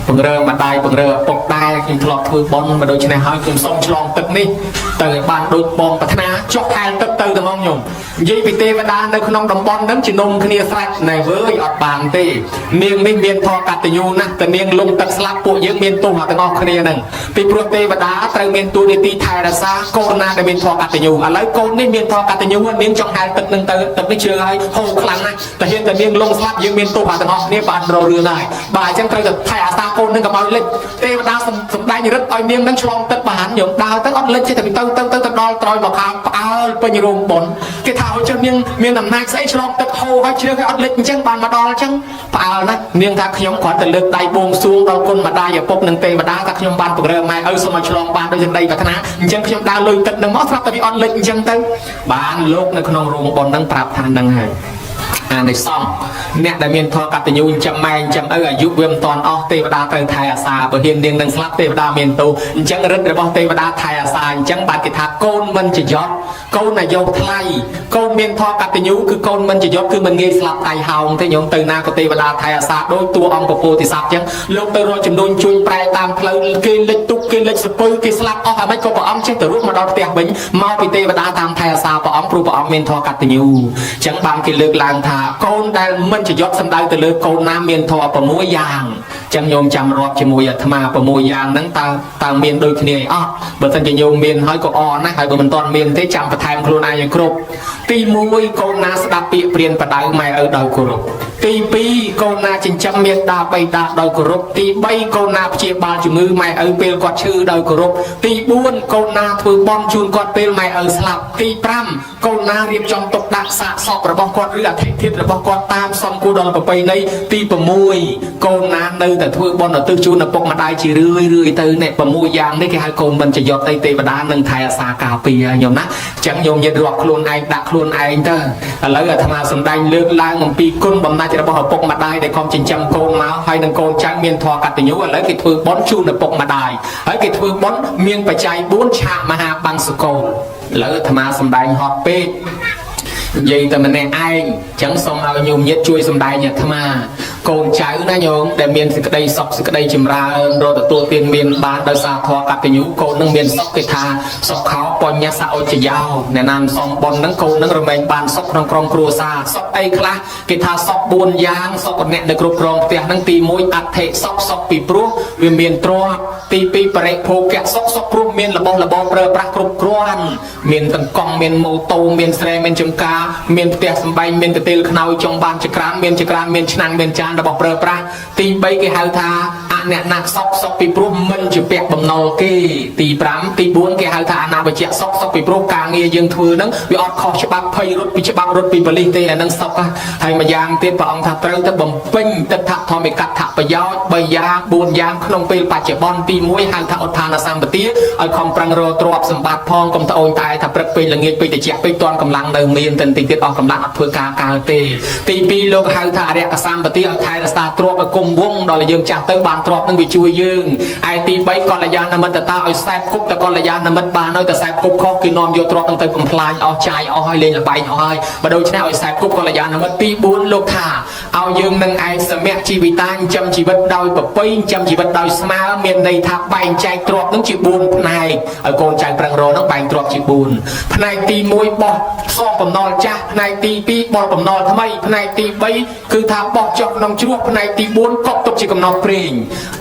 ពង្រើម្ដាយពង្រើឪពុកដែរខ្ញុំធ្លាប់ធ្វើបុណ្យមកដូច្នេះហើយខ្ញុំសូមឆ្លងទឹកនេះទៅឲ្យបានដូចបងប្រាថ្នាចុះខែលទឹកទៅតែហ្មងខ្ញុំនិយាយពីទេវតានៅក្នុងតំបន់ហ្នឹងជំនុំគ្នាស្រេចណែវើយអត់បានទេនាងនេះមានធម៌កតញ្ញូណាស់តែនាងលងទឹកស្លាប់ពួកយើងមានទោសទាំងអស់គ្នាហ្នឹងពីព្រោះទេវតាត្រូវមានតួនាទីថែរក្សាកូនណាដែលមានធម៌កតញ្ញូឥឡូវកូននេះមានធម៌កតញ្ញូនាងចង់ហែលទឹកនឹងទៅទឹកនេះជ្រៅហើយហូរខ្លាំងណាស់តែហ៊ានតែនាងលងស្លាប់យើងមានទោសទាំងអស់គ្នាបានរករឿងហើយបាទអញ្ចឹងត្រូវតែថែអាសាកូននឹងកុំឲ្យលិចទេវតាសំដែងរិទ្ធឲ្យនាងនឹងឆ្លងទឹកបានញោមដើរទៅអត់លិចទេតែទៅទៅទៅទៅដល់ត្រយមកខាងផ្អើលពេញរោងបុណ្យគេថាឲ្យជិះនាងមានអំណាចស្អីឆ្លងទឹកហូរហើយជ្រៅហើយអត់លិចអញ្ចឹងបានមកដល់អញ្ចឹងផ្អើលណាស់នាងថាខ្ញុំគ្រាន់តែលើកដៃបួងសួងដល់គុណម្ដាយឪពុកនិងទេវតាថាខ្ញុំបានពង្រើម៉ែឪសូមឲ្យឆ្លងបានដោយសេចក្តីប្រាថ្នាអញ្ចឹងខ្ញុំដើរលុយទឹកនឹងមកស្រាប់តែវាអត់លិចអញ្ចឹងទៅបានលោកនៅក្នុងរោងបុណ្យនឹងប្រាប់ថានឹងហើយអានិសង្សអ្នកដែលមានធម៌កតញ្ញូចិញ្ចឹមម៉ែចិញ្ចឹមឪអាយុវាមិនតាន់អស់ទេវតាត្រូវថែអាសាបើហ៊ាននាងនឹងស្លាប់ទេវតាមានទោសអញ្ចឹងរិទ្ធរបស់ទេវតាថែអាសាអញ្ចឹងបានគេថាកូនមិនចយត់កូនអាយុថ្លៃកូនមានធម៌កតញ្ញូគឺកូនមិនចយត់គឺមិនងាយស្លាប់ដៃហោងទេញោមទៅណាក៏ទេវតាថែអាសាដូចតួអង្គពពោធិសត្វអញ្ចឹងលោកទៅរកចំនួនជួញប្រែតាមផ្លូវគេលិចទុកគេលិចសពៅគេស្លាប់អស់ហើយមិនក៏ព្រះអង្គចេះទៅរស់មកដល់ផ្ទះវិញមកពីទេវតាតាមថែអាសាព្រះអង្គព្រោះព្រះអង្គមានធម៌កតញ្ញូអញ្ចឹងបានគេលើកឡើងថាកូនដែលមិនចយត់សំដៅទៅលើកូនណាមានធម៌6យ៉ាងអញ្ចឹងញោមចាំរាប់ជាមួយអាត្មា6យ៉ាងហ្នឹងតើមានដូចគ្នាអត់បើមិនជាញោមមានហើយក៏អណាស់ហើយបើមិនទាន់មានទេចាំបន្ថែមខ្លួនឯងឲ្យគ្រប់ទី1កូនណាស្ដាប់ពាក្យព្រានបដៅម៉ែឪដោយគោរពទី2កូនណាចិញ្ចឹមមេដាបៃតាដោយគោរពទី3កូនណាព្យាបាលជំងឺម៉ែឪពេលគាត់ឈឺដោយគោរពទី4កូនណាធ្វើបន់ជូនគាត់ពេលម៉ែឪស្លាប់ទី5កូនណារៀបចំទុកដាក់សាកសពរបស់គាត់ឬអធិធាតុរបស់គាត់តាមសំគួរដល់ប្រពៃណីទី6កូនណានៅតែធ្វើបន់ឧទ្ទិសជូនឪពុកម្ដាយជារឿយរឿយទៅនេះ6យ៉ាងនេះគេហៅកូនមិនចយត់អីទេវតានឹងថែអាសាការពារញោមណាអញ្ចឹងញោមញាតរាប់ខ្លួនឯងដាក់ខ្លួនឯងទៅឥឡូវអាត្មាសម្ដែងលើកឡើងអំពីគុណបំណាច់របស់ឪពុកម្ដាយដែលខំចិញ្ចឹមកូនមកហើយនឹងកូនចៅមានធម៌កតញ្ញូឥឡូវគេធ្វើបន់ជូនឪពុកម្ដាយហើយគេធ្វើបន់មានបច្ច័យ4ឆាកមហាបង្សុកូលឥឡូវអាត្មាសម្ដែងហត់ពេកនិយាយតែម្នាក់ឯងអញ្ចឹងសូមឲ្យញោមញាតជួយសម្ដែងអាត្មាកូនចៅណាញោមដែលមានសេចក្តីសុខសេចក្តីចម្រើនរកទទួលទានមានបានដោយសារធម៌កតញ្ញូកូននឹងមានសុខគេថាសុខោបញ្ញសអុចយោអ្នកណាមសំបុននឹងកូននឹងរមែងបានសុខក្នុងក្រុមគ្រួសារសុខអីខ្លះគេថាសុខ4យ៉ាងសុខអ្នកនៅគ្រប់គ្រងផ្ទះនឹងទី1អដ្ឋិសុខសុខពីព្រោះវាមានទ្រព្យទី2បរិភោគៈសុខសុខព្រោះមានរបស់របរប្រើប្រាស់គ្រប់គ្រាន់មានតង្កង់មានម៉ូតូមានស្រែមានចំការមានផ្ទះសម្បែងមានកន្ទេលខ្នើយចង់បានចក្រានមានចក្រានមានឆ្នាំងមានចានរបស់ប្រើប្រាស់ទី3គេហៅថាអអ្នកណាសុខសុខពីព្រោះមិនជាពាក់បំណុលគេទី5ទី4គេហៅថាអនាវជ្ជៈសុខសុខពីព្រោះការងារយើងធ្វើហ្នឹងវាអត់ខុសច្បាប់ភ័យរត់ពីច្បាប់រត់ពីប៉ូលីសទេអាហ្នឹងសុខហើយមួយយ៉ាងទៀតព្រះអង្គថាត្រូវតែបំពេញទិដ្ឋធម្មិកដ្ឋប្រយោជន៍3យ៉ាង4យ៉ាងក្នុងពេលបច្ចុប្បន្នទី1ហៅថាឧទ្ធានសម្បទាឲ្យខំប្រឹងរកទ្រព្យសម្បត្តិផងកុំត្អូញតែថាព្រឹកពេលល្ងាចពេកតិចពេកតាន់កម្លាំងនៅមានតែតិចទៀតអស់កម្លាំងអត់ធ្វើការកើតទេទី2លោកហៅថាអរិយសម្បទាឲ្យថែរក្សាទ្រព្យឲ្យគង់វង្សដល់យើងចាស់ទៅបានទ្រ ទ្រព្យនឹងវាជួយយើងឯទី3កល្យាណមិត្តតាឲ្យខ្សែគប់តកល្យាណមិត្តបានហើយតែខ្សែគប់ខុសគេនាំយកទ្រព្យនឹងទៅបំផ្លាញអស់ចាយអស់ហើយលេងលបែងអស់ហើយបើដូច្នេះឲ្យខ្សែគប់កល្យាណមិត្តទី4លោកថាឲ្យយើងនឹងឯងសមៈជីវិតាចិញ្ចឹមជីវិតដោយប្រពៃចិញ្ចឹមជីវិតដោយស្មើមានន័យថាបែងចែកទ្រព្យនឹងជា4ផ្នែកឲ្យកូនចៅប្រឹងរនឹងបែងទ្រព្យជា4ផ្នែកទី1បោះសងបំណុលចាស់ផ្នែកទី2បោះបំណុលថ្មីផ្នែកទី3គឺថាបោះចុះក្នុងជ្រោះផ្នែកទី4កប់ទុកជាកំណត់ព្រេង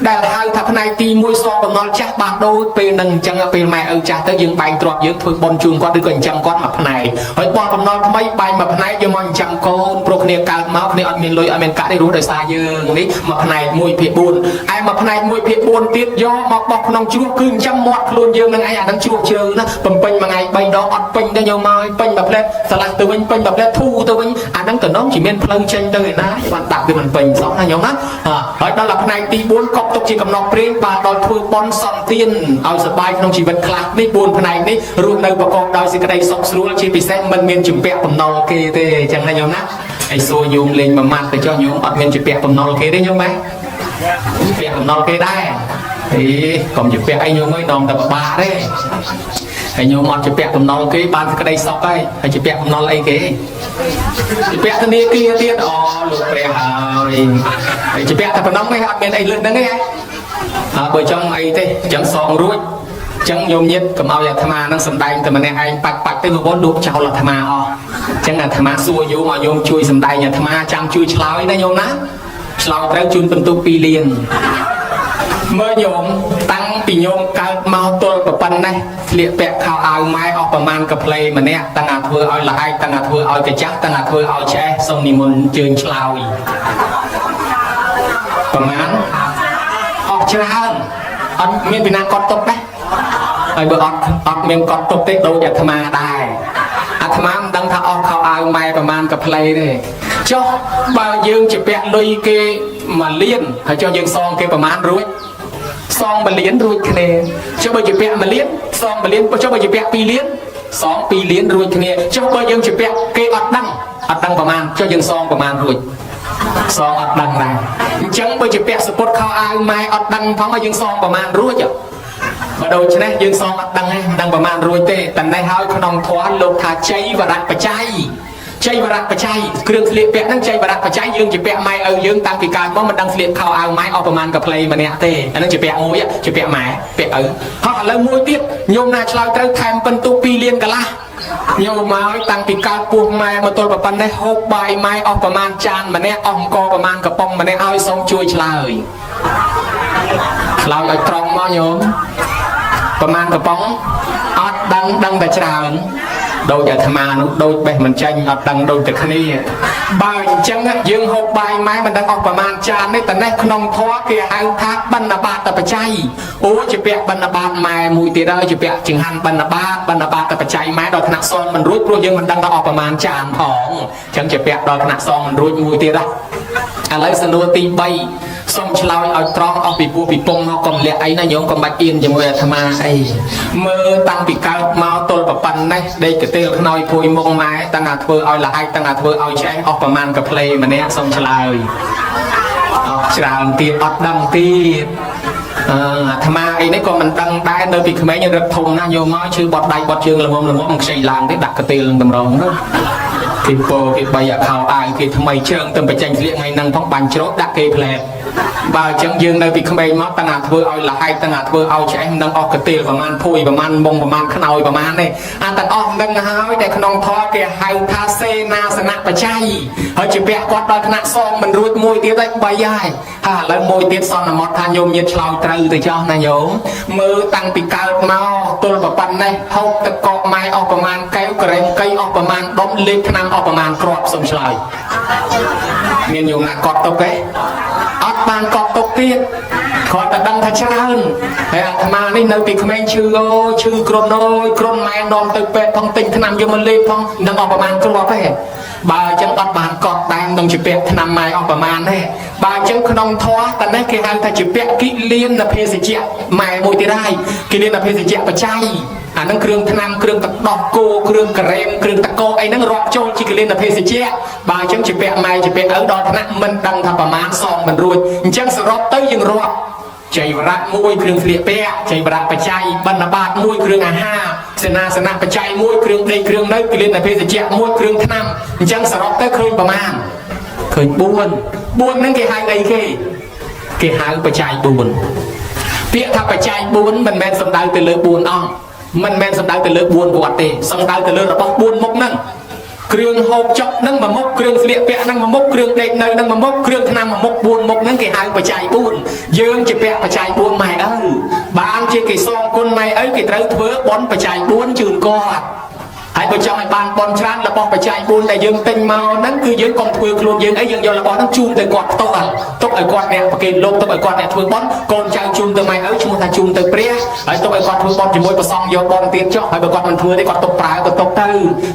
ដែលហៅថាផ្នែកទី1សងបំណុលចាស់បានដូចពេលនឹងអញ្ចឹងពេលម៉ែឪចាស់ទៅយើងបែងទ្រព្យយើងធ្វើបុណ្យជូនគាត់ឬក៏ចិញ្ចឹមគាត់មួយផ្នែកហើយបោះបំណុលថ្មីបែងមួយផ្នែកយកមកចិញ្ចឹមកូនព្រោះគ្នាកើតមកគ្នាអត់មានលុយអត់មានកាក់ទេរស់ដោយសារយើងនេះមួយផ្នែក1ភាគ4ឯមួយផ្នែក1ភាគ4ទៀតយកមកបោះក្នុងជ្រោះគឺចិញ្ចឹមមាត់ខ្លួនយើងនឹងឯងអានឹងជ្រោះជ្រៅណាបំពេញមួយថ្ងៃ3ដងអត់ពេញទេយកមកពេញមួយផ្លែឆ្លាស់ទៅវិញពេញមួយផ្លែធូរទៅវិញអានឹងតំណងជាមានផ្លូវចេញទៅឯណាបានដាក់វាមិនពេញសោះណាញោមណាហើយដល់ផ្នែកទី4កប់ទុកជាកំណត់ព្រេងបានដល់ធ្វើបន់សន្ទានឲ្យសบายក្នុងជីវិតខ្លះនេះ4ផ្នែកនេះរស់នៅប្រកបដោយសេចក្តីសុខស្រួលជាពិសេសមិនមានជំពាក់បំណុលគេទេអញ្ចឹងណាញោមណាហើយសួរញោមលេងមួយម៉ាត់ទៅចុះញោមអត់មានជំពាក់បំណុលគេទេញោមម៉ែជំពាក់បំណុលគេដែរអីកុំជំពាក់អីញោមអើយដងតែពិបាកទេហើយញោមអត់ជំពាក់បំណុលគេបានសេចក្តីសុខហើយហើយជំពាក់បំណុលអីគេជំពាក់ធនាគារទៀតអូលោកព្រះហើយហើយជំពាក់តែប៉ុណ្ណឹងឯងអត់មានអីលើសហ្នឹងទេអើបើចង់អីទេអញ្ចឹងសងរួចចឹងញោមញាតកុំឲ្យអាត្មានឹងសំដែងតែម្នាក់ឯងបាច់បាច់ទៅបងប្អូនលួចចោលអាត្មាអស់ចឹងអាត្មាសួរញោមឲ្យញោមជួយសំដែងអាត្មាចាំជួយឆ្លើយណាញោមណាឆ្លើយត្រូវជូនបន្ទុក2លានមើលញោមតាំងពីញោមកើតមកទល់ប្រប៉ុណ្ណេះស្លៀកពាក់ខោអាវម៉ែអស់ប្រមាណកាផ្លេម្នាក់តាំងអាធ្វើឲ្យល្ហែកតាំងអាធ្វើឲ្យកញ្ចាស់តាំងអាធ្វើឲ្យឆ្អេះសូមនិមន្តជើញឆ្លើយប្រមាណអស់ច្រើនអត់មានពីណាកត់ទុកដែរហើយបើអត់អត់មានកត់ទុកទេដូចអាត្មាដែរអាត្មាមិនដឹងថាអស់ខោអាវម៉ែប្រមាណកាផ្លេទេចុះបើយើងជាពាក់លុយគេ1លានហើយចុះយើងសងគេប្រមាណរួចសង1លានរួចគ្នាចុះបើជាពាក់1លានសង1លានចុះបើជាពាក់2លានសង2លានរួចគ្នាចុះបើយើងជាពាក់គេអត់ដឹងអត់ដឹងប្រមាណចុះយើងសងប្រមាណរួចសងអត់ដឹងដែរអញ្ចឹងបើជាពាក់សពុតខោអាវម៉ែអត់ដឹងផងឲ្យយើងសងប្រមាណរួចបើដូច្នេះយើងសងអត់ដឹងទេមិនដឹងប្រមាណរួចទេតែនេះហើយក្នុងធម៌លោកថាជ័យវរៈបច្ច័យជ័យវរៈបច្ច័យគ្រឿងស្លៀកពាក់ហ្នឹងជ័យវរៈបច្ច័យយើងជាពាក់ម៉ែឪយើងតាំងពីកើតមកមិនដឹងស្លៀកខោអាវម៉ែអស់ប្រមាណកាផ្លេម្នាក់ទេអាហ្នឹងជាពាក់មួយជាពាក់ម៉ែពាក់ឪហោះឥឡូវមួយទៀតញោមណាឆ្លើយត្រូវថែមពិន្ទុ2លានកន្លះញោមមកតាំងពីកើតពោះម៉ែមកទល់ប៉ុណ្ណេះហូបបាយម៉ែអស់ប្រមាណចានម្នាក់អស់អង្គប្រមាណកំប៉ុងម្នាក់ឲ្យសូមជួយឆ្លើយឆ្លើយឲ្យត្រង់មកញោមប្រមាណកំប៉ុងអត់ដឹងដឹងតែច្រើនដូចអាត្មានោះដូចបេះមិនចាញ់អត់ដឹងដូចតែគ្នាបើអញ្ចឹងយើងហូបបាយម៉ែមិនដឹងអស់ប្រមាណចាននេះតែនេះក្នុងធម៌គេហៅថាបណ្ឌបាតបច្ច័យអូជាពាក់បណ្ឌបាតម៉ែមួយទៀតហើយជាពាក់ចង្ហាន់បណ្ឌបាតបណ្ឌបាតបច្ច័យម៉ែដល់ថ្នាក់សងមិនរួចព្រោះយើងមិនដឹងថាអស់ប្រមាណចានផងអញ្ចឹងជាពាក់ដល់ថ្នាក់សងមិនរួចមួយទៀតហ៎ឥឡូវសំណួរទី3សូមឆ្លើយឲ្យត្រង់អស់ពីពោះពីពងមកកុំលាក់អីណាញោមកុំបាច់អៀនជាមួយអាត្មាអីមើលតាំងពីកើតមកទល់ប៉ុណ្ណេះដេកកទេលខ្នើយភួយមុងម៉ែតាំងអាធ្វើឲ្យល្ហែកតាំងអាធ្វើឲ្យឆ្អេះអស់ប្រមាណកាផ្លេម្នាក់សូមឆ្លើយអស់ច្រើនទៀតអត់ដឹងទៀតអឺអាត្មាអីនេះក៏មិនដឹងដែរនៅពីក្មេងរឹកធំណាស់យកមកឈឺបត់ដៃបត់ជើងល្មមល្មមមិនខ្ចីឡើងទេដាក់កទេលនឹងតម្រងនោះគេពោគេបីអាខោអាវគេថ្មីជើងទៅបញ្ចេញស្លៀកថ្ងៃហ្នឹងផងបាញ់ច្រូតដាក់គេផ្លែបើអញ្ចឹងយើងនៅពីក្មេងមកតាំងអាធ្វើឲ្យល្ហែកតាំងអាធ្វើឲ្យឆ្អេះមិនដឹងអស់កទេលប្រមាណភួយប្រមាណមុងប្រមាណខ្នើយប្រមាណទេអាទាំងអស់មិនដឹងហើយតែក្នុងធម៌គេហៅថាសេនាសនៈបច្ច័យហើយជាពាក់គាត់ដល់ថ្នាក់សងមិនរួចមួយទៀតហើយ3ហើយហើយឥឡូវមួយទៀតសន្មត់ថាញោមញាតឆ្លើយត្រូវទៅចោះណាញោមមើលតាំងពីកើតមកទល់ប៉ុណ្ណេះហូបទឹកកកម៉ែអស់ប្រមាណកែវក្រែមកៃអស់ប្រមាណដុំលេបថ្នាំអស់ប្រមាណគ្រាប់សូមឆ្លើយមានញោមណាកត់ទុកទេអត់បានកត់ទុកទៀតគ្រាន់តែដឹងថាច្រើនហើយអាត្មានេះនៅពីក្មេងឈឺអូឈឺគ្រុនអូយគ្រុនម៉ែនាំទៅពេទ្យផងទិញថ្នាំយកមកលេបផងនឹងអស់ប្រមាណគ្រាប់ទេបើអញ្ចឹងអត់បានកត់តាមនឹងជាពាក់ថ្នាំម៉ែអស់ប្រមាណទេបើអញ្ចឹងក្នុងធម៌តនេះគេហៅថាជាពាក់គិលានភេសជ្ជៈម៉ែមួយទៀតហើយគិលានភេសជ្ជៈបច្ច័យអានឹងគ្រឿងថ្នាំគ្រឿងទឹកដោះគោគ្រឿងការ៉េមគ្រឿងតកអីហ្នឹងរាប់ចូលជាគិលានភេសជ្ជៈបើអញ្ចឹងជាពាក់ម៉ែជាពាក់ឪដល់ថ្នាក់មិនដឹងថាប្រមាណសងមិនរួចអញ្ចឹងសរុបទៅយើងរាប់ ចីវរៈមួយគ្រឿងស្លៀកពាក់ចីវរៈបច្ច័យបណ្ឌបាតមួយគ្រឿងអាហារសេនាសនៈបច្ច័យមួយគ្រឿងដេកគ្រឿងនៅគិលានភេសជ្ជៈមួយគ្រឿងថ្នាំអញ្ចឹងសរុបទៅឃើញប្រមាណឃើញ4 4ហ្នឹងគេហៅអីគេគេហៅបច្ច័យ4ពាក្យថាបច្ច័យ4មិនមែនសំដៅទៅលើ4អង្គមិនមែនសំដៅទៅលើ4វត្តទេសំដៅទៅលើរបស់4មុខហ្នឹងគ្រឿងហូបចុកហ្នឹងមួយមុខគ្រឿងស្លៀកពាក់ហ្នឹងមួយមុខគ្រឿងដេកនៅហ្នឹងមួយមុខគ្រឿងថ្នាំមួយមុខ4មុខហ្នឹងគេហៅបច្ច័យ4យើងជាពាក់បច្ច័យ4ម៉ែឪបានជាគេសងគុណម៉ែឪគេត្រូវធ្វើបុណ្យបច្ច័យ4ជូនគាត់ហើយបើចង់ឲ្យបានបុណ្យច្រើនរបស់បច្ច័យ4ដែលយើងទិញមកហ្នឹងគឺយើងកុំធ្វើខ្លួនយើងអីយើងយករបស់ហ្នឹងជូនទៅគាត់ផ្ទាល់ទុកឲ្យគាត់អ្នកប្រគេនលោកទុកឲ្យគាត់អ្នកធ្វើបុណ្យកូនចៅជូនទៅម៉ែឪឈ្មោះថាជូនទៅព្រះហើយទុកឲ្យគាត់ធ្វើបុណ្យជាមួយព្រះសង្ឃយកបុណ្យទៀតចុះហើយបើគាត់មិនធ្វើទេគាត់ទុកប្រើក៏ទុកទៅ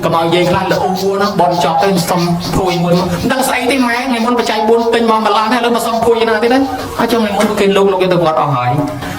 កុំឲ្យយាយខ្លះល្អូណាបុណ្យចប់ទៅសុំភួយមួយមិនដឹងស្អីទេម៉ែថ្ងៃមុនបច្ច័យ4ទិញមកម្លាស់ហើយឥឡូវមកសុំភួយណាទៀតហ្នឹងហើយចុះថ្ងៃមុនប្រគេនលោកលោកយកទៅវត្តអស់ហើយ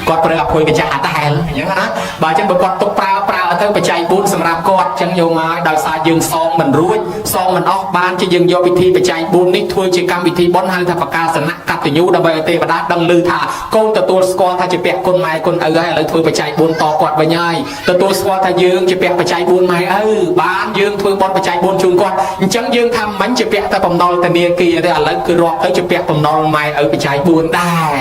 គាត់ប្រើអភួយកញ្ចាស់អតែលអញ្ចឹងណាបើអញ្ចឹងបើគាត់ទុកប្រើប្រើទៅបច្ច័យ4សម្រាប់គាត់អញ្ចឹងយកមកដោយសារយើងសងមិនរួចសងមិនអស់បានជាយើងយកពិធីបច្ច័យ4នេះធ្វើជាកម្មវិធីបុណ្យហៅថាបកាសនៈកតញ្ញូដើម្បីឲ្យទេវតាដឹងឮថាកូនទទួលស្គាល់ថាជាពាក់គុណម៉ែគុណឪហើយឥឡូវធ្វើបច្ច័យ4តគាត់វិញហើយទទួលស្គាល់ថាយើងជាពាក់បច្ច័យ4ម៉ែឪបានយើងធ្វើបុណ្យបច្ច័យ4ជូនគាត់អញ្ចឹងយើងថាមិញជាពាក់តែបំណុលធនាគារទេឥឡូវគឺរាប់ទៅជាពាក់បំណុលម៉ែឪបច្ច័យ4ដែរ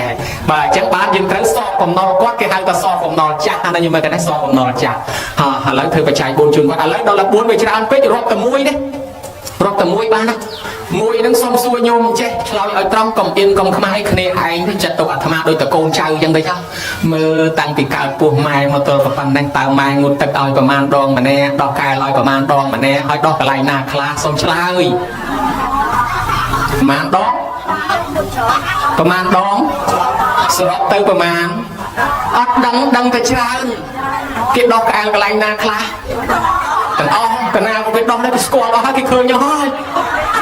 បាទអញ្ចឹងបានយើងត្រូវសងបំណុលគាត់គេហៅថាសងបំណុលចាស់ណាខ្ញុំមើលគេដែរសងបំណុលចាស់ហាឥឡូវធ្វើបច្ច័យ4ជូនគាត់ឥឡូវដល់14វាច្រើនពេករាប់តែមួយទេរាប់តែមួយបានណាមួយនឹងសុំសួរញោមចេះឆ្លើយឲ្យត្រង់កុំអៀនកុំខ្មាស់ឲ្យគ្នាឯងទៅចិត្តទុកអាត្មាដូចតកូនចៅអញ្ចឹងទៅចាមើលតាំងពីកើតពោះម៉ែមកទល់ប៉ុណ្ណេះតើម៉ែងូតទឹកឲ្យប្រមាណដងម្នាក់ដោះកែលឲ្យប្រមាណដងម្នាក់ឲ្យដោះកន្លែងណាខ្លះសុំឆ្លើយប្រមាណដងប្រមាណដងសរុបទៅប្រមាណអត់ដឹងដឹងតែច្រើនគេដោះក្អែលកន្លែងណាខ្លះទាំងអស់កណាក៏គេដោះដែរគេស្គាល់អស់ហើយគេឃើញអស់ហើយ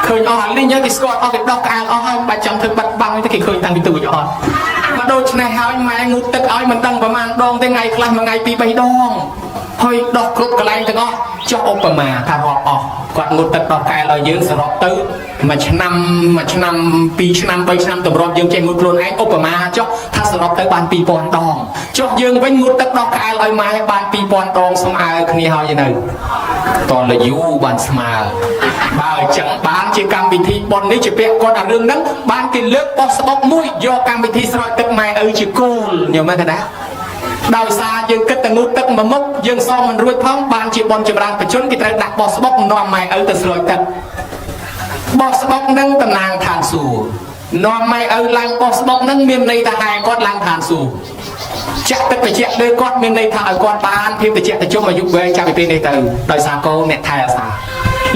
ឃើញអស់អាលីងគេស្គាល់អស់គេដោះក្អែលអស់ហើយបាច់ចង់ធ្វើបាត់បាំងទេគេឃើញតាំងពីទូចអស់មកដូច្នេះហើយម៉ែងូតទឹកឲ្យមិនដឹងប្រមាណដងទេថ្ងៃខ្លះមួយថ្ងៃពីរបីដងហើយដោះគ្រប់កន្លែងទាំងអស់ចុះឧបមាថារាប់អស់គាត់ងូតទឹកដោះកែលឲ្យយើងសរុបទៅមួយឆ្នាំមួយឆ្នាំពីរឆ្នាំបីឆ្នាំតម្រាប់យើងចេះងូតខ្លួនឯងឧបមាចុះថាសរុបទៅបាន2000ដងចុះយើងវិញងូតទឹកដោះកែលឲ្យម៉ែបាន2000ដងស្មើគ្នាហើយនៅតលយូបានស្មើបើអញ្ចឹងបានជាកម្មវិធីប៉ុននេះជាពាក់គាត់អារឿងហ្នឹងបានគេលើកបោះស្បុកមួយយកកម្មវិធីស្រោចទឹកម៉ែឪជាគោលញោមមើលទៅណាដោយសារយើងគិតតែងូតទឹកមួយមុខយើងសងមិនរួចផងបានជាបនចម្រើនបជនគេត្រូវដាក់បោះស្បុកនាំម៉ែឪទៅស្រោចទឹកបោះស្បុកនឹងតំណាងឋានសួគ៌នាំម៉ែឪឡើងបោះស្បុកនឹងមានន័យថាហែគាត់ឡើងឋានសួគ៌ចាក់ទឹកត្រជាក់លើគាត់មានន័យថាឲ្យគាត់បានភាពត្រជាក់ត្រជុំអាយុវែងចាប់ពីពេលនេះទៅដោយសារកូនអ្នកថែអាសា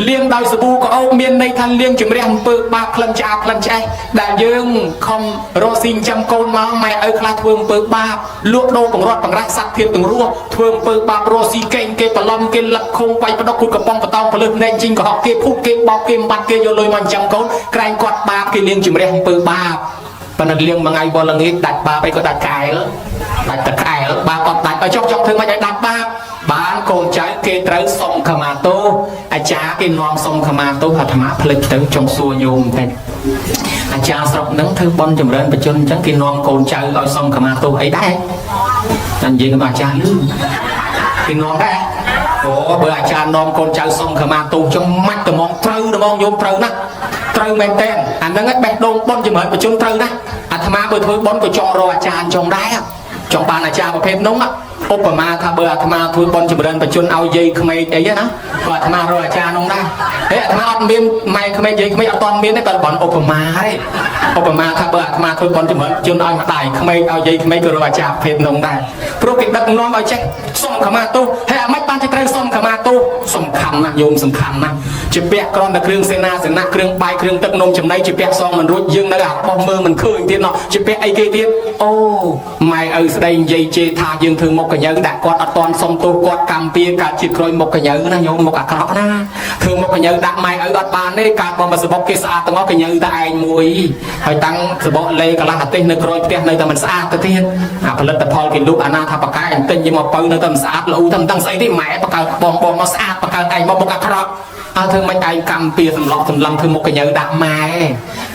លាងដោយសាប៊ូក្អូបមានន័យថាលាងជំរះអំពើបាបក្លិនឆ្អាបក្លិនឆ្អេះដែលយើងខំរកស៊ីចិញ្ចឹមកូនមកម៉ែឪខ្លះធ្វើអំពើបាបលក់ដូរបង្រត់បង្រាស់សត្វធៀបទាំងរស់ធ្វើអំពើបាបរកស៊ីកេងគេបន្លំគេលឹកខុងវាយផ្ដុកគូតកំប៉ុងបតោងពលឹះណែងជីងកុហកគេភូតគេបោកគេបាត់គេយកលុយមកចិញ្ចឹមកូនក្រែងគាត់បាបគេលាងជំរះអំពើបាបប៉ុន្តែលាងមួយថ្ងៃវល់ល្ងាចដាច់បាបអីក៏ដាច់កែលដាច់តកែលបាបអត់ដាច់ឲ្យចុះចង់ធ្វើម៉េចឲ្យដាច់បាបបានកូនចៅគេត្រូវសុំខមាទោសអាចារ្យគេនាំសុំខមាទោសអាត្មាភ្លេចទៅចង់សួរញោមបន្តិចអាចារ្យស្រុកហ្នឹងធ្វើបន់ចម្រើនបជនអញ្ចឹងគេនាំកូនចៅឲ្យសុំខមាទោសអីដែរតែនិយាយกับអាចារ្យលឺគេនាំដែរអូបើអាចារ្យនាំកូនចៅសុំខមាទោសចង់ម៉ាច់ត្មងត្រូវត្មងញោមត្រូវណាស់ត្រូវមែនតើអាហ្នឹងឯងបេះដូងបន់ចម្រើនបជនត្រូវណាស់អាត្មាបើធ្វើបន់ក៏ចង់រកអាចារ្យចង់ដែរចង់បានអាចារ្យប្រភេទនោះឧបមាថាបើអាត្មាធ្វើបន់ចម្រើនបជនឲ្យយាយក្មេកអីណាក៏អាត្មារកអាចារ្យនោះដែរហេអាត្មាអត់មានម៉ែក្មេកយាយក្មេកអត់ទាន់មានទេក៏បន់ឧបមាទេឧបមាថាបើអាត្មាធ្វើបន់ចម្រើនជនឲ្យម្ដាយក្មេកឲ្យយាយក្មេកក៏រកអាចារ្យប្រភេទនោះដែរព្រោះគេដឹកនាំឲ្យចេះសុំខមាទោសហើយអាម៉េចបានជាត្រូវសុំខមាទោសសំខាន់ណាស់ញោមសំខាន់ណាស់ជាពាក់គ្រាន់តែគ្រឿងសេនាសនៈគ្រឿងបាយគ្រឿងទឹកនំចំណីជាពាក់សងមិនរួចយើងនៅអាបោះមើលមិនឃើញទៀតណោះជាពាក់អីគេទៀតអូម៉ែឪស្ដីនិយាយជេរថាយើងធ្វើមុខកញ្ញើដាក់គាត់អត់តន់សុំទោសគាត់កម្មពៀកើតជាតិក្រោយមុខកញ្ញើណាញោមមុខអាក្រក់ណាធ្វើមុខកញ្ញើដាក់ម៉ែឪអត់បានទេកើតមកសបុកគេស្អាតទាំងអស់កញ្ញើតែឯងមួយហើយតាំងសបុកលេកន្លះអាទិសនៅក្រោយផ្ទះនៅតែមិនស្អាតទៅទៀតអាផលិតផលគេលក់អាណាថាបកែអន្ទិញមកបើនៅតែមិនស្អាតល្អូតែមិនដឹងស្អីទេម៉ែបកើតបងបងមកស្អាតបកើតឯងមកមុខអាក្រក់ អើធ្វើមិនឯងកម្មពៀសម្លក់សម្លឹងធ្វើមុខកញើដាក់ម៉ែ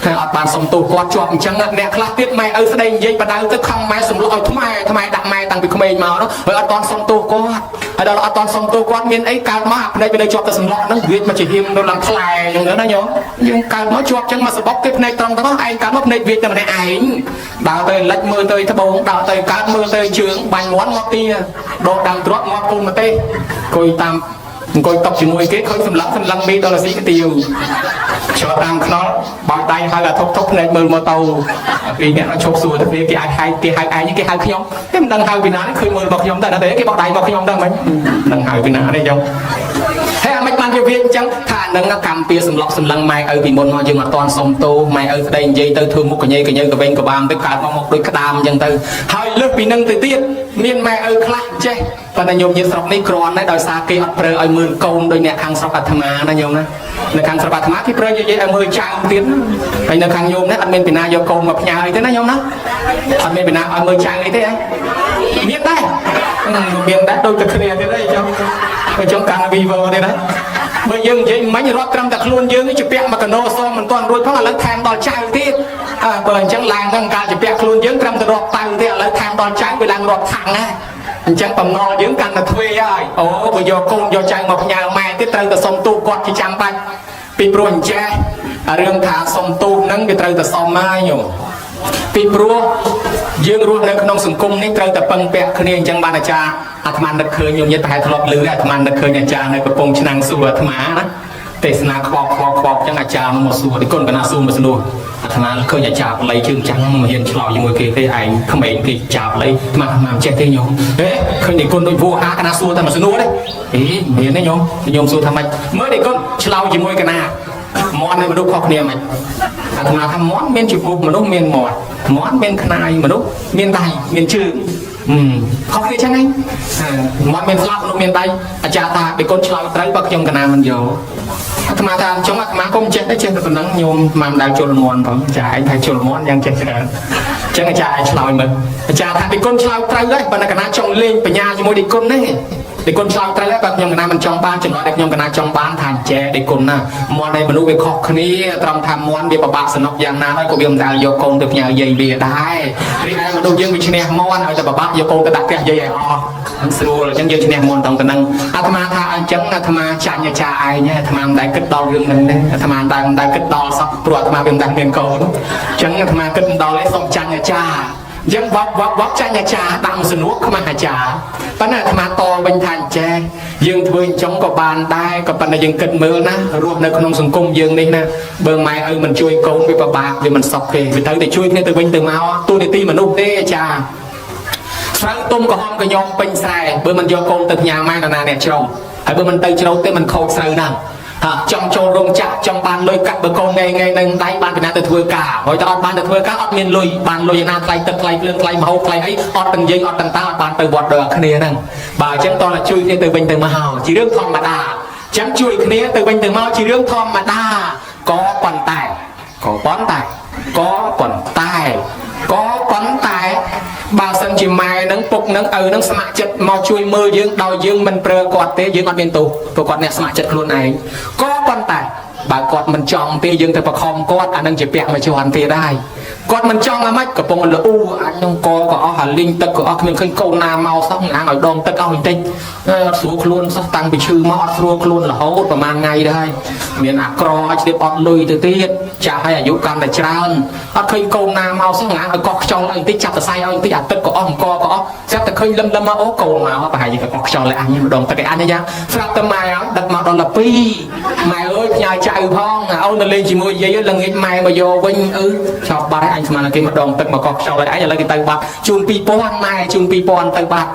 តែអត់បានសុំទោសគាត់ជាប់អញ្ចឹងអ្នកខ្លះទៀតម៉ែឪស្ដីនិយាយបដៅទៅខំម៉ែសម្លក់ឲ្យថ្មែថ្មែដាក់ម៉ែតាំងពីក្មេងមកនោះហើយអត់តាន់សុំទោសគាត់ហើយដល់អត់តាន់សុំទោសគាត់មានអីកើតមកភ្នែកវានៅជាប់ទៅសម្លក់ហ្នឹងវាមកជាហ៊ាមនៅឡើងថ្លែអញ្ចឹងណាញោមយើងកើតមកជាប់អញ្ចឹងមកសបុកគេភ្នែកត្រង់ទៅឯងកើតមកភ្នែកវាតែម្នាក់ឯងដើរទៅលិចមើលទៅត្បូងដើរទៅកើតមើលទៅជើងបាញ់មាន់មកទីដកដើមទ្រព្យមកកូនមកទេអង្គុយតាមអង្គុយតុកជាមួយគេឃើញសម្លឹងសម្លឹងមីដល់ស៊ីកាទៀវចូលតាមខ្នល់បោកដៃហៅអាធុកធុកភ្នែកមើលម៉ូតូពីអ្នកឈប់សួរទៅគេគេអាចហៅគេហៅឯងគេហៅខ្ញុំគេមិនដឹងហៅពីណាឃើញមើលមកខ្ញុំតែដល់គេបោកដៃមកខ្ញុំដឹងមិនដឹងហៅពីណាទេចឹងហើយអាមិនបានវាវាអញ្ចឹងថានឹងកម្មពៀសម្លក់សម្លឹងម៉ែឪពីមុនមកយើងអត់តន់សុំទោសម៉ែឪស្ដីនិយាយទៅធ្វើមុខកញ៉ៃកញើកវែងកបាមទៅកើតមកមកដូចក្តាមអញ្ចឹងទៅហើយលើសពីនឹងទៅទៀតមានម៉ែឪខ្លះចេះប៉ុន្តែញោមញាតិស្រុកនេះគ្រាន់តែដោយសារគេអត់ប្រើឲ្យមើលកូនដោយអ្នកខាងស្រុកអាត្មាណាញោមណានៅខាងស្រុកអាត្មាគេប្រើនិយាយឲ្យមើលចៅទៀតហើយនៅខាងញោមនេះអត់មានពីណាយកកូនមកផ្ញើអីទេណាញោមណាអត់មានពីណាឲ្យមើលចៅអីទេហ៎មានដែរមានដែរដូចតែគ្នាទៀតអីចុះអញ្ចឹងកាន់វីវើទៀតណាបើយើងនិយាយមិញរាប់ត្រឹមតែខ្លួនយើងនេះជាពាក់មកកណោសមិនទាន់រួចផងឥឡូវថែមដល់ចៅទៀតអើបើអញ្ចឹងឡើងហ្នឹងកាលជាពាក់ខ្លួនយើងត្រឹមតែរាប់តៅទេឥឡូវថែមដល់ចៅវាឡើងរាប់ខាងណាអញ្ចឹងបំណុលយើងកាន់តែទ្វេហើយអូបើយកកូនយកចៅមកផ្ញើម៉ែទៀតត្រូវតែសុំទូគាត់ជាចាំបាច់ពីព្រោះអញ្ចេះរឿងថាសុំទូហ្នឹងវាត្រូវតែសុំហើយញោមពីព្រោះយើងរស់នៅក្នុងសង្គមនេះត្រូវតែពឹងពាក់គ្នាអញ្ចឹងបានអាចារ្យអាត្មានឹកឃើញញោមញាតិប្រហែលធ្លាប់ឮអាត្មានឹកឃើញអាចារ្យនៅកំពង់ឆ្នាំងសួរអាត្មាណាទេសនាខ្វក់ខ្វក់ខ្វក់អញ្ចឹងអាចារ្យមកសួរទីគុណកណាសួរមកសួរអាត្មាឃើញអាចារ្យបល័យជើងចាំងមិនហ៊ានឆ្លោយជាមួយគេទេឯងក្មេងគេចាប់ល័យអាត្មាអាត្មាមិនចេះទេញោមហេឃើញទីគុណដូចវោហាកណាសួរតែមកសួរទេអេមិនហ៊ានទេញោមញោមសួរថាម៉េចមើលទីគុណឆ្លោយជាមួយកណាមាន់នៃមនុស្សខុសគ្នាម៉េចអាត្មាថាមាន់មានចំពោះមនុស្សមានមាត់មាន់មានខ្នាយមនុស្សមានដៃមានជើងខុសគ្នាចឹងឯងមាត់មានស្លាប់មនុស្សមានដៃអាចារ្យថាបេគុណឆ្លើយត្រូវបើខ្ញុំកណាមិនយកអាត្មាថាចុងអាត្មាគុំចេះតែចេះតែប៉ុណ្ណឹងញោមអាត្មាមិនដែលជល់មាន់ផងអាចារ្យឯងថាជល់មាន់យ៉ាងចេះច្រើនអញ្ចឹងអាចារ្យឯងឆ្លើយមើលអាចារ្យថាបេគុណឆ្លើយត្រូវហើយប៉ុន្តែកណាចង់លេងបញ្ញាជាមួយបេគុណទេដេគុណឆ្លើយត្រូវហើយបើខ្ញុំកណាមិនចង់បានចំណុចដែលខ្ញុំកណាចង់បានថាចែដេគុណណាមាន់នៃមនុស្សវាខុសគ្នាត្រង់ថាមាន់វាពិបាកសំណុកយ៉ាងណាហើយក៏វាមិនដែលយកកូនទៅផ្ញើយាយវាដែររីឯមនុស្សយើងវាឈ្នះមាន់ឲ្យតែពិបាកយកកូនទៅដាក់ផ្ទះយាយឲ្យអស់មិនស្រួលអញ្ចឹងយើងឈ្នះមាន់ត្រង់ទៅនឹងអាត្មាថាអញ្ចឹងអាត្មាចាញ់អាចារ្យឯងអាត្មាមិនដែលគិតដល់រឿងហ្នឹងទេអាត្មាមិនដែលគិតដល់សោះព្រោះអាត្មាវាមិនដែលមានកូនអញ្ចឹងអាត្មាគិតមិនដល់ទេសូមចាញ់អាចារ្យអញ្ចឹងវបវបវបចាញ់អាចារ្យដាក់មកសំណួរខ្មាស់អាចារ្យប៉ុន្តែអាត្មាតវិញថាអញ្ចេះយើងធ្វើអញ្ចឹងក៏បានដែរក៏ប៉ុន្តែយើងគិតមើលណារស់នៅក្នុងសង្គមយើងនេះណាបើម៉ែឪមិនជួយកូនវាពិបាកវាមិនសុខទេវាត្រូវតែជួយគ្នាទៅវិញទៅមកទូនីតិមនុស្សទេអាចារ្យស្រូវទុំក្រហមកញោមពេញស្រែបើមិនយកកូនទៅផ្ញើម៉ែនរណាអ្នកជ្រោហើយបើមិនទៅជ្រោទេមិនខូចស្រូវហ្នឹងហាចង់ចូលរោងចក្រចង់បានលុយកាក់បើកូនថ្ងៃថ្ងៃនឹងដៃបានពីណាទៅធ្វើការហើយតើអត់បានទៅធ្វើការអត់មានលុយបានលុយណាថ្លៃទឹកថ្លៃភ្លើងថ្លៃម្ហូបថ្លៃអីអត់ទាំងយាយអត់ទាំងតាអត់បានទៅវត្តដល់គ្នាហ្នឹងបើអញ្ចឹងតោះតែជួយគ្នាទៅវិញទៅមកជារឿងធម្មតាអញ្ចឹងជួយគ្នាទៅវិញទៅមកជារឿងធម្មតាក៏ប៉ុន្តែក៏ប៉ុន្តែក៏ប៉ុន្តែក៏ប៉ុន្តែបើសិនជាម៉ែនឹងពុកនឹងឪនឹងស្ម័គ្រចិត្តមកជួយមើលយើងដោយយើងមិនប្រើគាត់ទេយើងអត់មានទោសព្រោះគាត់អ្នកស្ម័គ្រចិត្តខ្លួនឯងក៏ប៉ុន្តែបើគាត់មិនចង់ទេយើងទៅបខំគាត់អានឹងជាពាក់មួយជាន់ទៀតដែរគាត់មិនចង់អាម៉េចកំពុងលូអញនឹងកក៏អស់អាលីងទឹកក៏អស់គ្មានឃើញកូនណាមកសោះអាងឲ្យដងទឹកអស់បន្តិចអត់ស្រួលខ្លួនសោះតាំងពីឈឺមកអត់ស្រួលខ្លួនរហូតប្រហែលថ្ងៃដែរមានអាក្រឲ្យឆ្លៀបអត់លុយទៅទៀតចាស់ហើយអាយុកាន់តែច្រើនអត់ឃើញកូនណាមកសោះអាងឲ្យកោះខ្យល់ឲ្យបន្តិចចាប់សរសៃឲ្យបន្តិចអាទឹកក៏អស់អង្គក៏អស់ស្រាប់តែឃើញលឹមលឹមមកអូកូនមកប្រហែលជាកោះខ្យល់ឲ្យអញម្ដងទឹកឲ្យអញយ៉ាងស្រាប់តែម៉ែឲ្យដឹកមកដល់12ម៉ែអើយផ្ញើចៅផងអូនទៅលេងជាមួយយាយល្ងាចម៉ែមកយកវិញអឺឆោបបាត់ហើយអញស្មានតែគេម្ដងទឹកមកកោះខ្យល់ឲ្យអញឥឡូវគេទៅបាត់ជូន2000ម៉ែជូន2000ទៅបាត់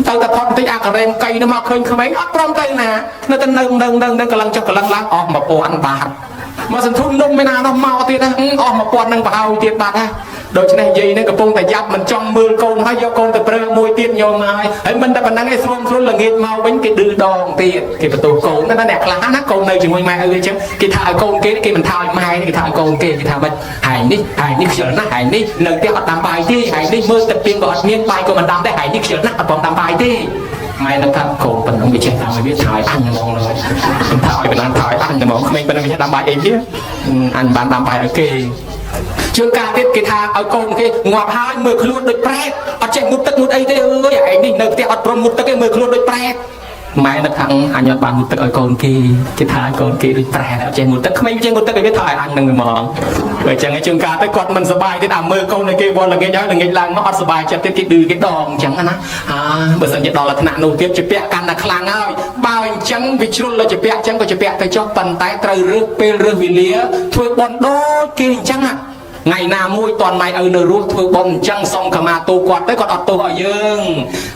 ទៅតែផុតបន្តិចអាការ៉េមកៃនោះមកឃើញក្មេងអត់ព្រមទៅណានៅតែនៅនៅនៅនៅកន្លងចុះកន្លងឡើងអស់1000បាតមកសន្ធុននំឯណានោះមកទៀតណាអស់1000នឹងប្រហើយទៀតបាត់ណាដូច្នេះយាយនេះកំពុងតែយ៉ាប់មិនចង់មើលកូនហើយយកកូនទៅប្រើមួយទៀតញោមហើយហើយមិនតែប៉ុណ្្នឹងឯងស្រួលស្រួលល្ងាចមកវិញគេឌឺដងទៀតគេបន្ទោសកូនណាអ្នកខ្លះណាកូននៅជាមួយម៉ែឪអញ្ចឹងគេថាឲ្យកូនគេគេមិនថាឲ្យម៉ែគេថាឲ្យកូនគេគេថាម៉េចហើយនេះហើយនេះខ្ជិលណាស់ហើយនេះនៅផ្ទះអត់ដាំបាយទេហើយនេះមើលទឹកពីងក៏អត់មានបាយក៏មិនដាំដែរហើយនេះខ្ជិលណាស់អត់ព្រមដាំបាយទេ ម៉ែនឹកថាកូនប៉ុណ្ណឹងវាចេះតាមឲ្យវាថយអញហ្មងឡើយខ្ញុំថាឲ្យបណ្ដាថយអញហ្មងក្មេងប៉ុណ្ណឹងវាចេះដាំបាយអីវាអញបានដាំបាយឲ្យគេជួនកាលទៀតគេថាឲ្យកូនគេងាប់ហើយមើលខ្លួនដូចប្រែតអត់ចេះងូតទឹកងូតអីទេអើយឯងនេះនៅផ្ទះអត់ព្រមងូតទឹកទេមើលខ្លួនដូចប្រែតម៉ែនឹកថាអញអត់បានងូតទឹកឲ្យកូនគេគេថាឲ្យកូនគេដូចប្រែតអត់ចេះងូតទឹកក្មេងចេះងូតទឹកឲ្យវាថាឲ្យអញនឹងហ្មងបើចឹងឯងជួនកាលទៅគាត់មិនសប្បាយទៀតអាមើលកូនឲ្យគេវល់ល្ងាចហើយល្ងាចឡើងមកអត់សប្បាយចិត្តទៀតគេឌឺគេដងអញ្ចឹងណាអាបើសិនជាដល់ថ្នាក់នោះទៀតជាពាក់កាន់តែខ្លាំងហើយបើអញ្ចឹងវាជ្រុលលើជាពាក់អញ្ចឹងក៏ជាពាក់ទៅចុះប៉ុន្តែត្រូវរើសពេលរើសវេលាធ្វើបន់ដូចគេអញ្ចឹងណាថ្ងៃណាមួយតន់ម៉ែឪនៅរស់ធ្វើបន់អញ្ចឹងសុំខមាទោសគាត់ទៅគាត់អត់ទោសឲ្យយើង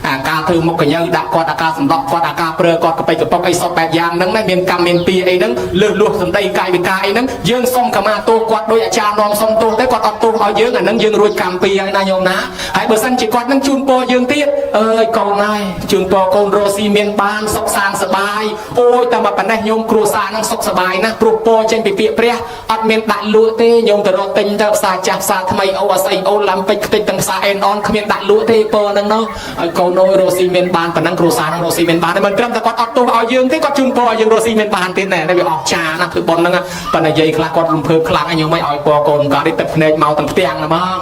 អាការធ្វើមុខកញ្ញើដាក់គាត់អាការសម្ដប់គាត់អាការប្រើគាត់កប៉ិកកប៉ុកអីសពបែបយ៉ាងហ្នឹងណាមានកម្មមានពីអីហ្នឹងលើសលួសសម្ដីកាយវិការអីហ្នឹងយើងសុំខមាទោសគាត់ដោយអាចារ្យនាំសុំទោសទៅគាត់អត់ទោសឲ្យយើងអាហ្នឹងយើងរួចកម្មពីហើយណាញោមណាហើយបើសិនជាគាត់ហ្នឹងជូនពរយើងទៀតអើយកូនហើយជូនពរកូនរស់ស៊ីមានបានសុខសាន្តសប្បាយអូយតែមកប៉ុណ្ណេះញោមគ្រួសារហ្នឹងសុខសប្បាយណាស់ព្រោះពរចេញពីពាក្យព្រះអត់មានដាក់លក់ទេញោមទៅរកទិញទៅផ្សារចាស់ផ្សារថ្មីអូអាស្អីអូឡាំពេចខ្ទេចទាំងផ្សារអេនអនគ្មានដាក់លក់ទេពរហ្នឹងណោះឲ្យកូនអូយរស់ស៊ីមានបានប៉ុណ្ណឹងគ្រួសារហ្នឹងរស់ស៊ីមានបានតែមិនត្រឹមតែគាត់អត់ទោសឲ្យយើងទេគាត់ជូនពរឲ្យយើងរស់ស៊ីមានបានទៀតណែវាអស់ចាណាស់ធ្វើប៉ុនហ្នឹងប៉ុន្តែយាយខ្លះគាត់រំភើបខ្លាំងឲ្យញោមឲ្យពរកូនគាត់នេះទឹកភ្នែកមកទាំងផ្ទាំងហ្មង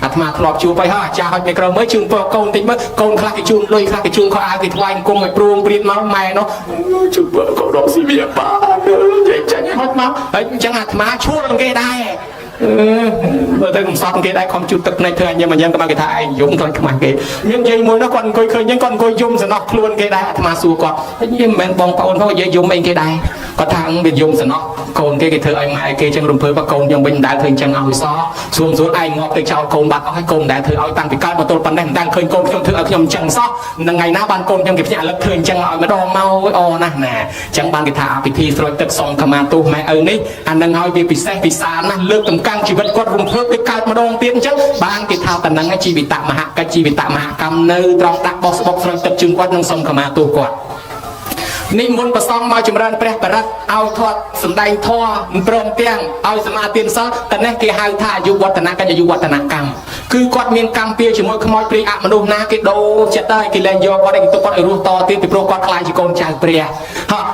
អាត្មាធ្លាប់ជួបហើយអាចារ្យហុចមីក្រូមើលជូនពរកូនតិចមើលកូនខ្លះគេជូនលុយខ្លះគេជូនខោអាវគេថ្វាយអង្គមឲ្យព្រួងព្រាតមកម៉ែនោះជូនពរកូនរកស៊ីមានបាននិយាយចាញ់ហុចមកហើយអញ្ចឹងអាត្មាឈួលនឹងគេដែរមើលទៅកំសត់គេដែរខំជូតទឹកភ្នែកធ្វើអញញ៉ាំញ៉ាំក៏មកគេថាឯងយំខ្លាចខ្មាស់គេមានយាយមួយនោះគាត់អង្គុយឃើញអញ្ចឹងគាត់អង្គុយយំសំណោះខ្លួនគេដែរអាត្មាសួរគាត់ហើយមិនមែនបងប្អូនផងយាយយំអីគេដែរគាត់ថាវាយំសំណោះកូនគេគេធ្វើឲ្យម៉ែគេអញ្ចឹងរំភើបកូនខ្ញុំវិញមិនដែលធ្វើអញ្ចឹងឲ្យសោះសួរសួរឯងងាប់ទៅចោលកូនបាត់អស់ហើយកូនមិនដែលធ្វើឲ្យតាំងពីកើតមកទល់ប៉ុណ្ណេះមិនដែលឃើញកូនខ្ញុំធ្វើឲ្យខ្ញុំអញ្ចឹងសោះនឹងថ្ងៃណាបានកូនខ្ញុំគេភ្ញាក់រលឹកធ្វើអញ្ចឹងឲ្យម្ដងមកអូណាស់ណាអញ្ចឹងបានគេថាពិធីស្រោចទឹកសុំខមាទោសម៉ែឪនេះអានឹងឲ្យវាពិសេសពិសាលណាស់លើកតម្កើងជីវិតគាត់រំភើបទៅកើតម្ដងទៀតអញ្ចឹងបានគេថាតំណឹងជីវិតមហកិច្ចជីវិតមហកម្មនៅត្រង់ដាក់បោះស្បុកស្រោចទឹកជូនគាត់និងសុំខមាទោសគាត់និមន្តប្រសងមកចម្រើនព្រះបរិត្តឲ្យធាត់សម្ដែងធម៌ព្រមទាំងឲ្យសមាទានសិលតនេះគេហៅថាអាយុវឌ្ឍនកិច្ចអាយុវឌ្ឍនកម្មគឺគាត់មានកម្មពៀជាមួយខ្មោចព្រាយអមនុស្សណាគេដូរចិត្តហើយគេលែងយកគាត់ឯងទុកគាត់ឲ្យរស់តទៀតពីព្រោះគាត់ខ្លាចជាកូនចៅព្រ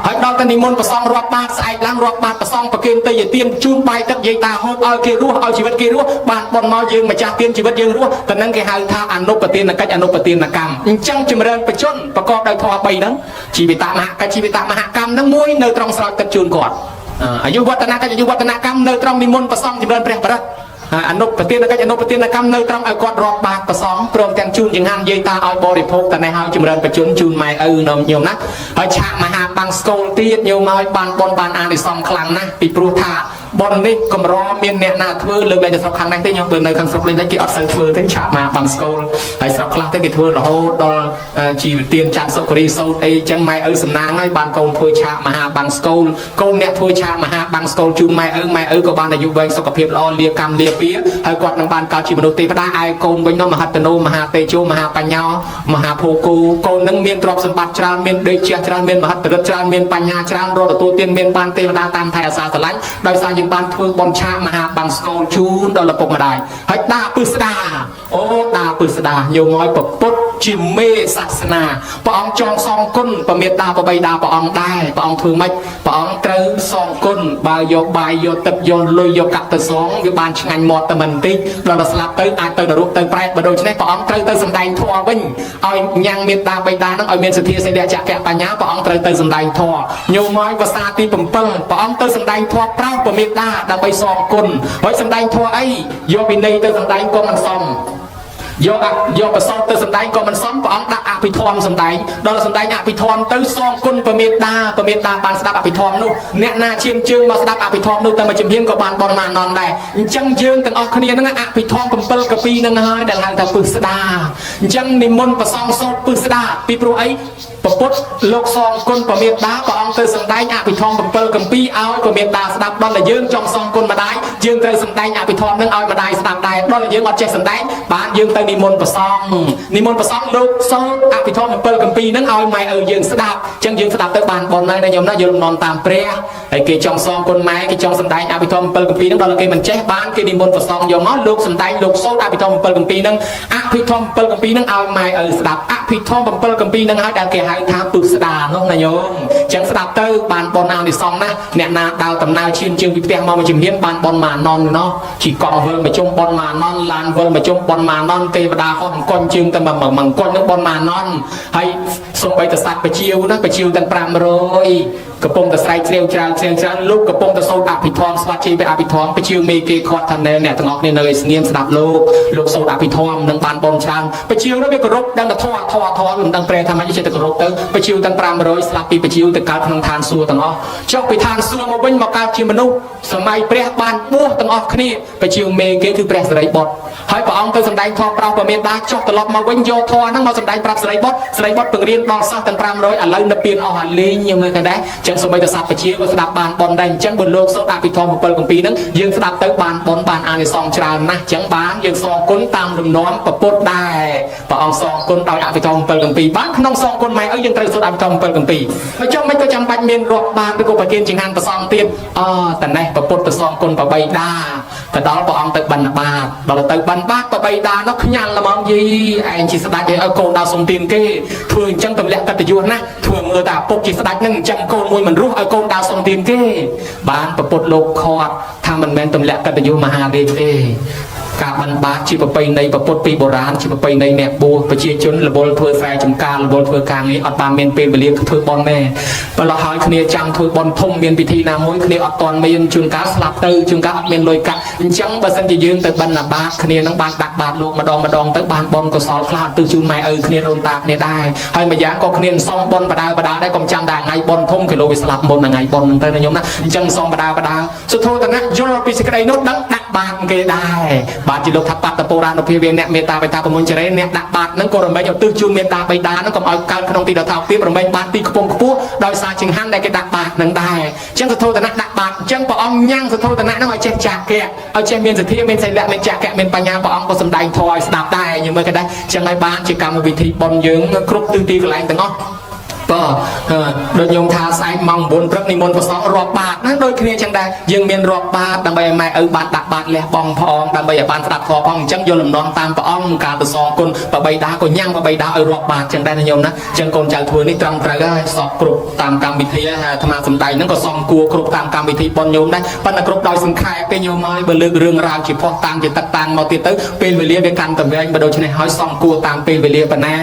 ះហើយដល់តែនិមន្តប្រសងរាប់បាតស្អែកឡើងរាប់បាតប្រសងប្រគេនទៅយទានជូនបាយទឹកយាយតាហូបឲ្យគេរស់ឲ្យជីវិតគេរស់បានបនមកយើងម្ចាស់ទានជីវិតយើងរស់តនឹងគេហៅថាអនុបទានកិច្ចអនុបទានកម្មអញ្ចឹងចម្រើនបជនប្រកបដោយធម៌3ហ្នឹងជីវិតមហកិច្ចជីវិតមហកម្មហ្នឹងមួយនៅត្រង់ស្រោចទឹកជូនគាត់អាយុវឌ្ឍនកិច្ចអាយុវឌ្ឍនកម្មនៅត្រង់និមន្តប្រសងចម្រើនព្រះបរិត្តអនុប្រទានកិច្ចអនុប្រទានកម្មនៅត្រង់ឲ្យគាត់រាប់បាតប្រសងព្រមទាំងជូនចង្ហាន់យាយតាឲ្យបរិភោគតនេះឲ្យចម្រើនបជនជូនម៉ែឪនំញោមណាហើយឆាកមហាបាំងស្កូលទៀតញោមឲ្យបានបនបានអានិសង្សខ្លាំងណាស់ពីព្រោះថាបននេះកម្រមានអ្នកណាធ្វើលើកលែងតែស្រុកខាងនេះទេញោមបើនៅខាងស្រុកលេងគេអត់សូវធ្វើទេឆាកមហាបាំងស្កូលហើយស្រុកខ្លះទេគេធ្វើរហូតដល់ជីវទានច័ន្ទសុគរីសោតអីចឹងម៉ែឪសំណាងហើយបានកូនធ្វើឆាកមហាបាំងស្កូលកូនអ្នកធ្វើឆាកមហាបាំងស្កូលជូនម៉ែឪម៉ែឪក៏បានអាយុវែងសុខភាពល្អលាកម្មលាពាហើយគាត់នឹងបានកើតជាមនុស្សទេវតាឯកូនវិញនោះមហត្តនោមហាតេជោមហាបញ្ញោមហាភោគោកូននឹងមានទ្រព្យសម្បត្តិច្រើនមានដេកជះច្រើនមានមហិទ្ធិឫទ្ធិច្រើនមានបញ្ញាច្រើនរកទទួលទានមានបានទេវតាតាមថែអាសាស្រឡាញ់ដោយសារយើងបានធ្វើបន់ឆាកមហាបាំងស្កូលជូនដល់ឪពុកម្ដាយហើយដាពឹស្ដាអូដាពឹស្ដាញោមឲ្យពពុទ្ធជាមេសាសនាព្រះអង្គចងសងគុណប្រមេតាប្របីតាព្រះអង្គដែរព្រះអង្គធ្វើម៉េចព្រះអង្គត្រូវសងគុណបើយកបាយយកទឹកយកលុយយកកាក់ទៅសងវាបានឆ្ងាញ់មាត់តែមិនតិចដល់តែស្លាប់ទៅអាចទៅនរកទៅប្រែតបើដូច្នេះព្រះអង្គត្រូវទៅសម្ដែងធម៌វិញឲ្យញ៉ាំងមេតាបៃតានឹងឲ្យមានសទ្ធាសិលៈចកៈបញ្ញាព្រះអង្គត្រូវទៅសម្ដែងធម៌ញោមឲ្យភាសាទី7ព្រះអង្គទៅសម្ដែងធម៌ប្រោសប្រមេតាដើម្បីសងគុណហើយសម្ដែងធម៌អីយកវិន័យទៅសម្ដែងក៏មិនសមយកយកប្រសពទៅសម្ដែងក៏មិនសមព្រះអង្គដាក់អភិធម្មសម្ដែងដល់សម្ដែងអភិធម្មទៅសងគុណប្រមេតាប្រមេតាបានស្ដាប់អភិធម្មនោះអ្នកណាឈាមជើងមកស្ដាប់អភិធម្មនោះតែមួយជំហានក៏បានបនមកនំដែរអញ្ចឹងយើងទាំងអស់គ្នាហ្នឹងអភិធម្ម7កពីហ្នឹងហើយដែលហៅថាពឹស្ដាអញ្ចឹងនិមន្តប្រសងសូត្រពឹស្ដាពីព្រោះអីពពុទ្ធលោកសងគុណប្រមេតាព្រះអង្គទៅសម្ដែងអភិធម្ម7កម្ពីឲ្យប្រមេតាស្ដាប់ដល់តែយើងចង់សងគុណម្ដាយយើងត្រូវសម្ដែងអភិធម្មហ្នឹងឲ្យម្ដាយស្ដាប់ដែរដល់តែយើងអត់ចេះសម្ដែងបានយើងទៅនិមន្តប្រសងនិមន្តប្រសងលោកសូត្រអភិធម្ម7កម្ពីហ្នឹងឲ្យម៉ែឪយើងស្ដាប់អញ្ចឹងយើងស្ដាប់ទៅបានបនហើយណាញោមណាយល់លំនាំតាមព្រះ ហើយគេចង់សងគុណម៉ែគេចង់សម្ដែងអភិធម្ម7កម្ពីហ្នឹងដល់គេមិនចេះបានគេនិមន្តប្រសងយកមកលោកសម្ដែងលោកសូត្រអភិធម្ម7កម្ពីហ្នឹងអភិធម្ម7កម្ពីហ្នឹងឲ្យម៉ែឪស្ដាប់អភិធម្ម7កម្ពីហ្នឹងឲ្យដែលគេហៅថាពឹសស្ដានោះណាញោមអញ្ចឹងស្ដាប់ទៅបានបុណ្យអានិសង្សណាស់អ្នកណាដើរដំណើរឈានជើងពីផ្ទះមកមួយជំហានបានបុណ្យមួយណនណោះជីកង់វិលមកជុំបុណ្យមួយណនឡានវិលមកជុំបុណ្យមួយណនទេវតាហោះអង្គញ់ជើងតែមកអង្គញ់នឹងបុណ្យមួយណនហើយសំបីតសត្វបជាវណាបជាវទាំង500កំពុងតែស្រែកជ្រាវច្រាវជ្រាវច្រាវលោកកំពុងតែសូត្រអភិធម្មស្វាត់ជ័យទៅអភិធម្មបជាវមេគេខាត់ថាណែអ្នកទាំងអស់គ្នានៅឯស្ងៀមស្ដាប់លោកលោកសូត្រអភិធម្មនឹងបានបុណ្យច្រើនបជាវនោះវាគោរពដឹងតែធម៌ធម៌ធម៌មិនដឹងប្រែថាម៉េចចេះតែគោរពទៅបជាវទាំង500ស្លាប់ពីបជាវទៅកើតក្នុងឋានសួគ៌ទាំងអស់ចុះពីឋានសួគ៌មកវិញមកកើតជាមនុស្សសម័យព្រះបានបួសទាំងអស់គ្នាបជាវមេគេគឺព្រះសិរីបុត្រហើយព្រះអង្គទៅសម្ដែងធម៌ប្រោសព្រះមេដាចុះត្រឡប់មកវិញយកធម៌ហ្នឹងមកសម្ដែងប្រាប់សិរីបុត្រសិរីបុត្រពង្រៀនដល់សិស្សទាំង500ឥឡូវនៅពៀនអស់អាលីងយើងមើលឃើញដែរអញ្ចឹងសូម្បីតែសត្វបជាក៏ស្ដាប់បានបុណ្យដែរអញ្ចឹងបើលោកសូត្រអភិធម្ម7កម្ពីហ្នឹងយើងស្ដាប់ទៅបានបុណ្យបានអានិសង្សច្រើនណាស់អញ្ចឹងបានយើងសងគុណតាមលំនាំពពុទ្ធដែរព្រះអង្គសងគុណដោយអភិធម្ម7កម្ពីបានក្នុងសងគុណម៉ែឪយើងត្រូវសូត្រអភិធម្ម7កម្ពីហើយចុះមិនក៏ចាំបាច់មានរាប់បានឬក៏ប្រគិនចង្ហាន់ប្រសងទៀតអតនេះពពុទ្ធទៅសងគុណប្របីដាទៅដល់ព្រះអង្គទៅបិណ្ឌបាតដល់ទៅបិណ្ឌបាតប្របីដានោះខ្ញាល់ល្មងយីឯងជាស្ដេចឲ្យឲ្យកូនដល់សុំទានគេធ្វើអញ្ចឹងទម្លាក់កតញ្ញុណាស់ធ្វើមើលតែឪពុកជាស្ដេចនឹងអញ្ចឹងកូនមួយមិនរស់ឲ្យកូនដល់សុំទានគេបានពពុទ្ធលោកខាត់ថាមិនមែនទម្លាក់កតញ្ញុមហារាជទេការបិណ្ឌបាតជាប្រពៃណីពពុទ្ធពីបុរាណជាប្រពៃណីអ្នកបួសប្រជាជនរវល់ធ្វើស្រែចម្ការរវល់ធ្វើការងារអត់បានមានពេលវេលាធ្វើបុណ្យទេបើលោះហើយគ្នាចាំធ្វើបុណ្យធំមានពិធីណាមួយគ្នាអត់ទាន់មានជួនកាលស្លាប់ទៅជួនកាលអត់មានលុយកាក់អញ្ចឹងបើសិនជាយើងទៅបិណ្ឌបាតគ្នានឹងបានដាក់បាតលោកម្ដងម្ដងទៅបានបុណ្យកុសលខ្លះទៅជូនម៉ែឪគ្នាដូនតាគ្នាដែរហើយម្យ៉ាងក៏គ្នាសុំបុណ្យបដាបដាដែរកុំចាំតែថ្ងៃបុណ្យធំគីឡូវាស្លាប់មុនថ្ងៃបុណ្យហ្នឹងទៅណាញោមណាអញ្ចឹងសុំបដាបដាសុធោតនៈយល់ពីសេចក្តីនោះដឹងដាក់បាតគេដែរបាទជាលោកថាបត្តបុរានុភាវៈអ្នកមេត្តាបេតាប្រមុញចរេអ្នកដាក់បាតហ្នឹងក៏រមែងឧទ្ទិសជូនមេត្តាបិតាហ្នឹងកុំឲ្យកើតក្នុងទីដថោកទៀតរមែងបាតទីខ្ពង់ខ្ពស់ដោយសារចង្ហាន់ដែលគេដាក់បាតហ្នឹងដែរអញ្ចឹងសធោតនៈដាក់បាតអញ្ចឹងព្រះអង្គញ៉ាំងសធោតនៈហ្នឹងឲ្យចេះចាកៈឲ្យចេះមានសទ្ធាមានសិលៈមានចាកៈមានបញ្ញាព្រះអង្គក៏សម្ដែងធម៌ឲ្យស្ដាប់ដែរយើងមើលគេដែរអញ្ចឹងឲ្យបានជាកម្មវិធីបុណ្យយើងគ្រប់ទិសទីកន្លែងទាំងអស់បាទដូចញោមថាស្អែកម៉ោង9ព្រឹកនិមន្តប្រសងរាប់បាតណាដូចគ្នាចឹងដែរយើងមានរាប់បាតដើម្បីឲ្យម៉ែឪបានដាក់បាតលះបង់ផងដើម្បីឲ្យបានស្ដាប់ធម៌ផងអញ្ចឹងយកលំនាំតាមព្រះអង្គការប្រសងគុណបបីដាក៏ញ៉ាំងបបីដាឲ្យរាប់បាតចឹងដែរណាញោមណាអញ្ចឹងកូនចៅធ្វើនេះត្រឹមត្រូវហើយសពគ្រប់តាមកម្មវិធីហើយអាត្មាសំដែងហ្នឹងក៏សំគួរគ្រប់តាមកម្មវិធីប៉ុនញោមដែរប៉ុន្តែគ្រប់ដោយសង្ខេបទេញោមហើយបើលើករឿងរ៉ាវជាផុសតាំងជាទឹកតាំងមកទៀតទៅពេលវេលាវាកាន់តែវែងបើដូច្នេះហើយសំគួរតាមពេលវេលាប៉ុណ្ណា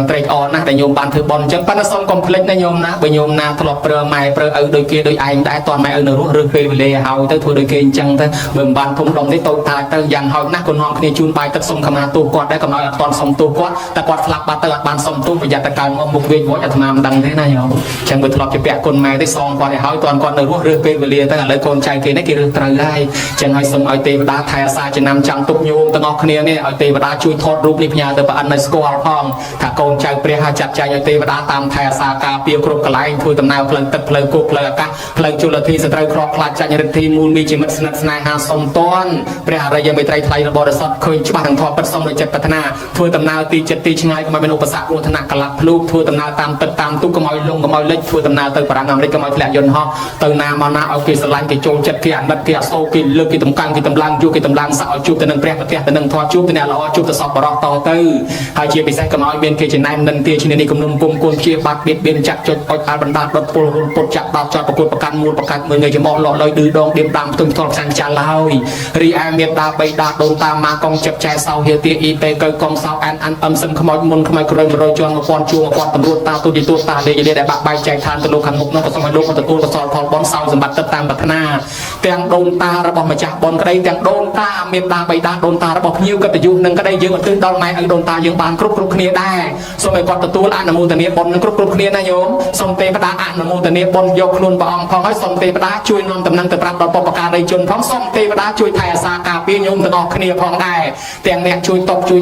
ត្រេកអរណាស់ដែលញោមបានធ្វើបុណ្យអញ្ចឹងប៉ុន្តែសូមកុំភ្លេចណាញោមណាបើញោមណាធ្លាប់ប្រើម៉ែប្រើឪដូចគេដូចឯងដែរតន់ម៉ែឪនៅរស់ឬពេលវេលាហើយទៅធ្វើដូចគេអញ្ចឹងទៅបើមិនបានធំដុំនេះតូចតាចទៅយ៉ាងហោចណាស់ក៏នាំគ្នាជូនបាយទឹកសុំខមាទោសគាត់ដែរកុំឲ្យអត់តន់សុំទោសគាត់តែគាត់ស្លាប់បាត់ទៅអត់បានសុំទោសប្រយ័ត្នតែកើមកមុខវិញវត្តអាត្មាមិនដឹងទេណាញោមអញ្ចឹងបើធ្លាប់ជាពាក់គុណម៉ែទេសងគាត់ឲ្យហើយតន់គាត់នៅរស់ឬពេលវេលាទៅឥឡូវកូនចៅគេនេះគេរើសត្រូវហើយអញ្ចឹងឲ្យសុំឲ្យទេវតាថែអាសាចំណាំចាំទុកញោមទាំងអស់គ្នានេះឲ្យទេវតាជួយថតរូបនេះផ្ញើទៅប្រអិនឲ្យស្គាល់ផងថាកូនចៅព្រះឲ្យចាត់ចែងឲ្យទេវតាតាមថែអាសាការពារគ្រប់កន្លែងធ្វើដំណើរផ្លូវទឹកផ្លូវគោកផ្លូវអាកាសផ្លូវជលធីសត្រូវក្រខ្លាចចាញ់រិទ្ធីមូលមីជាមិត្តស្និទ្ធស្នេហាសុំតនព្រះអរិយមេត្រីថ្លៃបរិសុទ្ធឃើញច្បាស់ទាំងធម៌ពិតសុំដោយចិត្តប្រាថ្នាធ្វើដំណើរទីចិត្តទីឆ្ងាយកុំឲ្យមានឧបសគ្គគ្រោះថ្នាក់កលាប់ភ្លូកធ្វើដំណើរតាមទឹកតាមទូកកុំឲ្យលងកុំឲ្យលិចធ្វើដំណើរទៅបារាំងអាមេរិកកុំឲ្យធ្លាក់យន្តហោះទៅណាមកណាឲ្យគេស្រឡាញ់គេចូលចិត្តគេអាណិតគេអសូរគេលើកគេតម្កើងគេតម្លើងជួគេតម្លើងសក់ឲ្យជួបទៅនឹងព្រះប្រទះទៅនឹងធម៌ជួបទៅអ្នកល្អជួបទៅសពបរោះតទៅហើយជាពិសេសកុំឲ្យមានគេចំណែមនិន្ទាឈ្នានេះគំនុំគុំគួនព្យាបាទបៀតបៀនចាក់ចុចអុចអាលបណ្ដាដុតពលរុនពុតចាក់បោកចោតប្រកួតប្រកាន់មូលប្រកាច់មើលងាយចំអកលក់លុយឌឺដងឌៀមដាំផ្ទុំផ្ទាល់ផ្សាំងចាល់ឡើយរីឯមេដាបៃតាដូនតាម៉ាកងចិត្តចែសោហៀទាអ៊ីតេកៅកងសោអានអានអឹមសឹមខ្មោចមុនខ្មោចក្រោយ100ជាន់1000ជួង1000តម្រួតតាទូទីទូតាលេខលេដែលបាក់បែកចែកឋានទៅលោកខាងមុខនោះក៏សូមឲ្យលោកទទួលកុសលផលបុណ្យសោយសម្បត្តិទឹកតាមប្រាថ្នាទាំងដូនតារបស់ម្ចាស់បុណ្យក្តីទាំងដូនតាមេដាបៃតាដូនតារបស់ភ្ញៀវកិត្តិយសនឹងក្តីយើងឧទ្ទិសដល់ម៉ែឪដូនតាយើងបានគ្រប់គ្រប់គ្នាដែរសូមឲ្យគាត់ទទួលអនុមោទនាបុណ្យនឹងគ្រប់គ្រប់គ្នាណាញោមសូមទេវតាអនុមោទនាបុណ្យយកខ្លួនព្រះអង្គផងហើយសូមទេវតាជួយនាំតំណែងទៅប្រាប់ដល់បុព្វការីជនផងសូមទេវតាជួយថែអាសាការពារញោមទាំងអស់គ្នាផងដែរទាំងអ្នកជួយតបជួយ